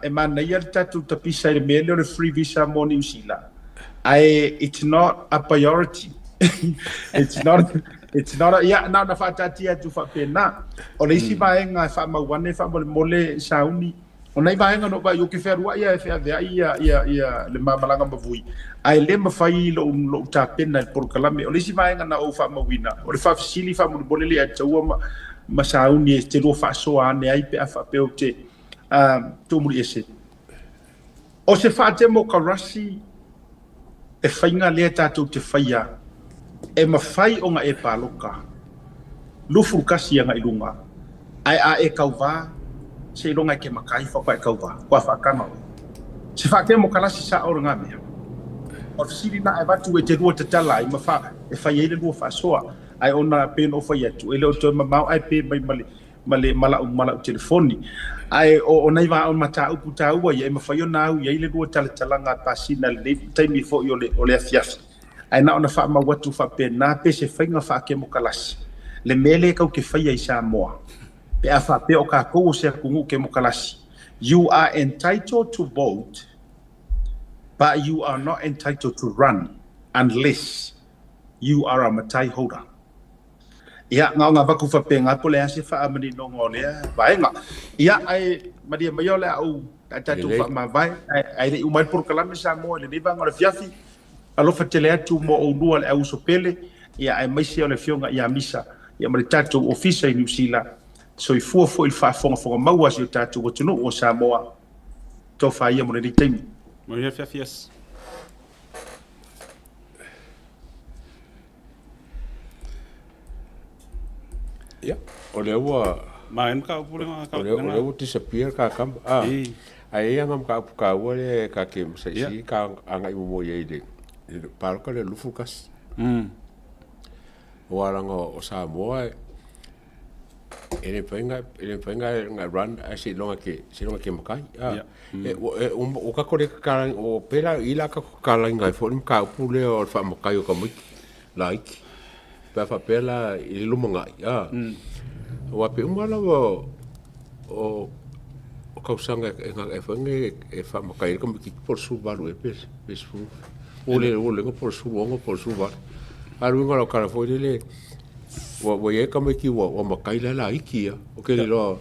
A: e manaia le tatou tapisa i le mea lea o le free visa mo Niu Sila, ae it's not a priority. It's not, it's not a, ia, na ona faataatia atu faapena. O le isi vaega e faamau ane faamolemole sauni, O nai vaega na ou vaai ou te fealuai a e feaveai ia, ia, ia le ma malaga ma vui, ae le mafai lou, lou tapena i le polokalame. O le isi vaega na ou faamauina, o le faafesili faamolemole le ia te taua ma, ma sauni e te lua faasoa ane ai pe a faapea ou te tuumuliese. O se faatemokarasi e faiga lea tatou te faia e mafai ona e paloka 21 agai i luga, ae a e kauvā, seiloga e ke makai faatoa e kauvā, kua faataga oe. Se faatemokarasi sao lena mea. O le fesili lena e avatu e te lua tatala ai ma fa, e fai ai le lua faasoa. Ae ona pei ona ou fai atu, e le o toe mamao ae pe mai ma le. ma le ma la'u ma la'u telefoni. Ae o o nai va o mataupu taua ia e mafai ona au i ai le lua talatalaga a pasina i lenei taimi foi o le o le afiafi. Ae na ona faamau atu faapena pe se faiga faakemokalasi le mea lea tatou te faia i Samoa pe a faapea o tatou o se atunuu kemokalasi. You are entitled to vote but you are not entitled to run unless you are a matai holder. Ia, na ona avatu faapena po o le a se faamaninoga o lea vaega. Ia, ae malie maia o le a ou a tatou faamavae, ae le i uma ai le polokalame Samoa i lenei vaega o le afiafi. Alofa tele atu mo oulua le au uso pele, ia aemaise o le afioga ia Misa, ia ma le tatou ofisa i Niu Sila. Soifua foi i le faafogafoga maua a si o tatou atunuu o Samoa. Tofa ia mo lenei taimi.
D: Manuia afiafi yes.
C: Ia, o lea ua
D: Ma e mataupu le
C: o lea, o lea ua disappear ka kama. Ah, ae ia nga mataupu taua lea ka ke masaisi ka agai muamua i ai i le palota lea 21. Aua leaga o Samoa e e le mafai ona e le mafai ona run ae seiloga e seiloga e te matai. E ua tatou le tatalaina, o pei la o i la tatou tatalaina ai foi le mataupu lea o le faamatai o tamaiti laiti pe a faapea la i le lumanai a. Aua pe uma lava o tausaga e foi nei e faamatai ai le tamaititi po o le 18 ea pe 10, ua le iloa po o le 16 po o le 18. A o le uiga o lau tala foi lele, ua i ai tamaiti ua matai la e laiti ia. Ou te le iloa,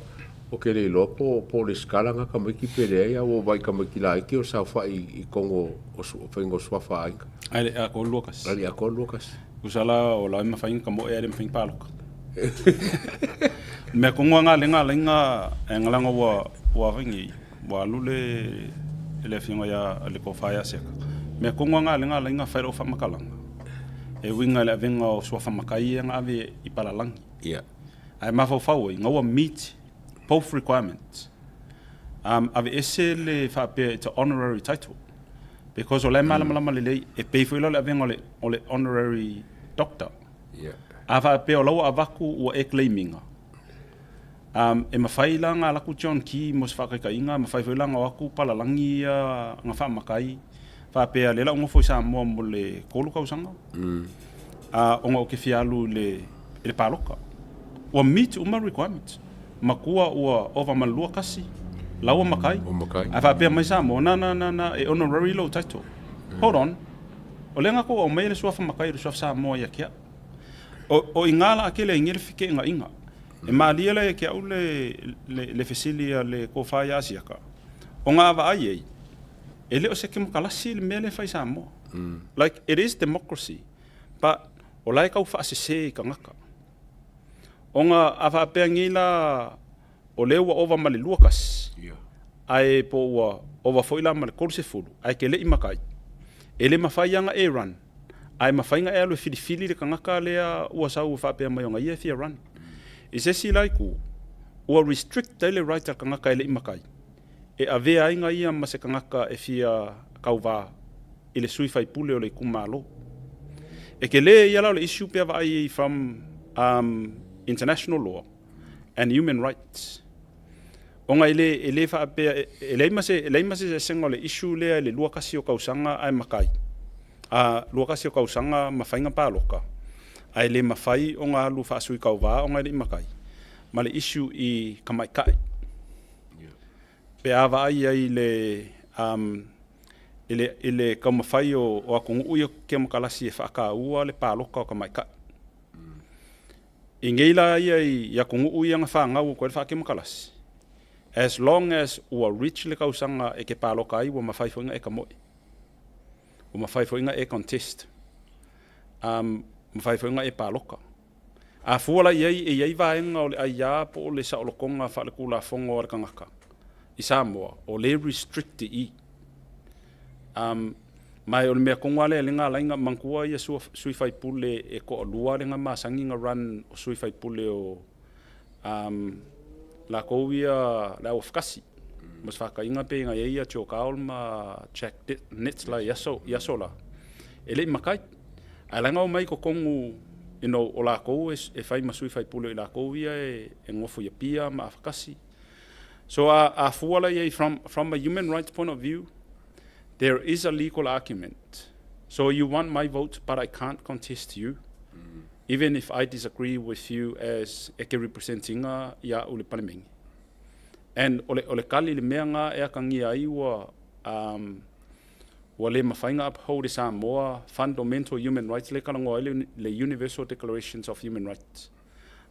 C: ou te le iloa po o lesitala na tamaiti pe leai, a ua ou vaai i tamaiti laiti o saofai i totonu o faiga o suafa a aiga.
D: Ae le i atoa le 21.
C: Ae le i atoa le 21.
D: Tusa la o la e mafai ona tamoe ae le mafai ona palota. O le mea tonu lava lena lea na ala ai na leaga ua ua fai nei, ua alu le le afioga ia le tofa ia Seka. O le mea tonu lava lena lea na ala ai ona fai lau faamatalaga, e uiga i le avega o suafa matai ia na ave i palalagi.
C: Ia.
D: Ae mafaufau ai, na ua meet both requirements. Aveese le faapea it's a honorary title because o la e malamalama lelei, e pei foi la o le avega o le honorary doctor. A faapea o la ua avatu ua e claim ina, e mafai la ona alu atu John Key mo se faataitaiga, mafai foi la ona o atu palalagi ia na faamatai faapea lea la ou nofo i Samoa mo le 3 tausaga ona ou te fia alu i le palota. Ua meet uma requirements. Matua ua ova ma le 21, la ua matai. Ae faapea mai Samoa, na, na, na, na, e honorary lou title. Hold on. O lea na tou aumaia le suafa matai o le suafa Samoa ia te au. O i ina la a tele ai nei le feteenaiga. E malie la ia te au le, le, le fesili a le tofa ia Asiata, ona a vaai ai, e le o se kemokalasi le mea lea e fai i Samoa. Like, it is democracy, but o la e tau faasese i tagata. Ona a faapea nei la o lea ua ova ma le 21, ae po ua ova foi la ma le 30, ae te le i matai, e le mafai lava ona e run, ae mafai ona e alu e filifili le tagata lea ua sau e faapea mai ona ia e fia run. I se isi la itu, ua restrict ai le right a le tagata e le i matai, e avea ai na ia ma se tagata e fia kauvā i le sui faipule o le itumalo. E tele ia la o le issue pe a vaai ai from international law and human rights. Ona e le, e le faapea, e leai ma se, e leai ma se eseesega o le issue lea i le 21 o tausaga ae matai, a 21 o tausaga ma faiga palota, ae le mafai ona alu faasui tauva ona e le i matai, ma le issue i tamaitai. Pe a vaai ai i le, i le, i le taumafai o atunuu ia kemokalasi e faataua le palota o tamaitai. I nei la ia i atunuu ia na fanau atu ai le faakemokalasi, as long as ua reach le tausaga e te palota ai ua mafai foi ona e tamoe. Ua mafai foi ona e contest. Mafai foi ona e palota. A fua la i ai, e i ai vaega o le aia po o le saolotoga faaletulafono a le tagata i Samoa, o lea e restrict i i. Ma o le mea tonu lava lea na ala ai ona manatua ia sui faipule e toalua lea na masani ona run o sui faipule o latou ia le au afakasi. Mo se faataitaiga pei ona i ai ia Joe Kaul ma Jack Nitz la i aso la, e le i matai. Ae la na omai i totonu You know, o lakou e fai ma sui faipule o i lakou ia e gofo i Apia ma afakasi. So a, a fua la i from a human rights point of view, there is a legal argument. So you want my vote, but I can't contest you. Even if I disagree with you as e ke representinga ia u le palemenge. And o le kali le mea nga e akangia ai ua ua le mafai ona uphold e Samoa fundamental human rights lea e talanoa ai le Universal Declarations of Human Rights.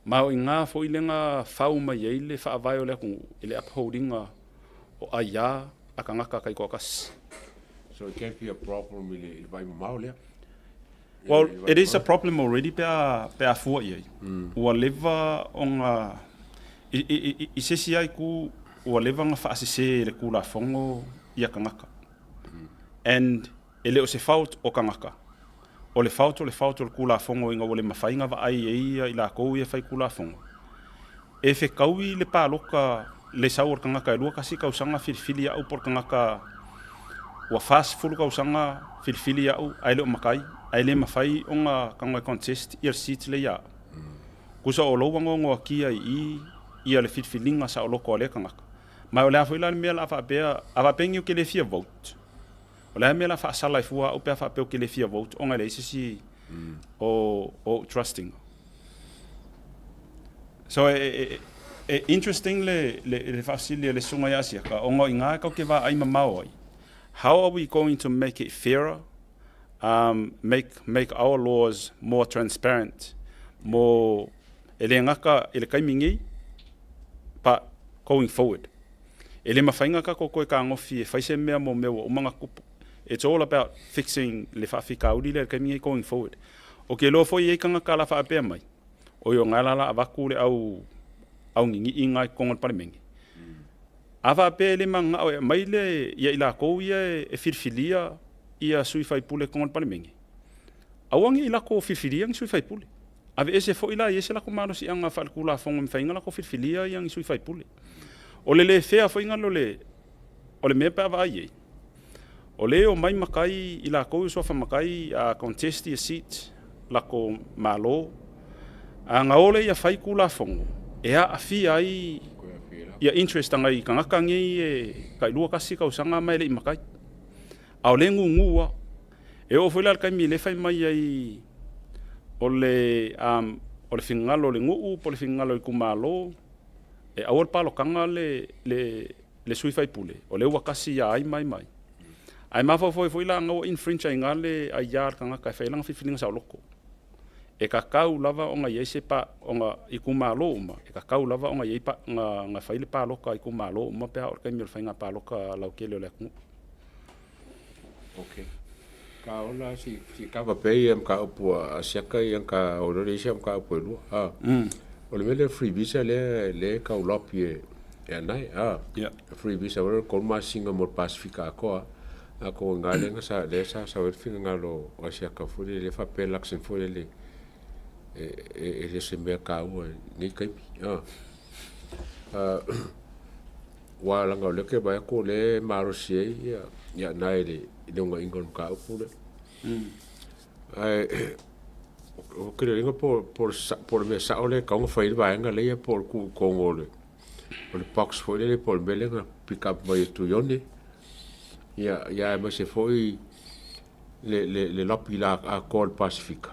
D: Ma o i ina foi lea na fau mai ai le faavae o le atunuu i le uphold ina o aiā a tagata taitoatasi.
C: So it can't be a problem i le vaai mamao lea?
D: Well, it is a problem already pe a, pe a fua i ai. Ua leva ona, i, i, i, i se isi lava itu, ua leva ona faasese e le Tulafono ia tagata. And e le o se fault o tagata. O le fault o le fault o le Tulafono ina ua le mafai ona vaai ai ia i latou ia e fai Tulafono. E fetaui le paloka le sau o le tagata e 21 tausaga filifili au po o le tagata ua 40 tausaga filifili au ae le o matai ae le mafai ona tago e contest ia le seat lea ia au. Tusa o lou anoanoakia i i ia le filifiliga saoloto a lea tagata. Ma o le a foi la le mea o le a faapea, a faapea ni ou te le fia vote, o le a le mea o le a faasala ai fua au pe a faapea ou te le fia vote ona e leai se isi o ou trust-ina. So e, e, interesting le faafesili a le susuga ia Asiata, ona o i ina tatou te vaai mamao ai. How are we going to make it fairer, make our laws more transparent, mo e le gata i le taimi nei, but going forward. E le mafai ona tatou toe tagofi e fai se mea mo mea ua uma ona tupu. It's all about fixing le faafitauli lea i le taimi nei going forward. Ou te iloa foi e i ai tagata o le a faapea mai, oi o na la la avatu le au au ninii na i totonu o le Palemene. A faapea e le mananao e aumai le ia i latou ia e filifilia ia sui faipule i totonu o le Palemene, aua ne i latou filifilia ni sui faipule. Aveese foi la i ai se latou malosiaga faaletulafono e mafai ai ona latou filifilia ia ni sui faipule. O le le fair foi na o le mea pe a vaai i ai, o lea e omai matai i latou ia suafa matai a contest ia seat latou Malo, a na o lea ia fai Tulafono e aafia ai ia interest a nai tagata nei e tailua tasi tausaga ma e le i matai. A o lea e gugu lava. E oo foi la i le taimi lea e fai mai ai o le o le finagalo o le nuu po o le finagalo o le itumalo e aua le palotaga le sui faipule, o lea ua tasi ia ai ma ai ma ai. Ae mafaufau ai foi la ua infringe ai i le aiā a le tagata e fai ai lana filifiliga saoloto. E tatau lava ona i ai se pa, ona itumalo uma, e tatau lava ona i ai pa, na fai le palota a itumalo uma pe a oo i le taimi o le faiga palota lautele o le atunuu.
C: Okay. Ka ola si si kava pe ia mataupu a Siaka ia ka o le isi mataupu e lua. Ah. O le mea lea free visa lea le kau lopi e e anai. Ah.
D: Yeah.
C: Free visa o le tolu masina mo le Pasifika atoa. A ko ngā lenga sa le sa sa o finagalo o Siaka foi le faapea Luxem foi le e le se mea taua nei taimi. Ah. Ah, Ua laga o lea ke vaai atu o lea e malosi ai ia ia nae i le i le ogaiga o le mataupu lea. Ae o ke loliga po po po le mea sao lea e tatau ona fai ai le vaega lea po o le tuu i totonu o le o le box foi lele po o le mea lea na pick up mai e Tuione. Ia ia aemaise foi le le le lopi la atoa o le Pasefika.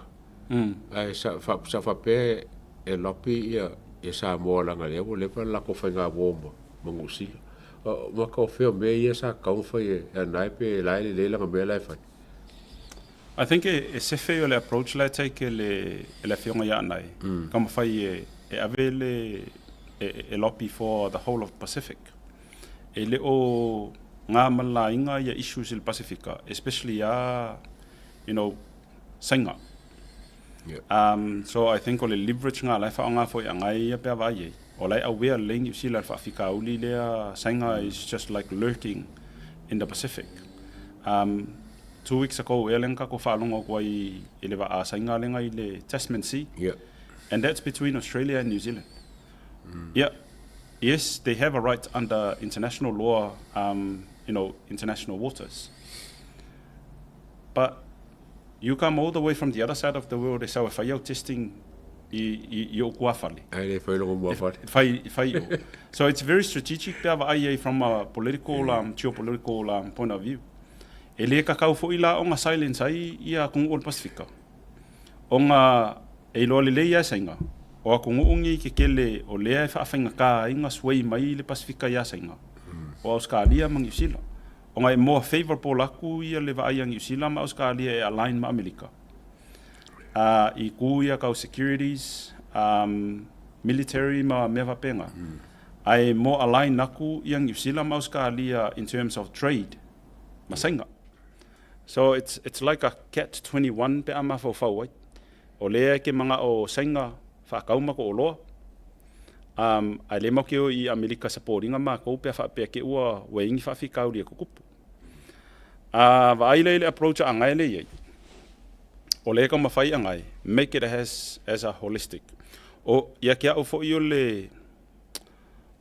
C: Ae sa sa faapea e lopi ia ia Samoa leaga lea ua leva le latou faiga uo ma ma Niu Sila. Ma ka o fea o mea ia sa tatau ona fai e Anae pe la e lelei lana mea la e fai?
D: I think e sefe o le approach la e take e le e le afioga ia Anae, taumafai e e ave le e lobby for the whole of Pacific. E le o na ma le laina ia issues i le Pasefika, especially a Saina.
C: Yeah.
D: So I think o le leverage na la e faaaoga foi Anae ia pe a vaai ai. O la e aware lelei Niu Sila i le faafitauli lea, Saina is just like lurking in the Pacific. 2 weeks ago ea lea na tatou faalogo atu ai i le vaa a Saina lea i le Tasman Sea.
C: Yeah.
D: And that's between Australia and New Zealand. Yeah. Yes, they have a right under international law, international waters. But You come all the way from the other side of the world e sau e fai au testing i, i, i ou kuafale.
C: Ae le fai loko muafale.
D: Fai, fai o. So it's very strategic pe a vaai ai from a political, geopolitical point of view. E le kakau foi la ona silence ai ia atunuu o le Pasifika. Ona e iloa lelei lava e Saina, o atunuu nei tetele o lea e faafaigata ai ona sway mai le Pasifika ia Saina, o Ausekalia ma Niusila. Ona e more favourable atu ia le vaai a Niusila ma Ausekalia e align ma Amerika i itu ia tau securities, military ma mea faapena. Ae more align atu ia Niusila ma Ausekalia in terms of trade ma Saina. So it's it's like a catch 21 pe a mafaufau ai. O lea e ke mana'o o Saina faatau matou oloa, um, ae le matou ke o i Amerika supportinga matou pe a faapea ke ua ua i ai ni faafitauli e tutupu. A vaai lea i le approach a Anae lea e i ai, o lea e taumafai Anae make it as as a holistic. O ia te au foi o le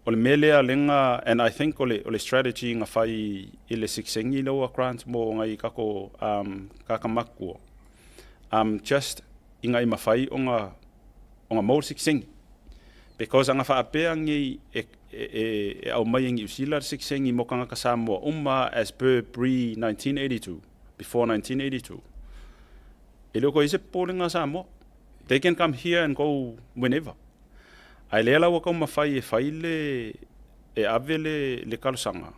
D: O le mea lea lena and I think o le o le strategy na fai i le sikisengi lea ua grant mo nai kako um kaka makua um just ina i mafai ona ona maua le sikisengi because ana faapea nei e e e aumai e Niu Sila le sikisengi mo tagata Samoa uma as per pre 1982 before 1982 e le o toe i ai se popolega a Samoa. They can come here and go whenever. Ae lea la ua taumafai e fai le, e ave le, le talosaga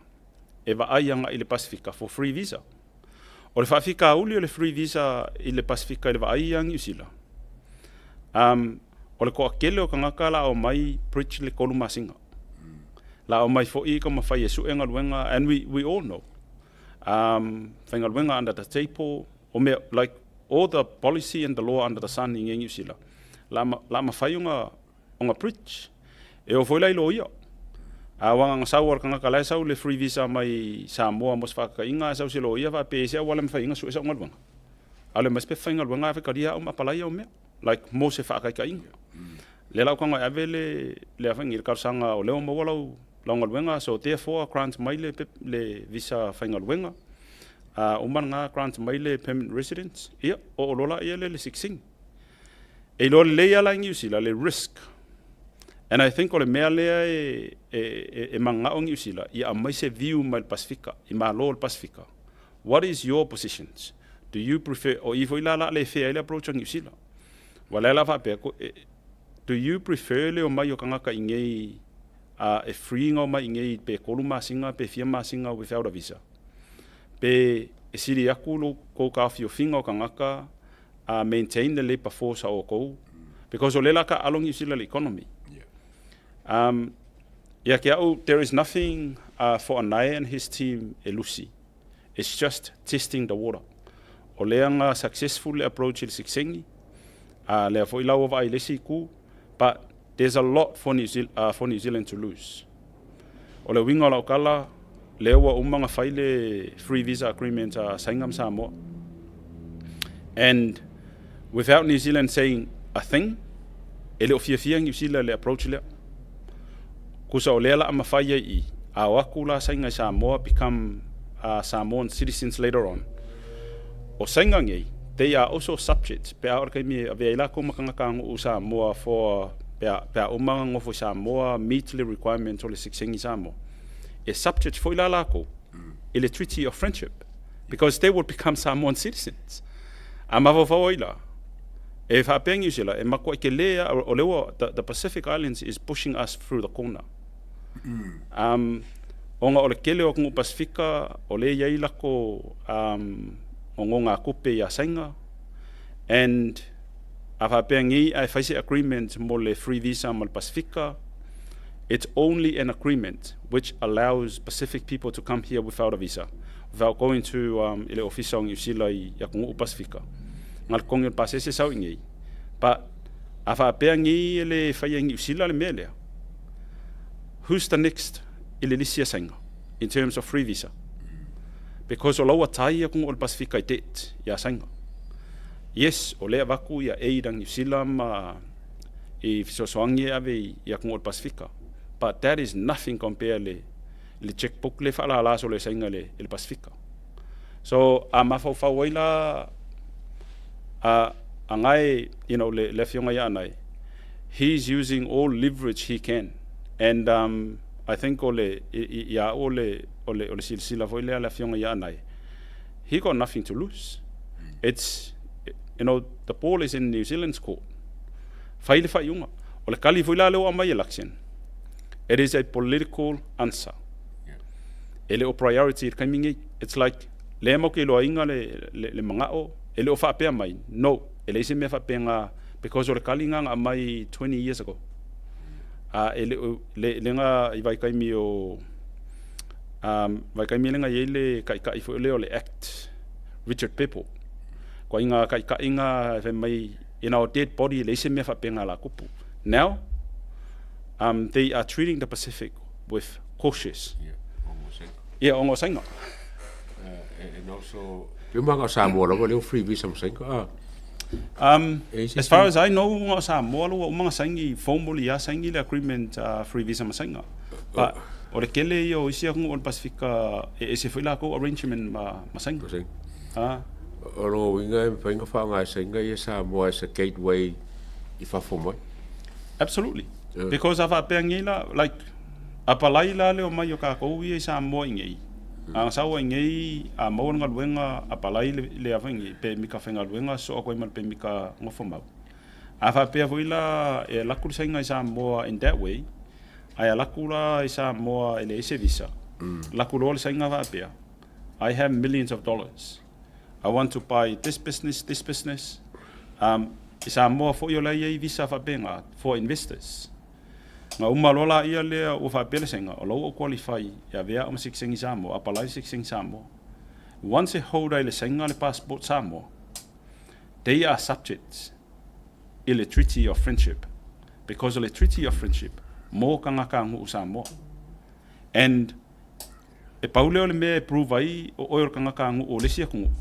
D: e vaai agai i le Pasefika for free visa. O le faafitauli o le free visa i le Pasefika i le vaai ia Niu Sila, um, o le toatele o tagata la omai bridge le 3 masina. La omai foi taumafai e sue galuega and we, we all know. Um, faigaluega under the table, O mea, like all the policy and the law under the sun i ngei Niu Sila, la, la mafai ona, ona breach. E oo foi la i loia. A ua na sau a le tagata la e sau le free visa mai Samoa mo se faakakaiga, ae sau se loia faapea i se auala e mafai ai ona sue sau galuega. Alu e mai se pepa faigaluega ae faitalia au ma apalai au mea. Like mo se faakaikaiga. Lea la ua tago e ave le, le a le talosaga o lea ua maua lau, lau galuega, so therefore grant mai le, le visa faigaluega. A uma lena grant mai le permanent residence, ia, oo loa laia lea i le sikisingi. E iloa lelei lava la i Niu Sila le risk. And I think o le mea lea e, e, e, e mananao Niu Sila, ia aumai se view mai le Pasefika, i Malo o le Pasefika. What is your positions? Do you prefer, o i foi la la le fair ai le approach a Niu Sila. Ua lea la faapea, do you prefer le omai o tagata i nei a e free ona omai i nei pe 3 masina pe fia masina without a visa? Pe e sili aku lo kou taofiofiga o tagata a maintain le labour force a outou because o lea la taaalo Niu Sila i le economy. Ia te au there is nothing for Anae and his team e lusi. It's just testing the water. O lea na successful le approach i le sikisengi, a lea foi la ua vaai i le isi itu, but there's a lot for New, Zealand, for New Zealand to lose. O le uiga o lau tala, lea ua uma ona fai le free visa agreement a Saina ma Samoa. And without New Zealand saying a thing, e le o fiafia New Zealand le approach lea. Kusa o lea la a mafai ai i, a o atu la Saina i Samoa become Samoan citizens later on. O Saina nei, they are also subject pe a o le taimi e avea ai latou ma tagata aganuu Samoa for pe a, pe a uma ona nofo i Samoa, meet le requirements o le sikisengi Samoa. E subject foi la latou i le Treaty of Friendship because they would become Samoan citizens. A mafaufau ai la, e faapea Niu Sila, e matuai tele lava, o lea ua, the Pacific Islands is pushing us through the corner. Um, ona o le tele o atunuu Pasifika, o lea e i ai latou um, nonogatupe ia Saina, and a faapea nei ae fai se agreement mo le free visa ma le Pasifika, it's only an agreement which allows Pacific people to come here without a visa, without going to um, i le ofisa o Niu Sila i atunuu Pasifika. Na le totogi o le pasese sau i nei. But a faapea nei e le faia e Niu Sila le mea lea, who's the next i le lisi a Saina in terms of free visa? Because o la ua tai atunuu o le Pasifika i debt ia Saina. Yes, o lea avatu ia aid a Niu Sila ma i fesoasoani e ave i atunuu o le Pasifika. But that is nothing compare le, le checkbook le faalala solo e Saina i le, i le Pasifika. So, a mafaufau ai la, A agae, you know, le afioga ia Anae, he's using all leverage he can. And um, I think o le, ia au o le, o le, o le silasila foi lea a le afioga ia Anae, he got nothing to lose. It's, you know, the ball is in New Zealand's court. Fai le faaiuga. O le kali foi la lea ua aumai e Luxon, it is a political answer. E le o priority i le taimi nei. It's like, lea matou te iloaina le, le, le manao, e le o faapea mai, no, e leai se mea faapena, because o le kali na na aumai 20 years ago. A e le o, le, le na i vaitaimi o, um, vaitaimi le na i ai le taitai foi lea o le Act, Richard Pepple. Koa i ngā taitaiga e fai mai, in our dead body e leai se mea faapena la kupu. Now, um, they are treating the Pacific with cautious. Yeah, o ngosainga.
C: And also, pe manga o Samoa lava leo free visa masainga. Ah.
D: As far as I know, nga o Samoa lo uma saingi formally ya saingi le agreement free visa masainga. But o le kele ia o isi atunuu o le Pasifika e ese foi lakou arrangement ma masainga.
C: Ah. O lona uiga e mafai ona faaaoga e sainga ia Samoa as a gateway i fafo mai.
D: Absolutely. Yeah. Because a faapea nei la, like, apalai la le omai o kakou ia i Samoa i nei. A sau ai nei, a maua le galuega, apalai le, le ava i nei, pemika faigaluega, soo atu ai ma le pemika nofo mau. A faapea foi la, e alu atu le sainga i Samoa in that way, ae alu atu la i Samoa e leai se visa, alu atu loa le sainga faapea, I have millions of dollars. I want to buy this business, this business. Um, i Samoa foi o la e i ai visa faapena for investors. Na uma loa laia lea ua faapea le sainga, o la ua ou qualify e avea au ma sitiseni Samoa, apalai le sitiseni Samoa. Once e hold ai le sainga le passport Samoa, they are subject i le Treaty of Friendship because o le Treaty of Friendship mo tagata aganuu Samoa. And e pau lea o le mea e prove ai o oe o le tagata aganuu o le isi atunuu,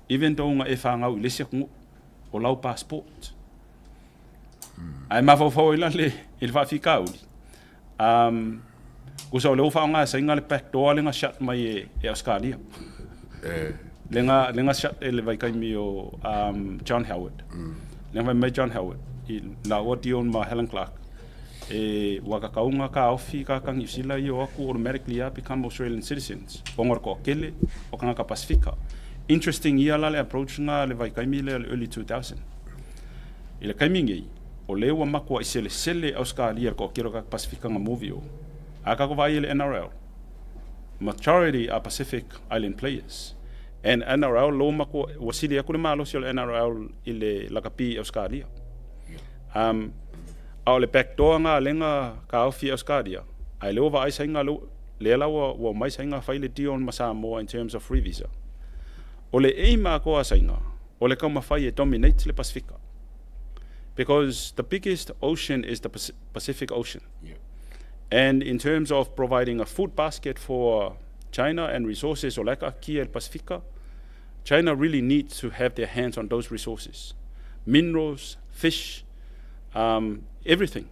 D: even though na e fanau i le isi atunuu, o lau passport. Ae mafaufau ai la le, i le faafitauli, um, tusa o lea ua faaaoga e Saina le back door lea na shut mai e, e Australia. Lea na, lea na shut e le vaitaimi o um, John Howard. Lea na fai mai John Howard i laua Dion ma Helen Clark. E ua tatau ona taofi tagata Niu Sila ia o atu automatically lava become Australian citizens ona o le toatele o tagata Pasifika. Interesting ia la le approach na le vaitaimi lea o le early 2000. I le taimi nei, o lea ua matuai selesele Ausetalia i le toatele o tagata Pasifika na movi o. A tatou vaai i le NRL, majority are Pacific Island players. And NRL lea ua matua, ua sili atu le malosi o le NRL i le lakapi i Ausetalia. Um, a o le backdoor nga lea na taofi i Ausetalia, ae lea ua vaai Saina, lea la ua, ua omai Saina fai le deal ma Samoa in terms of free visa. O le aim atoa a Saina, o le taumafai e dominate le Pasifika. Because the biggest ocean is the Pacific Ocean. Yeah. And in terms of providing a food basket for China and resources o le kaakia i le Pasifika, China really needs to have their hands on those resources. Minerals, fish, um, everything.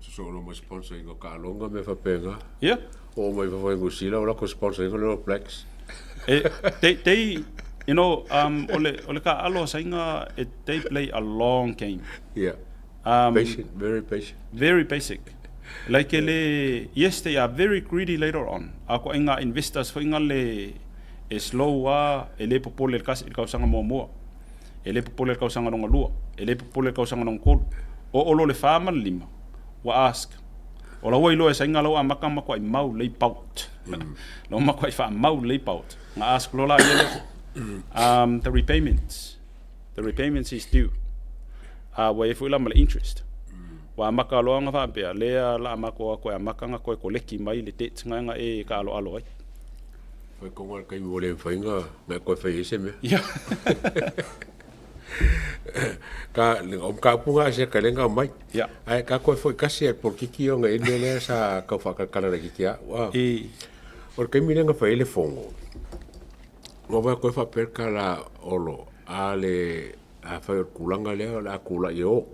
C: So o mai sponsor inga kaalonga me faapena.
D: Yeah.
C: O mai fafo i New Zealand, o lako sponsor inga le All Blacks.
D: Eh, they, you know, um, o le, o le kaalo a Sainga, it, they play a long game.
C: Yeah. Um, patient, very patient.
D: Very basic. Like yeah. le, yes, they are very greedy later on. A ko inga investors fo inga le, e slow a, e le popole le kasi, le kausaga muamua. E le popole le kausaga longa lua. E le popole le kausaga longa tolu. O olo le fa ma le lima, ua ask. O la ua iloa e Sainga la ua amata ona matuai mau lelei bout. La ua matuai faamau lelei bout. Na ask loa laia lea, um, the repayments. The repayments is due. A ua i ai foi la ma le interest. Ua amata loa ona faapea, lea la a matou o atu e amata ona toe koleki mai le debt na na e taaloalo ai.
C: Fai konga le taimi ua le mafai ona e toe fai ai se mea.
D: Yeah.
C: Ka o mataupu na se ka lenga mai.
D: Yeah.
C: Ae ka koe foi kasi e polokiki ona e mea lea sa kau whakakalakala laitiiti a. Ua.
D: E.
C: O le taimi lea na fai ai le fono. Ua vaai koe faapea le tala Olo, a le a fai o le tulaga lea o le a tulai e o.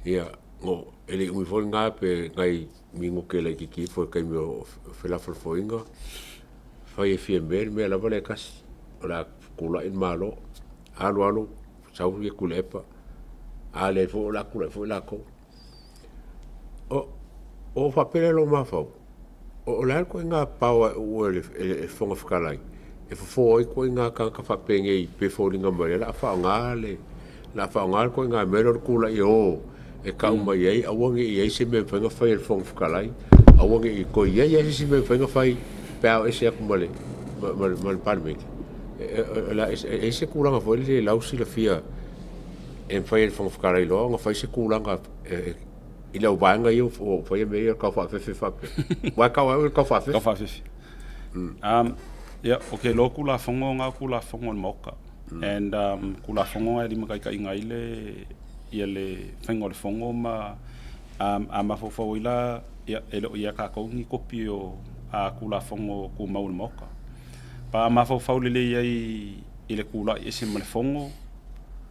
C: Ia, no, e le i umi foi lena pe nai minute laitiiti ifo i le taimi o felafolafoaiga, fai e Fiamē le mea lava lea e tasi, o le a Kulaʻi le Malo, alu alu sau ia Tuilaepa, a leai foi o le a kulaʻi foi latou. O o faapea lea i lou mafaufau, o le a le ituaiga power e uu e le Fofoga Fetalai e fofo ai ituaiga tagata faapenei pei e foliga mai o lea o le a faaaoga le le a faaaoga le ituaiga mea lea o le tulai e o e tau mai ai aua ne i i ai se mea e mafai ona fai e le Fofoga Fetalai, aua ne i toe i ai lava se isi mea e mafai ona fai pe a o ese atu ma le ma le Palemene. E i ai se tulaga foi lele i lau silafia e mafai e le Fofoga Fetalai loa ona fai se tulaga i lau vaega ia ua faia mea ia o le taufaafefe faapea. Aua e tau lava o le taufaafefe.
D: Taufaafefe. Ia, ou te iloa o Tulafono na o Tulafono a le Maota. And Tulafono na e limataitaiina ai le ia le faiga o le Fono ma a mafaufau ai la, ia, e le o ia tatou ni kopi o Tulafono Tumau a le Maota. Pa a mafaufau lelei ai i le tulai ese ma le Fono,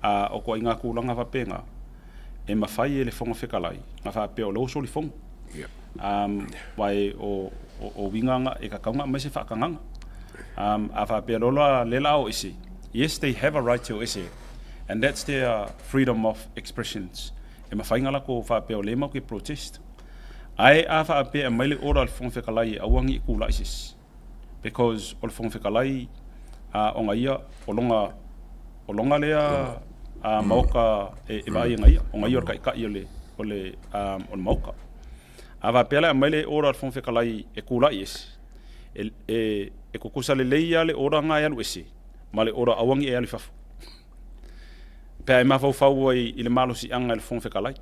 D: a o ituaiga tulaga faapena, e mafai e le Fofoga Fetalai ona faapea o lea ua soli fono. Aua o uiga na, e tatau ona aumai se faatagaga. A faapea loa la lea o le a o ese, yes they have a right to o ese and that's their freedom of expressions. E mafai ona latou faapea o lea matou te protest. Ae a faapea e aumai le order a le Fofoga Fetalai e aua ne i tulai se isi, because o le Fofoga Fetalai ona ia o lona o lona lea maota e vaai e ia, o ia o le taitai o le o le o le maota. A faapea la e aumai le order a le Fofoga Fetalai e tulai ese, e tutusa lelei lava le order lena e alu ese ma le order aua ne i e alu i fafo. Pe a e mafaufau ai i le malosiaga e le Fofoga Fetalai,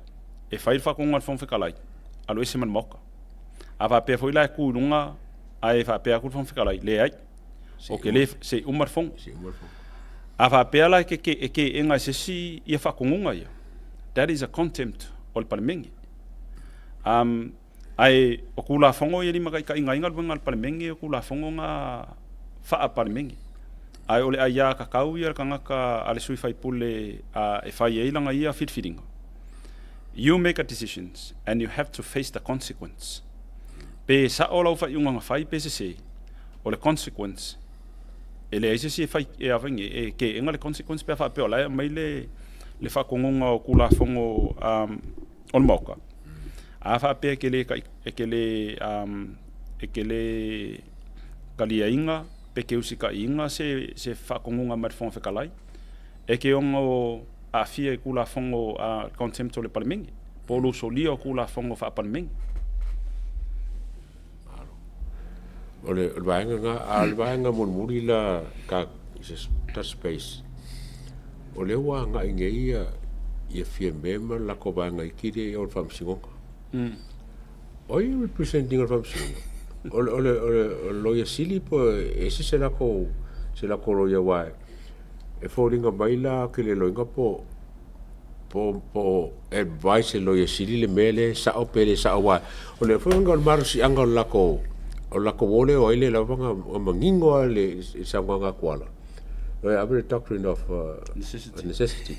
D: e fai le faatonuga a le Fofoga Fetalai, alu ese ma le maota. A faapea foi la e tu i luga ae faapea atu le Fofoga Fetalai, leai, ou te le, se i uma le fono. A faapea la e teena e se isi ia faatonuga ia, that is a contempt o le Palemene. Ae o Tulafono ia e limataitaiina ai galuega a le Palemene, o Tulafono na faa-Palemene. Ae o le aiatatau ia a le tagata, a le sui usufono e fai ai lana ia filifiliga, you make a decisions and you have to face the consequence. Pe sao lau faaiuga na fai pe sese, o le consequence, e leai se isi e fai, e ava e teena le consequence pe a faapea o la e aumai le faatonuga o Tulafono o le Maota. A faapea e te le, e te le, e te le taliaina pe te usitaiina se faatonuga mai le Fofoga Fetalai, e te ono aafia i Tulafono a Contempt o le Palemene, po o lou solia o Tulafono faa-Palemene.
C: O le vaega lena, a o le vaega mulimuli la ta touch base, o lea ua agai nei ia Fiame ma le latou vaega iti lea i o i le Faamasinoga. O ai e represent ina le Faamasinoga? O le Loia Sili po o ese se latou loia aua e foliga mai la ou te le iloaina po o advice e le Loia Sili le mea lea e sao pe le sao aua o le foliga o le malosiaga o le latou o lea o ai lea lava na manino lava i le saunoaga a Tuala, e ave le doctrine of necessity.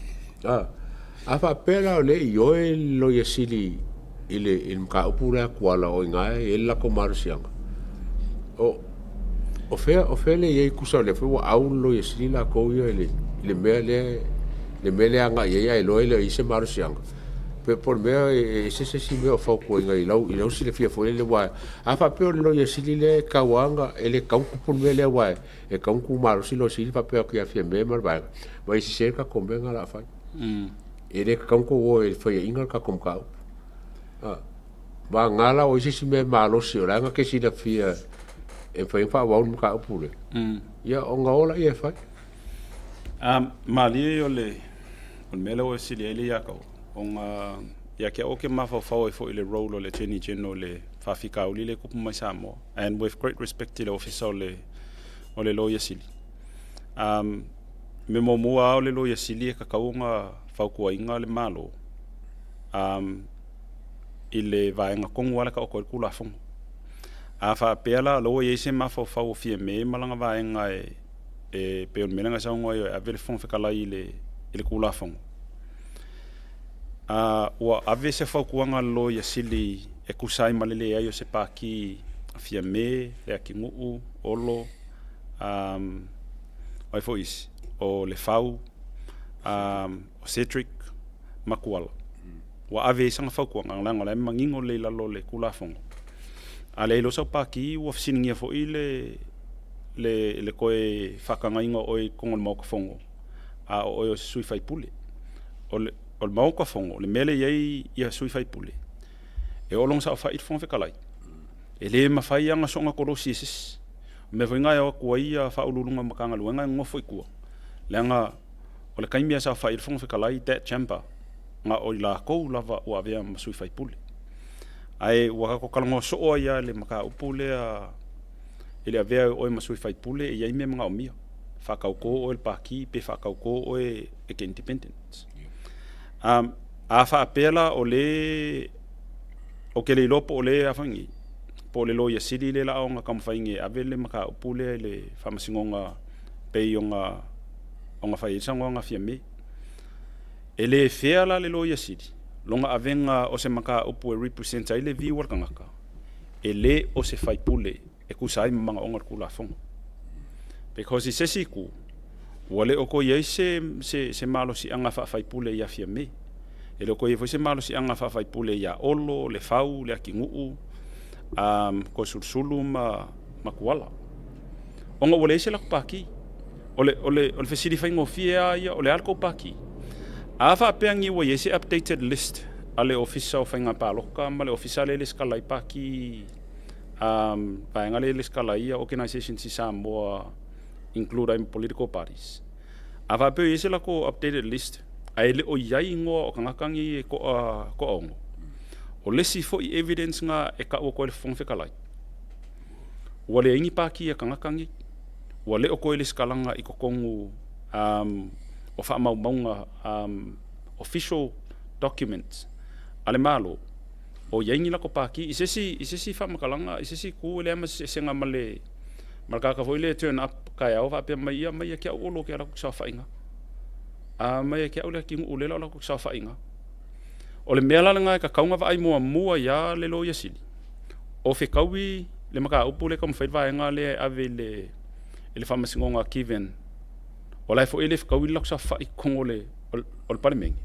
C: A faapea la o lea e ioe le Loia Sili i le mataupu lea a Tuala o i ina e i ai le latou malosiaga, o fea lea e i ai tusa o lea foi ua au le Loia Sili latou ia i le mea lea e agai i ai ae iloa e le o i ai se malosiaga. Po o le mea e ese se isi mea o fautuaina i lau silafia foi lele aua a faapea o le Loia Sili lea e tatau lava ona, e le tatau ona tupu le mea lea aua e tatau ona tumalosi le Loia Sili faapea atu ia Fiame ma le vaega, vaai e sese le tatou mea lena o le a fai. E le tatau ona outou o e faiaina le tatou mataupu. Vagana la ua i ai se isi mea malosi o la e na te silafia e mafai ona faaauau le mataupu lea, ia ona o lea e fai.
D: Malie o le mea lea ua fesili ai le Iakopo, ona ia te au ou te mafaufau ai foi i le role o le Attorney General i le faafitauli lea e tupu mai Samoa. And with great respect i le Ofisa o le Loia Sili, mea muamua lava o le Loia Sili e tatau ona fautuaina le Malo i le vaega tonu lava lea e taoto ai le Tulafono. A faapea la o lea ua i ai se mafaufau o Fiame ma lana vaega e pei o le mea lea na e saunoa ai e ave le Fofoga Fetalai i le Tulafono, ua ave se fautuaga a le Loia Sili e tusa ai ma le leai o se Pati a Fiame, Leatinuu, Olo, o ai foi isi? o Lefau, o Cedric ma Kuala. Ua ave ai sana fautuaga leaga o la e manino lelei i lalo o le Tulafono. A leai loa sau Pati ua fesiligia foi le le le toe faatagaina o oe i totonu o le Maota Fono a o oe o se sui faipule. O le o le Maota Fono, le mea lea e i ai ia sui faipule, e oo loa ina saofai le Fofoga Fetalai, e le mafai lava ona soona kolosi e se isi. O le mea foi lena e o atu ai Ofisa Sili o Pulega o Matagaluega e nonofo i tua, leaga o le taimi lava e saofai ai le Fofoga Fetalai, that chamber, na o i latou lava ua avea ma sui faipule. Ae ua tatou talanoa soo ai lava i le mataupu lea i le avea o oe ma sui faipule e i ai mea manaomia, faatauto oe i le Pati pe faatauto oe e te independent. A faapea la o le, ou te le iloa po o le a foi nei, po o le Loia Sili lea o le a ona taumafai nei e ave le mataupu lea i le Faamasinoga pei ona fai ai le saunoaga a Fiame. E le fair la le Loia Sili lona avega o se mataupu e represent ai le view a le tagata e le o se faipule e tusa ai ma manaoga o le Tulafono. Because i se isi itu, ua le o toe i ai se, se, se malosiaga faa-faipule ia Fiame. E le o toe i ai foi se malosiaga faa-faipule ia Olo, Lefau, Leatinuu, Toesulusulu ma, ma Tuala. Ona ua leai se latou pati. O le, o le, o le fesili faigofie lava ia, o le a le tou pati? A faapea ni ua i ai se updated list a le Ofisa o Faiga Palota ma le Ofisa lea e lesitala ai pati vaega lea e lesitala ai organisations i Samoa include ai ma political parties. A faapea o i ai se latou updated list ae le o i ai igoa o tagata nei e toaono, o le isi foi evidence na e tau atu ai le Fofoga Fetalai, ua leai ni pati a tagata nei, ua le o toe lesitalaga i totonu o faamaumauga official documents a le Malo, o i ai ni latou pati. I se isi, i se isi faamatalaga, i se isi itu, e leai ma se eseesega ma le ma le tagata foi lea e turn up taeao faapea mai, ia mai ia te au Olo ou te alu atu i le saofaiga. A mai ia te au Leatinuu lea o le a ou alu atu i le saofaiga. O le mea la lena e tatau ona vaai muamua ai lava le Loia Sili, o fetaui le mataupu lea e taumafai le vaega lea e ave i le i le Faamasinoga given o la e foi e le fetaui le latou saofai i totonu o le o le Palemene.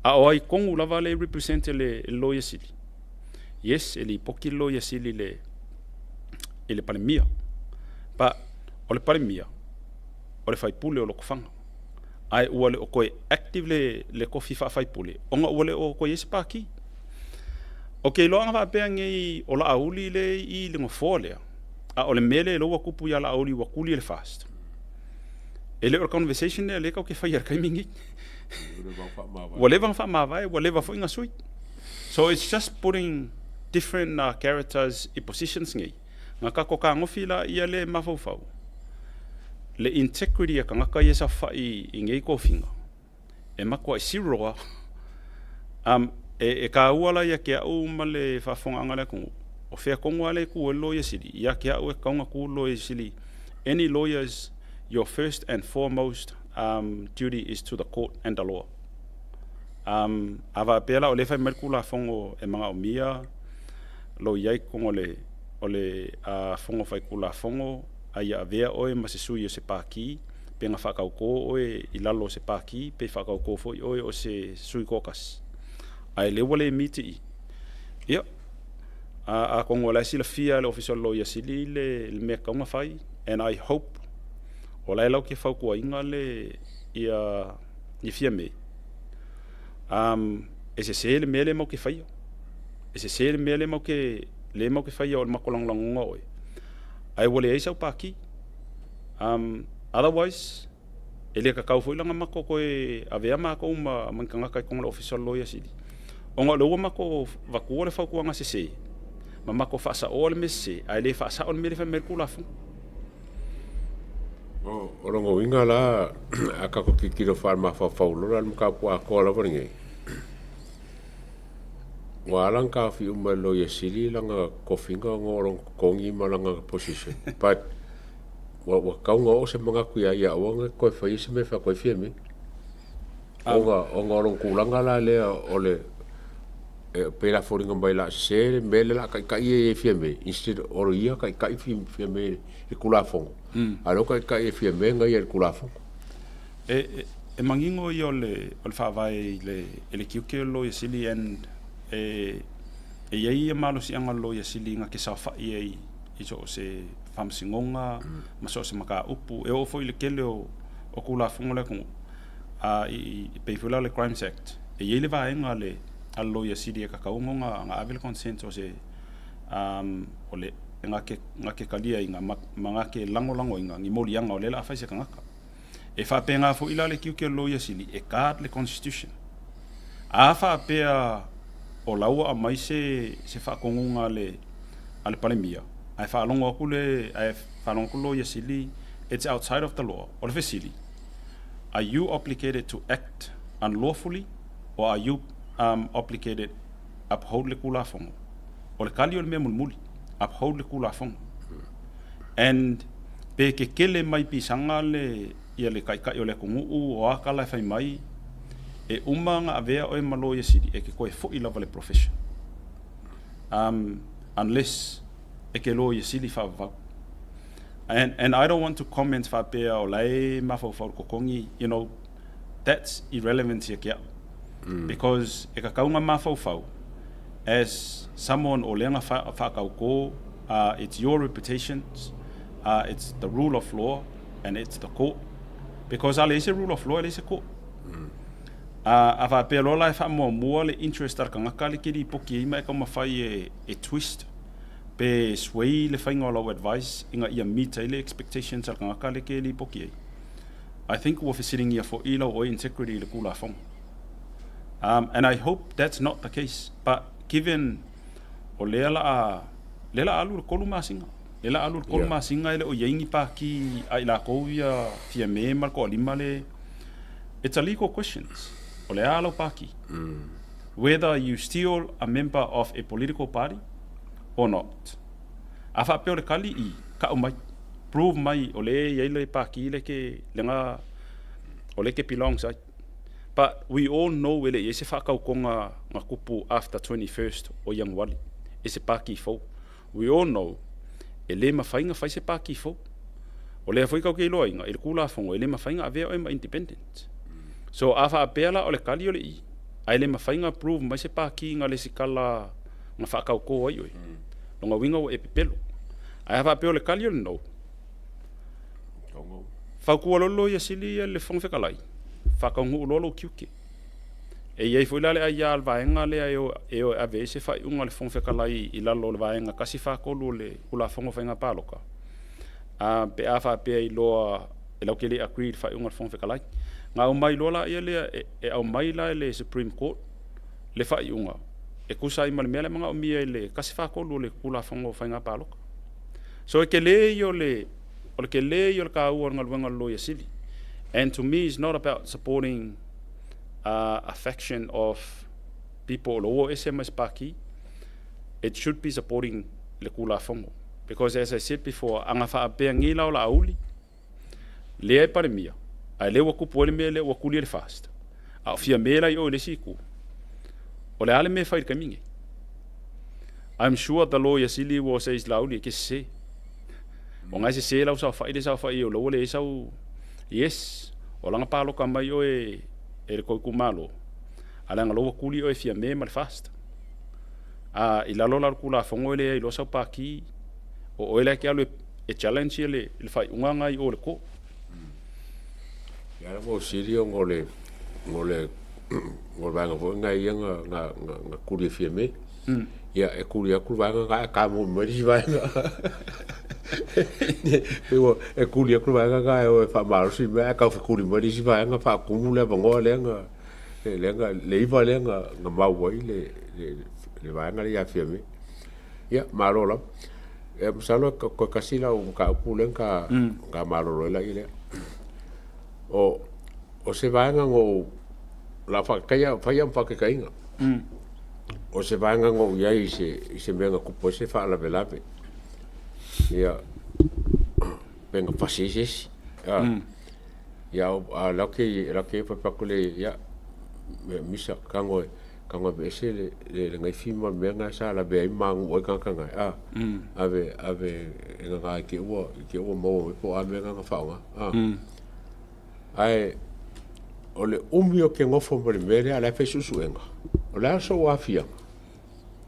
D: A o ai tonu lava lea e represent e le Loia Sili? Yes, e lipoti le Loia Sili i le, i le Palemia. But o le Palemia, o le faipule o Lotofaga. Ae ua le o toe active le, le tofi faafaipule ona ua le o toe i ai se pati. Ou te iloa ana faapea nei o Laauli lea e i i le nofoa lea, a o le mea lea ua tupu ia Laauli ua tuli e le FAST. E le o le conversation lea lea tatou te faia i le taimi lenei. Ua leva ona faamavae, ua leva foi ona sui. So it's just putting different characters i positions nei. Na tatou fetagofi laia lea e mafaufau le integrity a tagata ia e saofai i nei tofiga e matuai zero lava. E taua la ia te au ma le faafofogaaga a le atunuu, o fea tonu lava lea e tu ai le Loia Sili, ia te au e tatau ona tu le Loia Sili. Any lawyers, your first and foremost duty is to the court and the law. A faapea la o lea e fai mai le Tulafono e manaomia lou i ai i totonu o le Fono Faitulafono a ia avea oe ma se sui o se Pati, pe na faatautō oe i lalo o se Pati, pe faatautō foi oe o se sui toatasi, ae lea ua le meet i i. Ia, atonu o la e silafia e le Ofisa o le Loia Sili le mea e tatau ona fai, and I hope o la e latou te fautuaina le ia Fiame, e sese le mea lea matou te faia. E sese le mea lea matou te faia o le matou lagolagoina oe, ae ua leai sau pati. Otherwise, e le tatau foi la ona matou toe avea matou ma ni tagata i totonu o le Ofisa o le Loia Sili, ona o lea ua matou avatua le fautuaga sese ma matou faasaoa le mea sese, ae le faasao le mea lea e fai mai ai le Tulafono.
C: O lona uiga la, a tatou tilotilo faale-mafaufau loa la i le mataupu atoa lava lenei, ua ala ona taofi uma e le Loia Sili lana tofiga ona o lona totogi ma lana position, but ua tatau ona oo se manatu ia ia aua ne i toe faia se mea e fai atu ai Fiame. Ona o lona tulaga la lea o le e pei la foliga mai la sese le mea lea o le a taitai ai e Fiame instead o ia taitai Fiame i le Tulafono, a o lea ua taitai e Fiame na ia i le Tulafono.
D: E, e manino ia o le faavae i le, i le tiute o le Loia Sili and e i ai ia malosiaga o le Loia Sili na te saofai ai i so o se faamasinoga ma so o se mataupu e oo foi i le tele o Tulafono a le atunuu i e pei foi la o le Crimes Act e i ai le vaega a le Loia Sili e tatau ona ave le consent o se o le na te taliaina ma na te lagolagoina ni moliaga o lea o le a fai se tagata. E faapena foi la le tiute o le Loia Sili e guard le Constitution. A faapea o la ua aumai se faatonuga a le Palemia ae faalogo atu le ae faalogo atu le Loia Sili it's outside of the law. O le fesili, are you obligated to act unlawfully or are you obligated uphold le Tulafono? O le kali o le mea mulimuli, uphold le Tulafono. And pe kekele mai pisaga le ia le taitai o le atunuu o a tala e fai mai, e uma ona avea oe ma Loia Sili e te toe foi lava le profession. Unless e ke Loia Sili faavavau. And I don't want to comment faapea o la e mafaufau le totogi, that's irrelevant ia ke au. Because e tatau ona mafaufau as someone o lea na whaakaukō, it's your reputations, it's the rule of law, and it's the court. Because a leai se rule of law, e leai se court. A faapea loa la e faamuamua le interest a le tagata le ke lipoti ai ma e taumafai e twist pe sway le faiga o lau advice ina ia meet ai le expectations a le tagata le ke lipoti ai. I think ua fesiligia foi lau oe integrity i le Tulafono. And I hope that's not the case. But given o lea la a, lea la alu le 3 masina. Lea la alu le 3 masina e le o iai ni pākī a i lakou ia Fiame ma le toalima le. It's a legal questions. O le a lau pākī. Whether you still a member of a political party or not. A faapea o le kali i, kau mai. Prove mai o le i ai le pākī le ke, le ngā, o le ke belongs ai. But we all know e le i ai se whakaukonga ngā kupu after 21st o Ianuari, e se pākī fou. We all know e le mawhai nga whai se pākī fou. O lea foi kau ke iloa inga, i le Tulafono, e le mawhai nga avea oe ma independent. So a whaapea la o le kali o le i, a e le mawhai nga prove mai se pākī nga le sikala nga whakaukō ai oe. Longa winga o e pepelo. Ae a faapea o le kali o le no, fautua loa le Loia Sili ia le Fofoga Fetalai, whakaunuu loa lou tiute. E i ai foi la le aia a le vaega lea e o e ave ai se faaiuga a le Fofoga Fetalai i lalo o le vaega 143 o le Tulafono o Faiga Palota. Pe a faapea i loa e lau te le agree i le faaiuga a le Fofoga Fetalai. Ga aumai loa la ia lea e aumai la e le Supreme Court le faaiuga e tusa ai ma le mea lea manaomia i le 143 o le Tulafono o Faiga Palota. So e tele ia o le tele ia o le taua o le galuega o le Loia Sili. And to me it's not about supporting a faction of people o lo o ese mai se pākī. It should be supporting le Tulafono. Because as I said before, aga faapea nei la o la auli, lea e Palemia, ae lea ua kupu ai le mea lea ua kuli e le FAST. A o Fiame la i o i le isi itu. O le a le mea e fai i le taimi nei. I'm sure the Loia Sili ua says Laauli e ke sese. O ngai sese lau saofai le saofai o lau le sau yes, o langa paloka mai o e le kou itumalo. A leaga lou ua kuli oe Fiame ma le FAST. A i lalo la o le Tulafono e leai loa sau pākī, o oe la e te alu e challenge ia le faaiuga nga i o le court.
C: Ia la mo sili o ngo le vaega foi ngai ia nga kuli e Fiame. Ia e kuli atu le vaega nga e ka mo mai le isi vaega. Pe ua e kuli atu le vaega nga e o e faamalosi mea ae tau fekuli mai le isi vaega faakumu le avanoa lea nga lea nga le iva lea nga mau ai le vaega lea ia Fiame. Ia malo lava. Ia masalo ko kasi lau mataupu lea ka malolo ai laia lea. O se vaega go la faakaia faia ma faakekaiga. O se vaega go i ai i se mea nga kupu ai se faalavelave. Ia pe nga fasi ai se isi. Ia a lau ke papaku le ia misa kango e ese le ngaifi ma mea nga sa lawe ai magu ai kanga kanga a ave e nga ke ua maua mai po a mea nga whaonga a. Ae O le umi o ke gofo ma le mea lea a o la e fai suesuega. O le a sou aafiaga?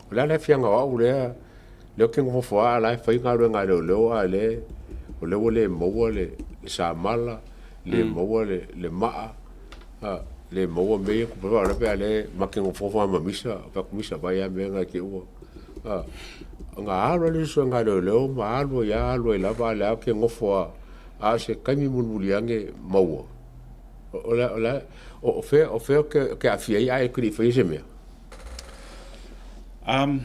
C: O le a le aafiaga o au lea lea ou te nofo lava a o la e fai galuega a leoleo a o lea o lea ua le maua le samala, le maua le maa, le maua mea ia e tutupu ai faalavelave a o lea ma te nofonofo lava ma misa. Ou fai atu, Misa, vaai lava mea na i te i ua… Ona alu ai lea o le suesuega a leoleo ma alu ai lava alu ai lava a o lea ou te nofo lava, a o se taimi mulimuli ane maua. O le a, o fea o fea ou te aafia ai ae ou te le i faia se mea?
D: Um,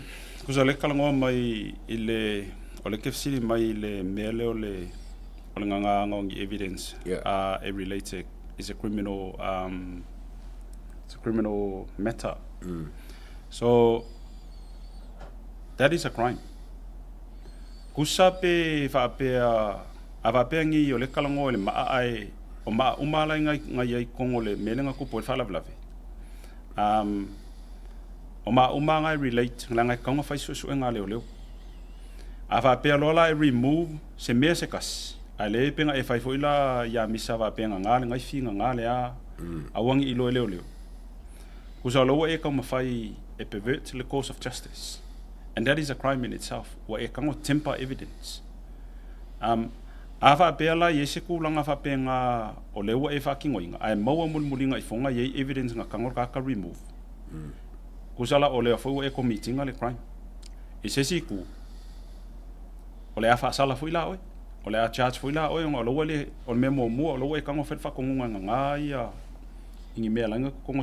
D: tusa o lea e talanoa mai i le, o lea e te fesili mai i le mea lea o le, o le gagaaga o ni evidence
C: Yeah.
D: e relate is a criminal, it's a criminal matter. So, that is a crime. Tusa pe faapea, a faapea nei o lea e talanoa i le maa ae o maa uma la e na i ai i totonu o le mea lea na tupu ai le faalavelave. Um, o maa uma lava na e relate, leaga e tatau ona fai suesuega a leoleo. A faapea loa la e remove se mea se tasi, ae le pe na e fai foi la ia misa faapea gaga le gaifi, gaga le a, aua ne i iloa e leoleo. Tusa o lea ua e taumafai e pervert le course of justice. And that is a crime in itself. Ua e tago temper evidence. Um, a faapea la i ai se tulaga faapena o lea ua e faatinoina, ae maua mulimuliga i foga i ai evidence na tago le tagata remove. Tusa la o lea foi ua e commit ina le crime. I se isi itu, o le a faasala foi la oe. O le a charge foi la oe ona o lea ua le, o le mea muamua o lea ua e tago fai le faatonuga e gaga ia i ni mea laga totonu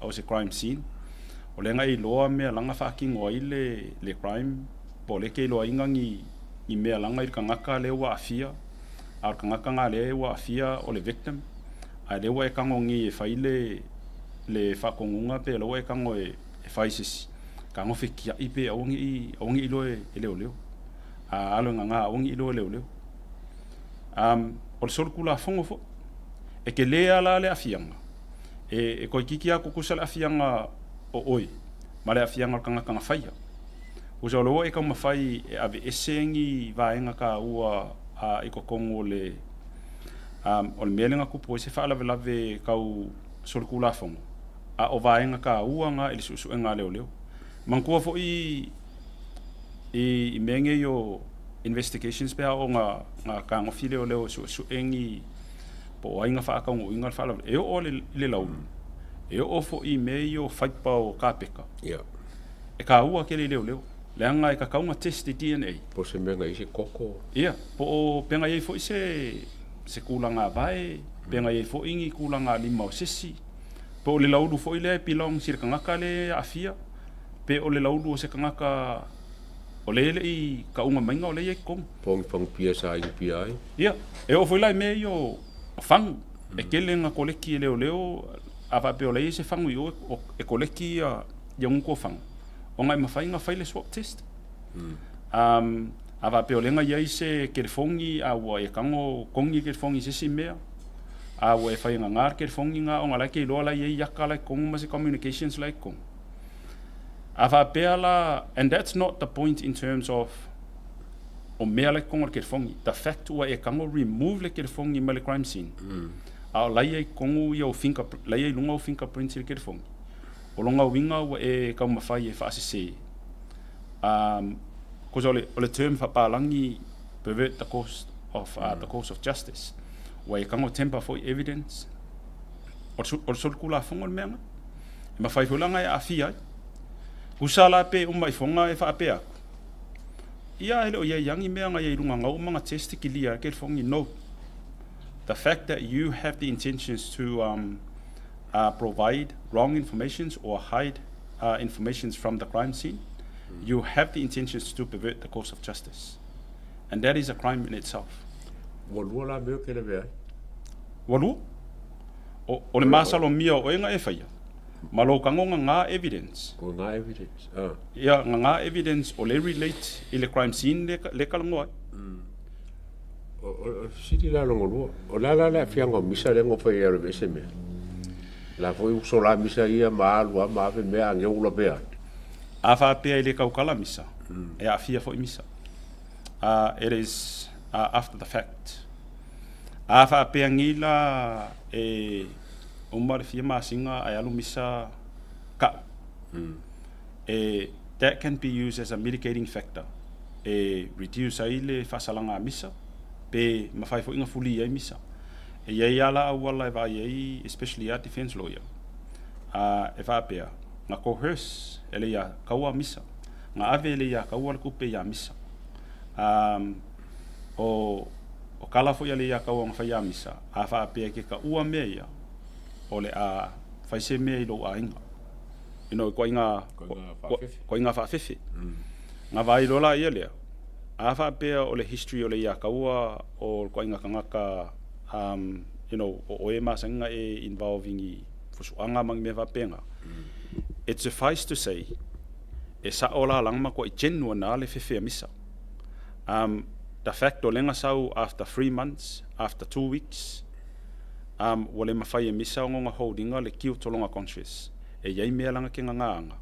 D: o se crime scene. O lea na e iloa mea laga faatino ai le, le crime, po o lea e te iloaina ni, ni mea laga i le tagata lea ua aafia, a o le tagata na lea ua aafia o le victim, a o lea ua e tago nei e fai le, le faatonuga pe o lea ua e tago e, e fai se isi, tago fetiai pe aua ne i, aua ne i iloa e leoleo. A alo e gaga aua ne i iloa e leoleo. Um, o le solitulafono foi, e tele lava la le aafiaga, e, e toeitiiti lava tutusa le aafiaga o oe ma le aafiaga o le tagata na faia. Tusa o lea ua e taumafai e aveese ni vaega taua a, i totonu o le, um, o le mea lea na tupu ai se faalavelave tau solitulafono, a o vaega taua na i le suesuega a leoleo. Manatua foi i, i mea nei o investigations pe a oo na, na tagofi leoleo e suesue ni po o ai na faataunuuina le faalavelave, e oo i le laulu, e oo foi i mea ia o faipa o kapeka.
C: Yeah.
D: E taua tele i leoleo, leaga e tatau ona test i DNA.
C: Po o se mea na i ai se koko.
D: Ia, po o pe na i ai foi se, se tulaga vae, pe na i ai foi ni tulaga lima o se isi, po o le laulu foi lea e belongs i le tagata lea e aafia, pe o le laulu o se tagata o lea e le i kauga maiga o lea e i ai i totonu.
C: Po o ni fagu pia sa inu pia ai.
D: Ia, e oo foi la i mea ia o fagu, e tele na koleki e leoleo, a faapea o la e i ai se fagu i o e koleki ia ia gutu o fagu, ona e mafai ona fai le swab test. Um, a faapea o lea na i ai se kelefogi a ua e tago kogi le kelefogi i se isi mea, a ua e fai e gaga le kelefogi na ona la e te iloa la e i ai aka la e i totonu ma se communications la e i totonu. A faapea la, and that's not the point in terms of o mea la i totonu o le kelefogi. The fact ua e tago remove le kelefogi mai le crime scene, a o la e i ai i totonu ia o finger, la e i ai i luga o fingerprints i le kelefogi, o lona uiga ua e taumafai e faasese, cause o le, o le term faapalagi pervert the course of, the course of justice. Ua e tago tamper foi evidence. O le, o le solitulafono le mea lena. E mafai foi la ona e aafia ai. Tusa la pe uma ifoga e faapea atu, ia e le o i ai lava ni mea na i ai i luga na uma ona test kilia ai kelefogi. No. The fact that you have the intentions to provide wrong informations or hide informations from the crime scene, you have the intentions to pervert the course of justice. And that is a crime in itself.
C: Ua lua la mea ou te lavea ai.
D: Ua lua? O, o le masalomia o oe na e faia, ma lou tago gagā evidence.
C: O ngā evidence, ah.
D: Ia, gagā evidence o le relate i le crime scene le, le talanoa ai.
C: O, o, o fesili la lona lua, o le a la le aafiaga o misa lea na fai ai e alu ese mea? La foi uso la misa ia ma alu a ma ave mea a geu ula pea ai.
D: A faapea e le taukala misa, e aafia foi misa. It is after the fact. A faapea nei la e, Uma le fia masina ae alu misa ka'u. E that can be used as a mitigating factor e reduce ai le faasalaga a misa pe mafai foi ona fuli ai misa. E i ai lava la auala e vaai ai especially a defense lawyer a e faapea na coerce e le ia kaua misa, na ave e le ia kaua le tupe ia misa. O o kala foi a le ia kaua na fai ia misa, a faapea e ke ka'ua mea ia o le a fai se mea i lou aiga. You know, ituaiga ituaiga faafefe. Na vaai loa la ia lea, a faapea o le history o le ia kaua o le ituaiga tagata you know, o oe e masani ona e involve i ni fusuaga ma ni mea faapena, it suffice to say, e sa'o la lana matuai genuine lava le fefe a misa. The fact o lea na sau after 3 months, after 2 weeks, ua le mafai e misa ona ona hold ina le guilt o lona conscious. E i ai mea lana ke gagaaga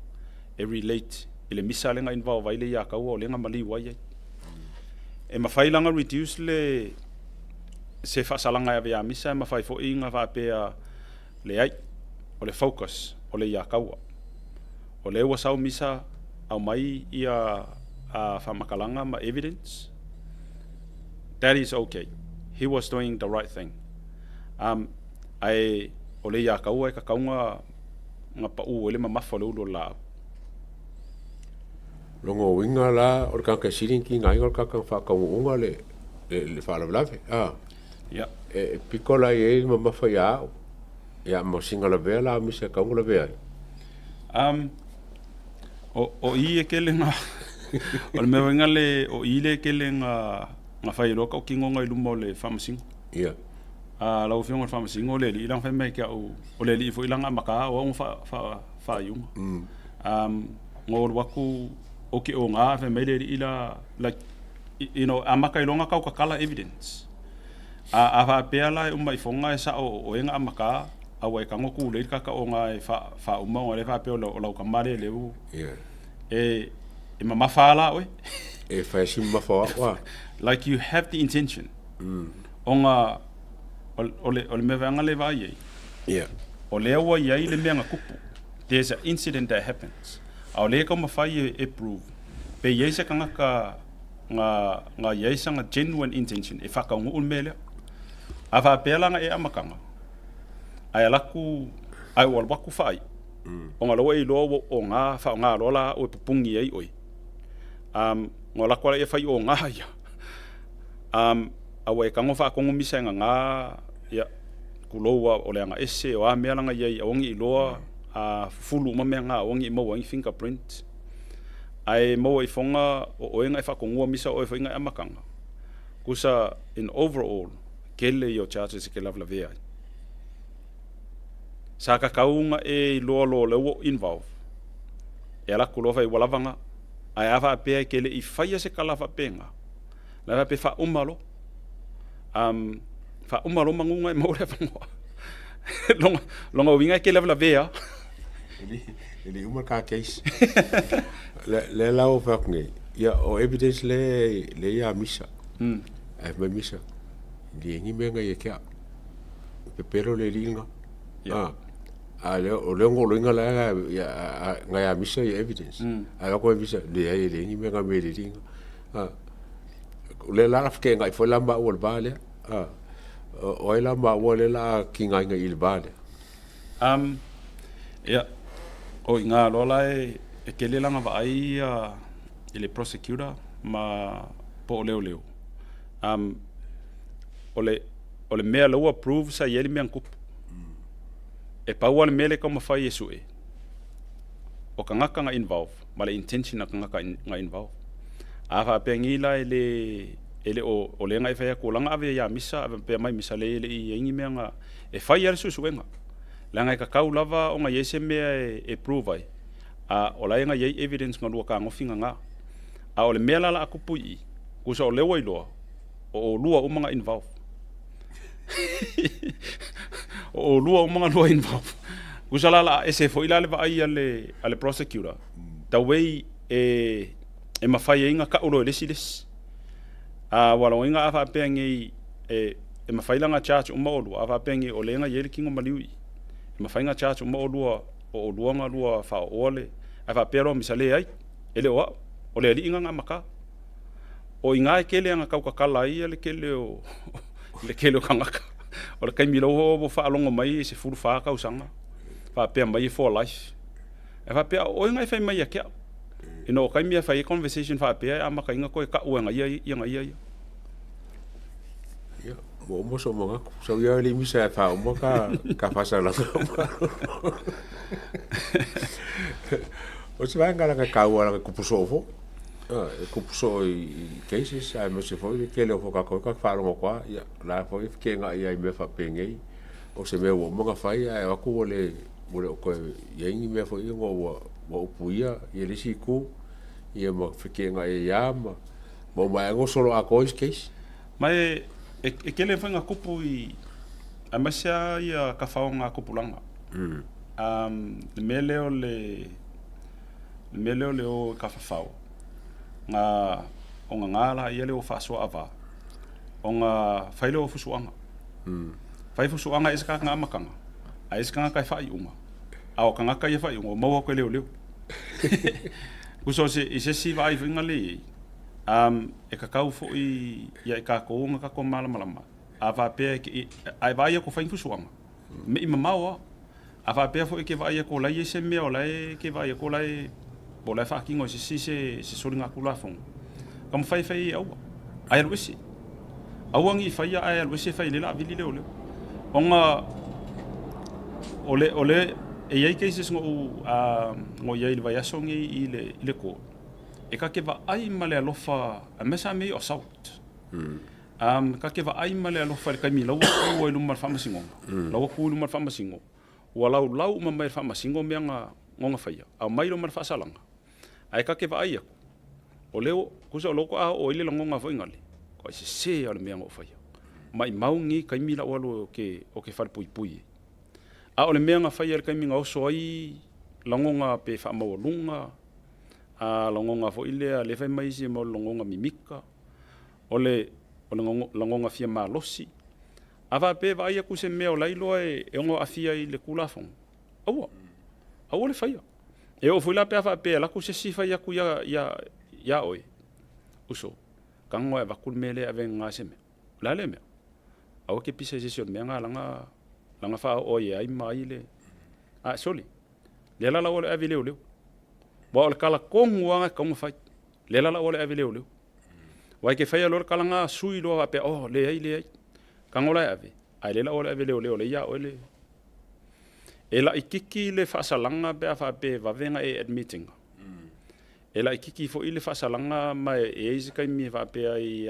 D: e relate i le misa lea na involve ai le ia kaua o lea na maliu ai ai. E mafai lana reduce le se faasalaga e ave ia misa, e mafai foi ona faapea leai, o le focus o le ia kaua. O lea ua sau misa aumai ia faamatalaga ma evidence, that is okay. He was doing the right thing. Ae o le ia kaua e tatau ona pau ai le mamafa o le ulu o le laau.
C: Lona uiga la o le tagata e sili ona tigaina o le tagata na faataunuuga le faalavelave. E pito la i ai le mamafa ia au, ia ma sina lavea la misa e tatau ona lavea ai.
D: O i e tele na o le mea foi na le o i le tele na fai ai loa tautinoga i luma o le faamasino. Lau Afioga i le Faamasino, o le alii la na fai mai ke au, o le alii foi la na amata o au na faaiuga. Na ou alu atu ou te oga fai mai le alii la, like, amata ai loa ona tau tatala evidence. A faapea la e uma ifoga e sa'o o oe na amata, a ua e tago tulei le kaka oga e faauma ona o lea e faapea o lau tama lea leu e mamafa a la oe.
C: E fai si mamafa o au a.
D: Like you have the intention. Ona o le mea vaega le vaai ai. O lea ua i ai le mea na tupu. There's an incident that happens. A o lea e taumafai e prove pe i ai se tagata na i ai sana genuine intention e faataunuu le mea lea. A faapea la na e amataga, ae alu atu, ae ua alu atu faaiu, ona o lea ua e iloa ua oga faaaoga loa la au e pupuni ai oe. Ona alu atu lea fai oga ia. A ua e tago faatonu misa e gaga, ia, tulou lava, o le aga ese, o a mea la na i ai, aua ne i iloa, a fufulu uma mea na, aua ne i maua ai ni fingerprint. Ae maua ifoga o oe na e faatonua misa o oe foi na e amataga. Tusa in overall, tele ia o charges e te lavelavea ai. Sa tatau ona e iloa loa o lea ua involve, e alu atu loa fai ua lava na. Ae a faapea e te le i faia se tala faapena, la e faapea faauma loa. Faauma loa manu na e maua le avanoa. Lona uiga e te lavelavea.
C: E le i uma le ta case. Lea la ua fai atu nei, ia o evidence lea ia misa. Ae fai mai misa, e leai ni mea na ia te au. Pepelo le alii lena. A lea o lea goloiga la na ia misa ia evidence. Ae o atu misa, leai e leai ni mea na mea i le alii lena. O lea la feteenai foi la maua i le va lea. O ai la maua lea o le a tigaina i le va lea?
D: Ia, o i ina loa la e tele lana vaai i le prosecutor ma po o leoleo. O le mea lea ua prove sa i ai le mea na tupu. E pau lava le mea lea e taumafai e sue, o tagata na involve ma le intention a tagata na involve. A faapea nei la e le e le o o lea na e fai atu o lana ave ia misa ave pea mai misa leai e le i i ai ni mea na e fai lava le suesuega. Leaga e tatau lava ona i ai se mea e prove ai, a o la e na i ai evidence na lua fetagofi gaga. A o le mea la o le a tupu i i, tusa o lea ua iloa, o olua uma na involve. O olua uma na lua involve. Tusa la o le a ese foi la le vaai a le prosecutor, the way e mafai ai ona tau loa e le isi le isi. A ua logoina a faapea nei e mafai la ona charge uma olua, a faapea nei o lea na i ai le tino maliu i i. E mafai ona charge uma oulua, o oulua na lua faaooa le, ae faapea loa misa, leai, e le o au, o le alii na na amata. O i ina e tele ana tau tatala ai le tele o le tele o tagata. O le taimi la ua faalogo mai e 14 tausaga, faapea mai e for life. Ae faapea o oe na e fai mai ia te au. Ina o taimi e fai ai conversation faapea e amata ai ona toe tau e ia ia ia ia.
C: Ia, ua uma sou manatu. Sau ia le misa e faauma ka ka faasalaga. O se vaega laga e taua laga e kupu soo foi. E kupu soo i cases aemaise foi le tele o tatou e faalogo atu lava, ia, o la foi e feteenai ai i mea faapenei. O se mea ua uma ona fai ae o atu ua le ua le o toe i ai ni mea foi ia ona ua ua upuia ia le isi itu, ia ma feteenai ai lava ma ma uma ae ona solo atoa isi case.
D: Ma e e tele foi na tupu i aemaise lava ia tafaoga tupulaga. Le mea lea o le le mea lea o le o i tafafao, na ona na laia lea ua faasoa ava, ona fai lea o fusuaga. Fai fusuaga e ese tagata na amataga, ae ese tagata e faaiuga. A o tagata ia faaiuga ua maua atu e leoleo. Tusa o se i se isi vaai foi na lea i ai, e tatau foi ia i tatou ona tatou malamalama. A faapea e te, a e vaai atu o fai ni fusuaga, me i mamao lava. A faapea foi e te vaai atu o la e i ai se mea o la e te vaai atu o la e o la e faatino e se isi se se soligatulafono, taumafai e fai ai aua, ae alu ese. Aua ne i faia ae alu ese fai i le la vili leoleo. Ona o le o le e i ai cases na ou na ou i ai i le vaiaso nei i le i le court, e ta te vaai ma le alofa aemaise lava mea ia o assault. Ta te vaai ma le alofa i le taimi la ua tu ai i luma o le faamasinoga, la ua tu i luma o le faamasino, ua laulau uma mai e le faamasino mea na ona faia, aumai loa ma le faasalaga. Ae ta te vaai atu, o lea ua, tusa o lea faatoa oo ai le lagona foi nale, ai sese lava o le mea na ou faia. Maimau lenei taimi la ua alu ou te falepuipui ai. A o le mea na faia i le taimi na oso ai lagona pe faamaualuga, a lagona foi lea, lea e fai mai isi o le lagona mimita, o le lagona fia malosi. A faapea e vaai atu i se mea o la e iloa e ono aafia i le Tulafono, aua, aua le faia. E oo foi la pe a faapea e alu atu se isi fai atu ia oe, uso, tago e avatu le mea lea e ave e se mea. O le a lea mea? Aua e te pisa i se isi o le mea lena laga faaoo ai e ai ma ai le... A sole, lea la ua le ave i leoleo. Aua o le tala tonu lava e tatau ona fai. Lea la ua le ave i leoleo. Aua e te faia loa le tala lena sui loa faapea, oh, leai, leai. Tago la e ave, ae lea la ua le ave i leoleo lea ia oe le... E laititi le faasalaga pe a faapea e vave ona e admit ina. E laititi foi le faasalaga ma e i ai se taimi e faapea ai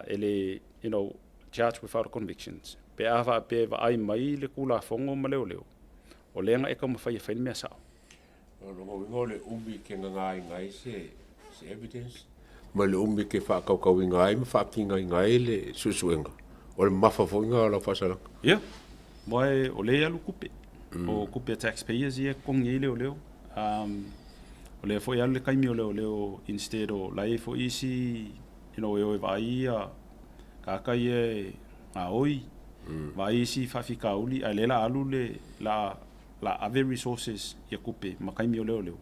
D: e le, you know, charge without a convictions. Pe a faapea e vaai mai le Tulafono ma leoleo, o lea na e taumafai e fai le mea sao.
C: O lona uiga o le umi e te gagāina ai se evidence ma le umi e te faatautauina ai ma faatinoina ai le suesuega, o le mamafa foi lena o lau faasalaga.
D: Ia, aua o lea e alu tupe, o tupe a taxpayers ia e totogi ai leoleo. O lea foi e alu le taimi o leoleo instead o la e i ai foi isi, you know, e o e vaai ia tagata ia e gaoi, vaai isi faafitauli, ae lea o le a alu le, la la ave resources ia tupe ma taimi o leoleo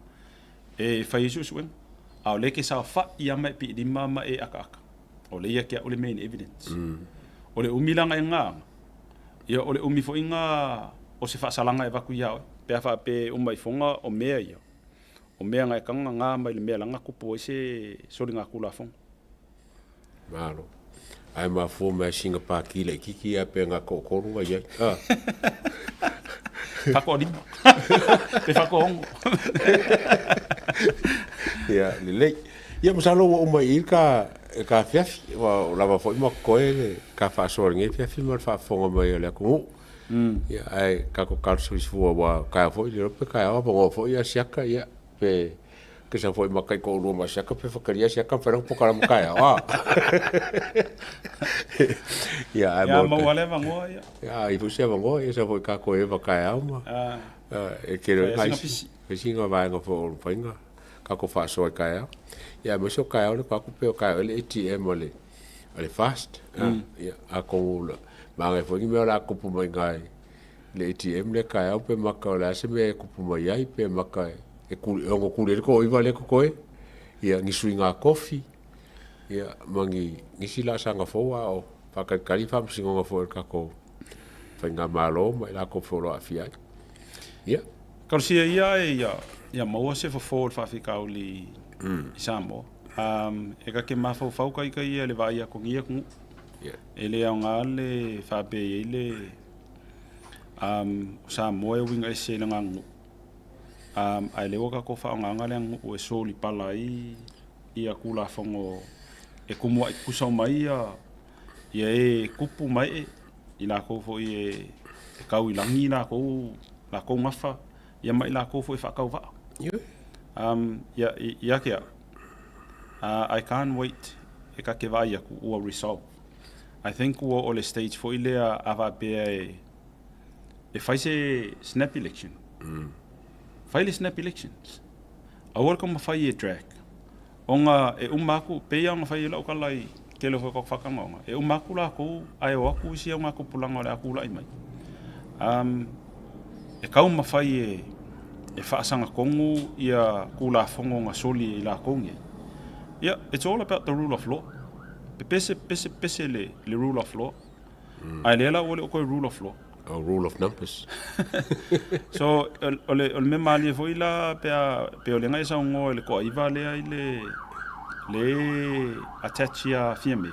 D: e fai ai suesuega, a o lea e te saofai lava ma e piilima ma e akaaka, o lea ia te au le main evidence. O le umi la na e gaaga, ia o le umi foi na o se faasalaga e avatu ia oe, pe a faapea e uma ifoga o mea ia, o mea na e taga ga mai le mea laga tupu ai se soligatulafono.
C: Malo. Ae mafua mai sina pākī laititi ia pe na toatolu na i ai. Ah.
D: Faatoalima. Pe faatoaono.
C: Ia, lelei. Ia, masalo ua uma i i ka, ka afiafi. Ua lava foi ma totoe le ka faasoa i lenei afiafi ma le faafofoga mai a le atunuu. Ia, ae tatou talo soifua ua taeao foi le iloa pe taeao avanoa foi ia siaka, ia, pe Ke sau foi ma taitoalua ma siaka pe whakaria siaka whai ranga pokara mo taeao. Ah. Ia, ai
D: mo. Ia, maua le vangoa ia.
C: Ia, i fusi vangoa ia sau foi ka koe e whakaeao ma.
D: Ah.
C: E ke reo ngai. Pisi ngā vaenga fo o whainga. Ka ko whaasoa i kaeao. Ia, mo so kaeao le kwaku pe o kaeao le ATM o le o le fast. Ia, a kongu la. Maangai foi ni mea o la kupu mai ngai. le ATM lea taeao pe maka o le a se mea e tupu mai ai pe maka e ono kuli ai le toaiva lea e totoe, ia ni suiga tofi, ia ma ni nisi laasaga fou a o faatalitali faamasinoga foi a le tatou faigamalo ma i latou foi o lo o aafia ai. Ia.
D: Talosia ia ae ia, ia maua se fofo o le faafitauli i Samoa. E ta te mafaufau taita ia i le vaai atu i nei atunuu. E le aoga le faapea e i ai le o Samoa e uiga ese i lana aganuu. Ae lea ua tatou faaaogaina le aganuu e solipala ai ia Tulafono e tumuai tutusa uma ai ia e tupu ma ee, i latou foi e tau i lagi latou latou gafa, ia ma i latou foi e faatauvaa. Ia, ia te au, I can't wait e ta te vaai atu ua resolve. I think ua oo i le stage foi lea a faapea e fai se snap election, fai le snap elections. Aua le taumafai e drag ona e uma atu, pei lava ona fai ai lau tala i le tele foi o tatou faatalanoaga, e uma atu latou ae o atu isi augatupulaga o le a tulai mai. E taumafai e e faasagatonu ia Tulafono na soli e i latou nei. Ia, it's all about the rule of law. Pepese, pepese, pepese le, le rule of law. Ae lea la ua le o toe rule of law.
C: Oh, rule of numbers.
D: So, o le, o le mea malie foi la pe a, pe o lea e saunoa i le toaiva lea i le, le attach ia Fiame.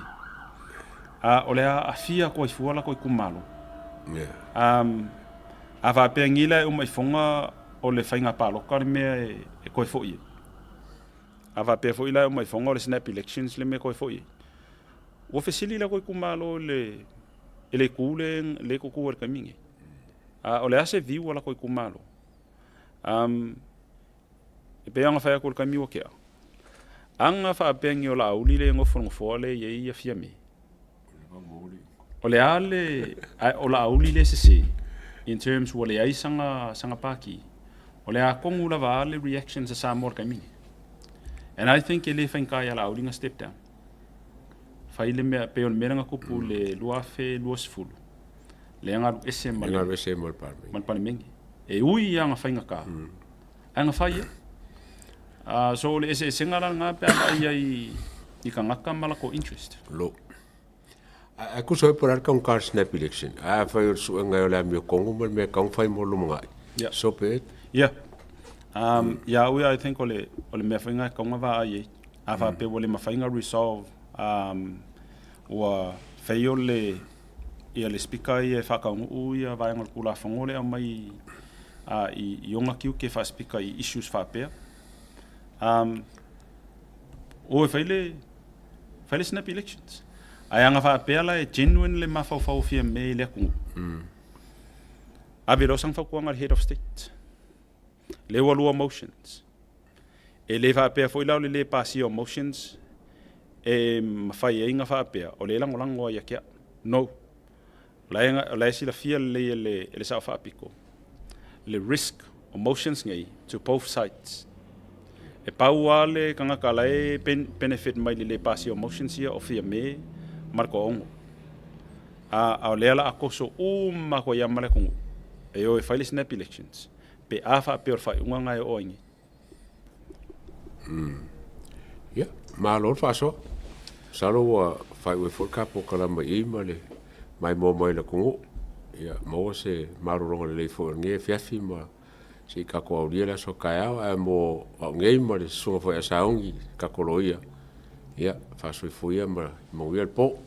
D: A, o le a aafia atu ai fua latou itumalo.
C: Yeah.
D: A faapea nei la e uma ifoga o le faiga palota le mea e toe foi ai. A faapea foi la e uma ifoga o le snap elections le mea e toe foi ai. Ua fesili la kou itumalo i le i le itu le le tutu ai i le taimi nei. A o le a se view a latou itumalo? Um, e pei ona fai atu i le taimi ua tea, aga faapea ni o Laauli le nofo i le nofoa lea e i ai Fiame, o le a le, a o Laauli le sese in terms ua leai sana, sana pākī, o le a tonu lava a le reactions a Samoa i le taimi nei. And I think e le faigata ia Laauli na step down. Fai le mea, pei o le mea lea na tupu i le 2020, lea na alu ese ma le,
C: alu ese ma le Palemene.
D: Ma le Palemene. E ui ia na faigata, ae na fai ia. So o le eseesega la lena pe a vaai ai i tagata ma latou interest.
C: Lo. Ae tusa ai po o le a le taugata o le snap election? Ae afai o le suega o le amiotonu ma le mea e tatau ona fai mo le lumanai.
D: Yeah.
C: So be it.
D: Yeah. Ia au ia I think o le, o le mea foi lena e tatau ona vaai ai. A faapea ua le mafai ona resolve, ua fail le, ia le Speaker ia e faataunuu ia vaega o le Tulafono lea e aumai i ona tiute faa-Speaker i issues faapea. O e fai le, fai le snap elections. Ae ana faapea la e genuine le mafaufau o Fiame i le atunuu, ave loa sana fautuaga i le Head of State. Lea ua lua motions. E le faapea foi la o le lē pasia o motions e mafai ai na faapea o lea e lagolago ai ia te au. No. O la e, o la e silafia lelei e le, e le Sao Faapito le risk o motions nei to both sides. E pau lava le tagata la e benefit mai le lē pasia o motions ia o Fiame ma le Toaono. A, a o lea la a toso uma atu ai lava ma le atunuu e o e fai le snap elections pe a faapea o le faaiuga lena e oo ai nei.
C: Ia, malo le faasoa. Masalo ua faaiu ai foi le tatou kalama i i ma le maimoa mai le atunuu. Ia, maua se malologa lelei foi o lenei afiafi ma se i tatou aulia le aso taeao. Ae mo au nei ma le susuga foi a Sauni, tatou loia, ia, faasoifua ia ma manuia le po.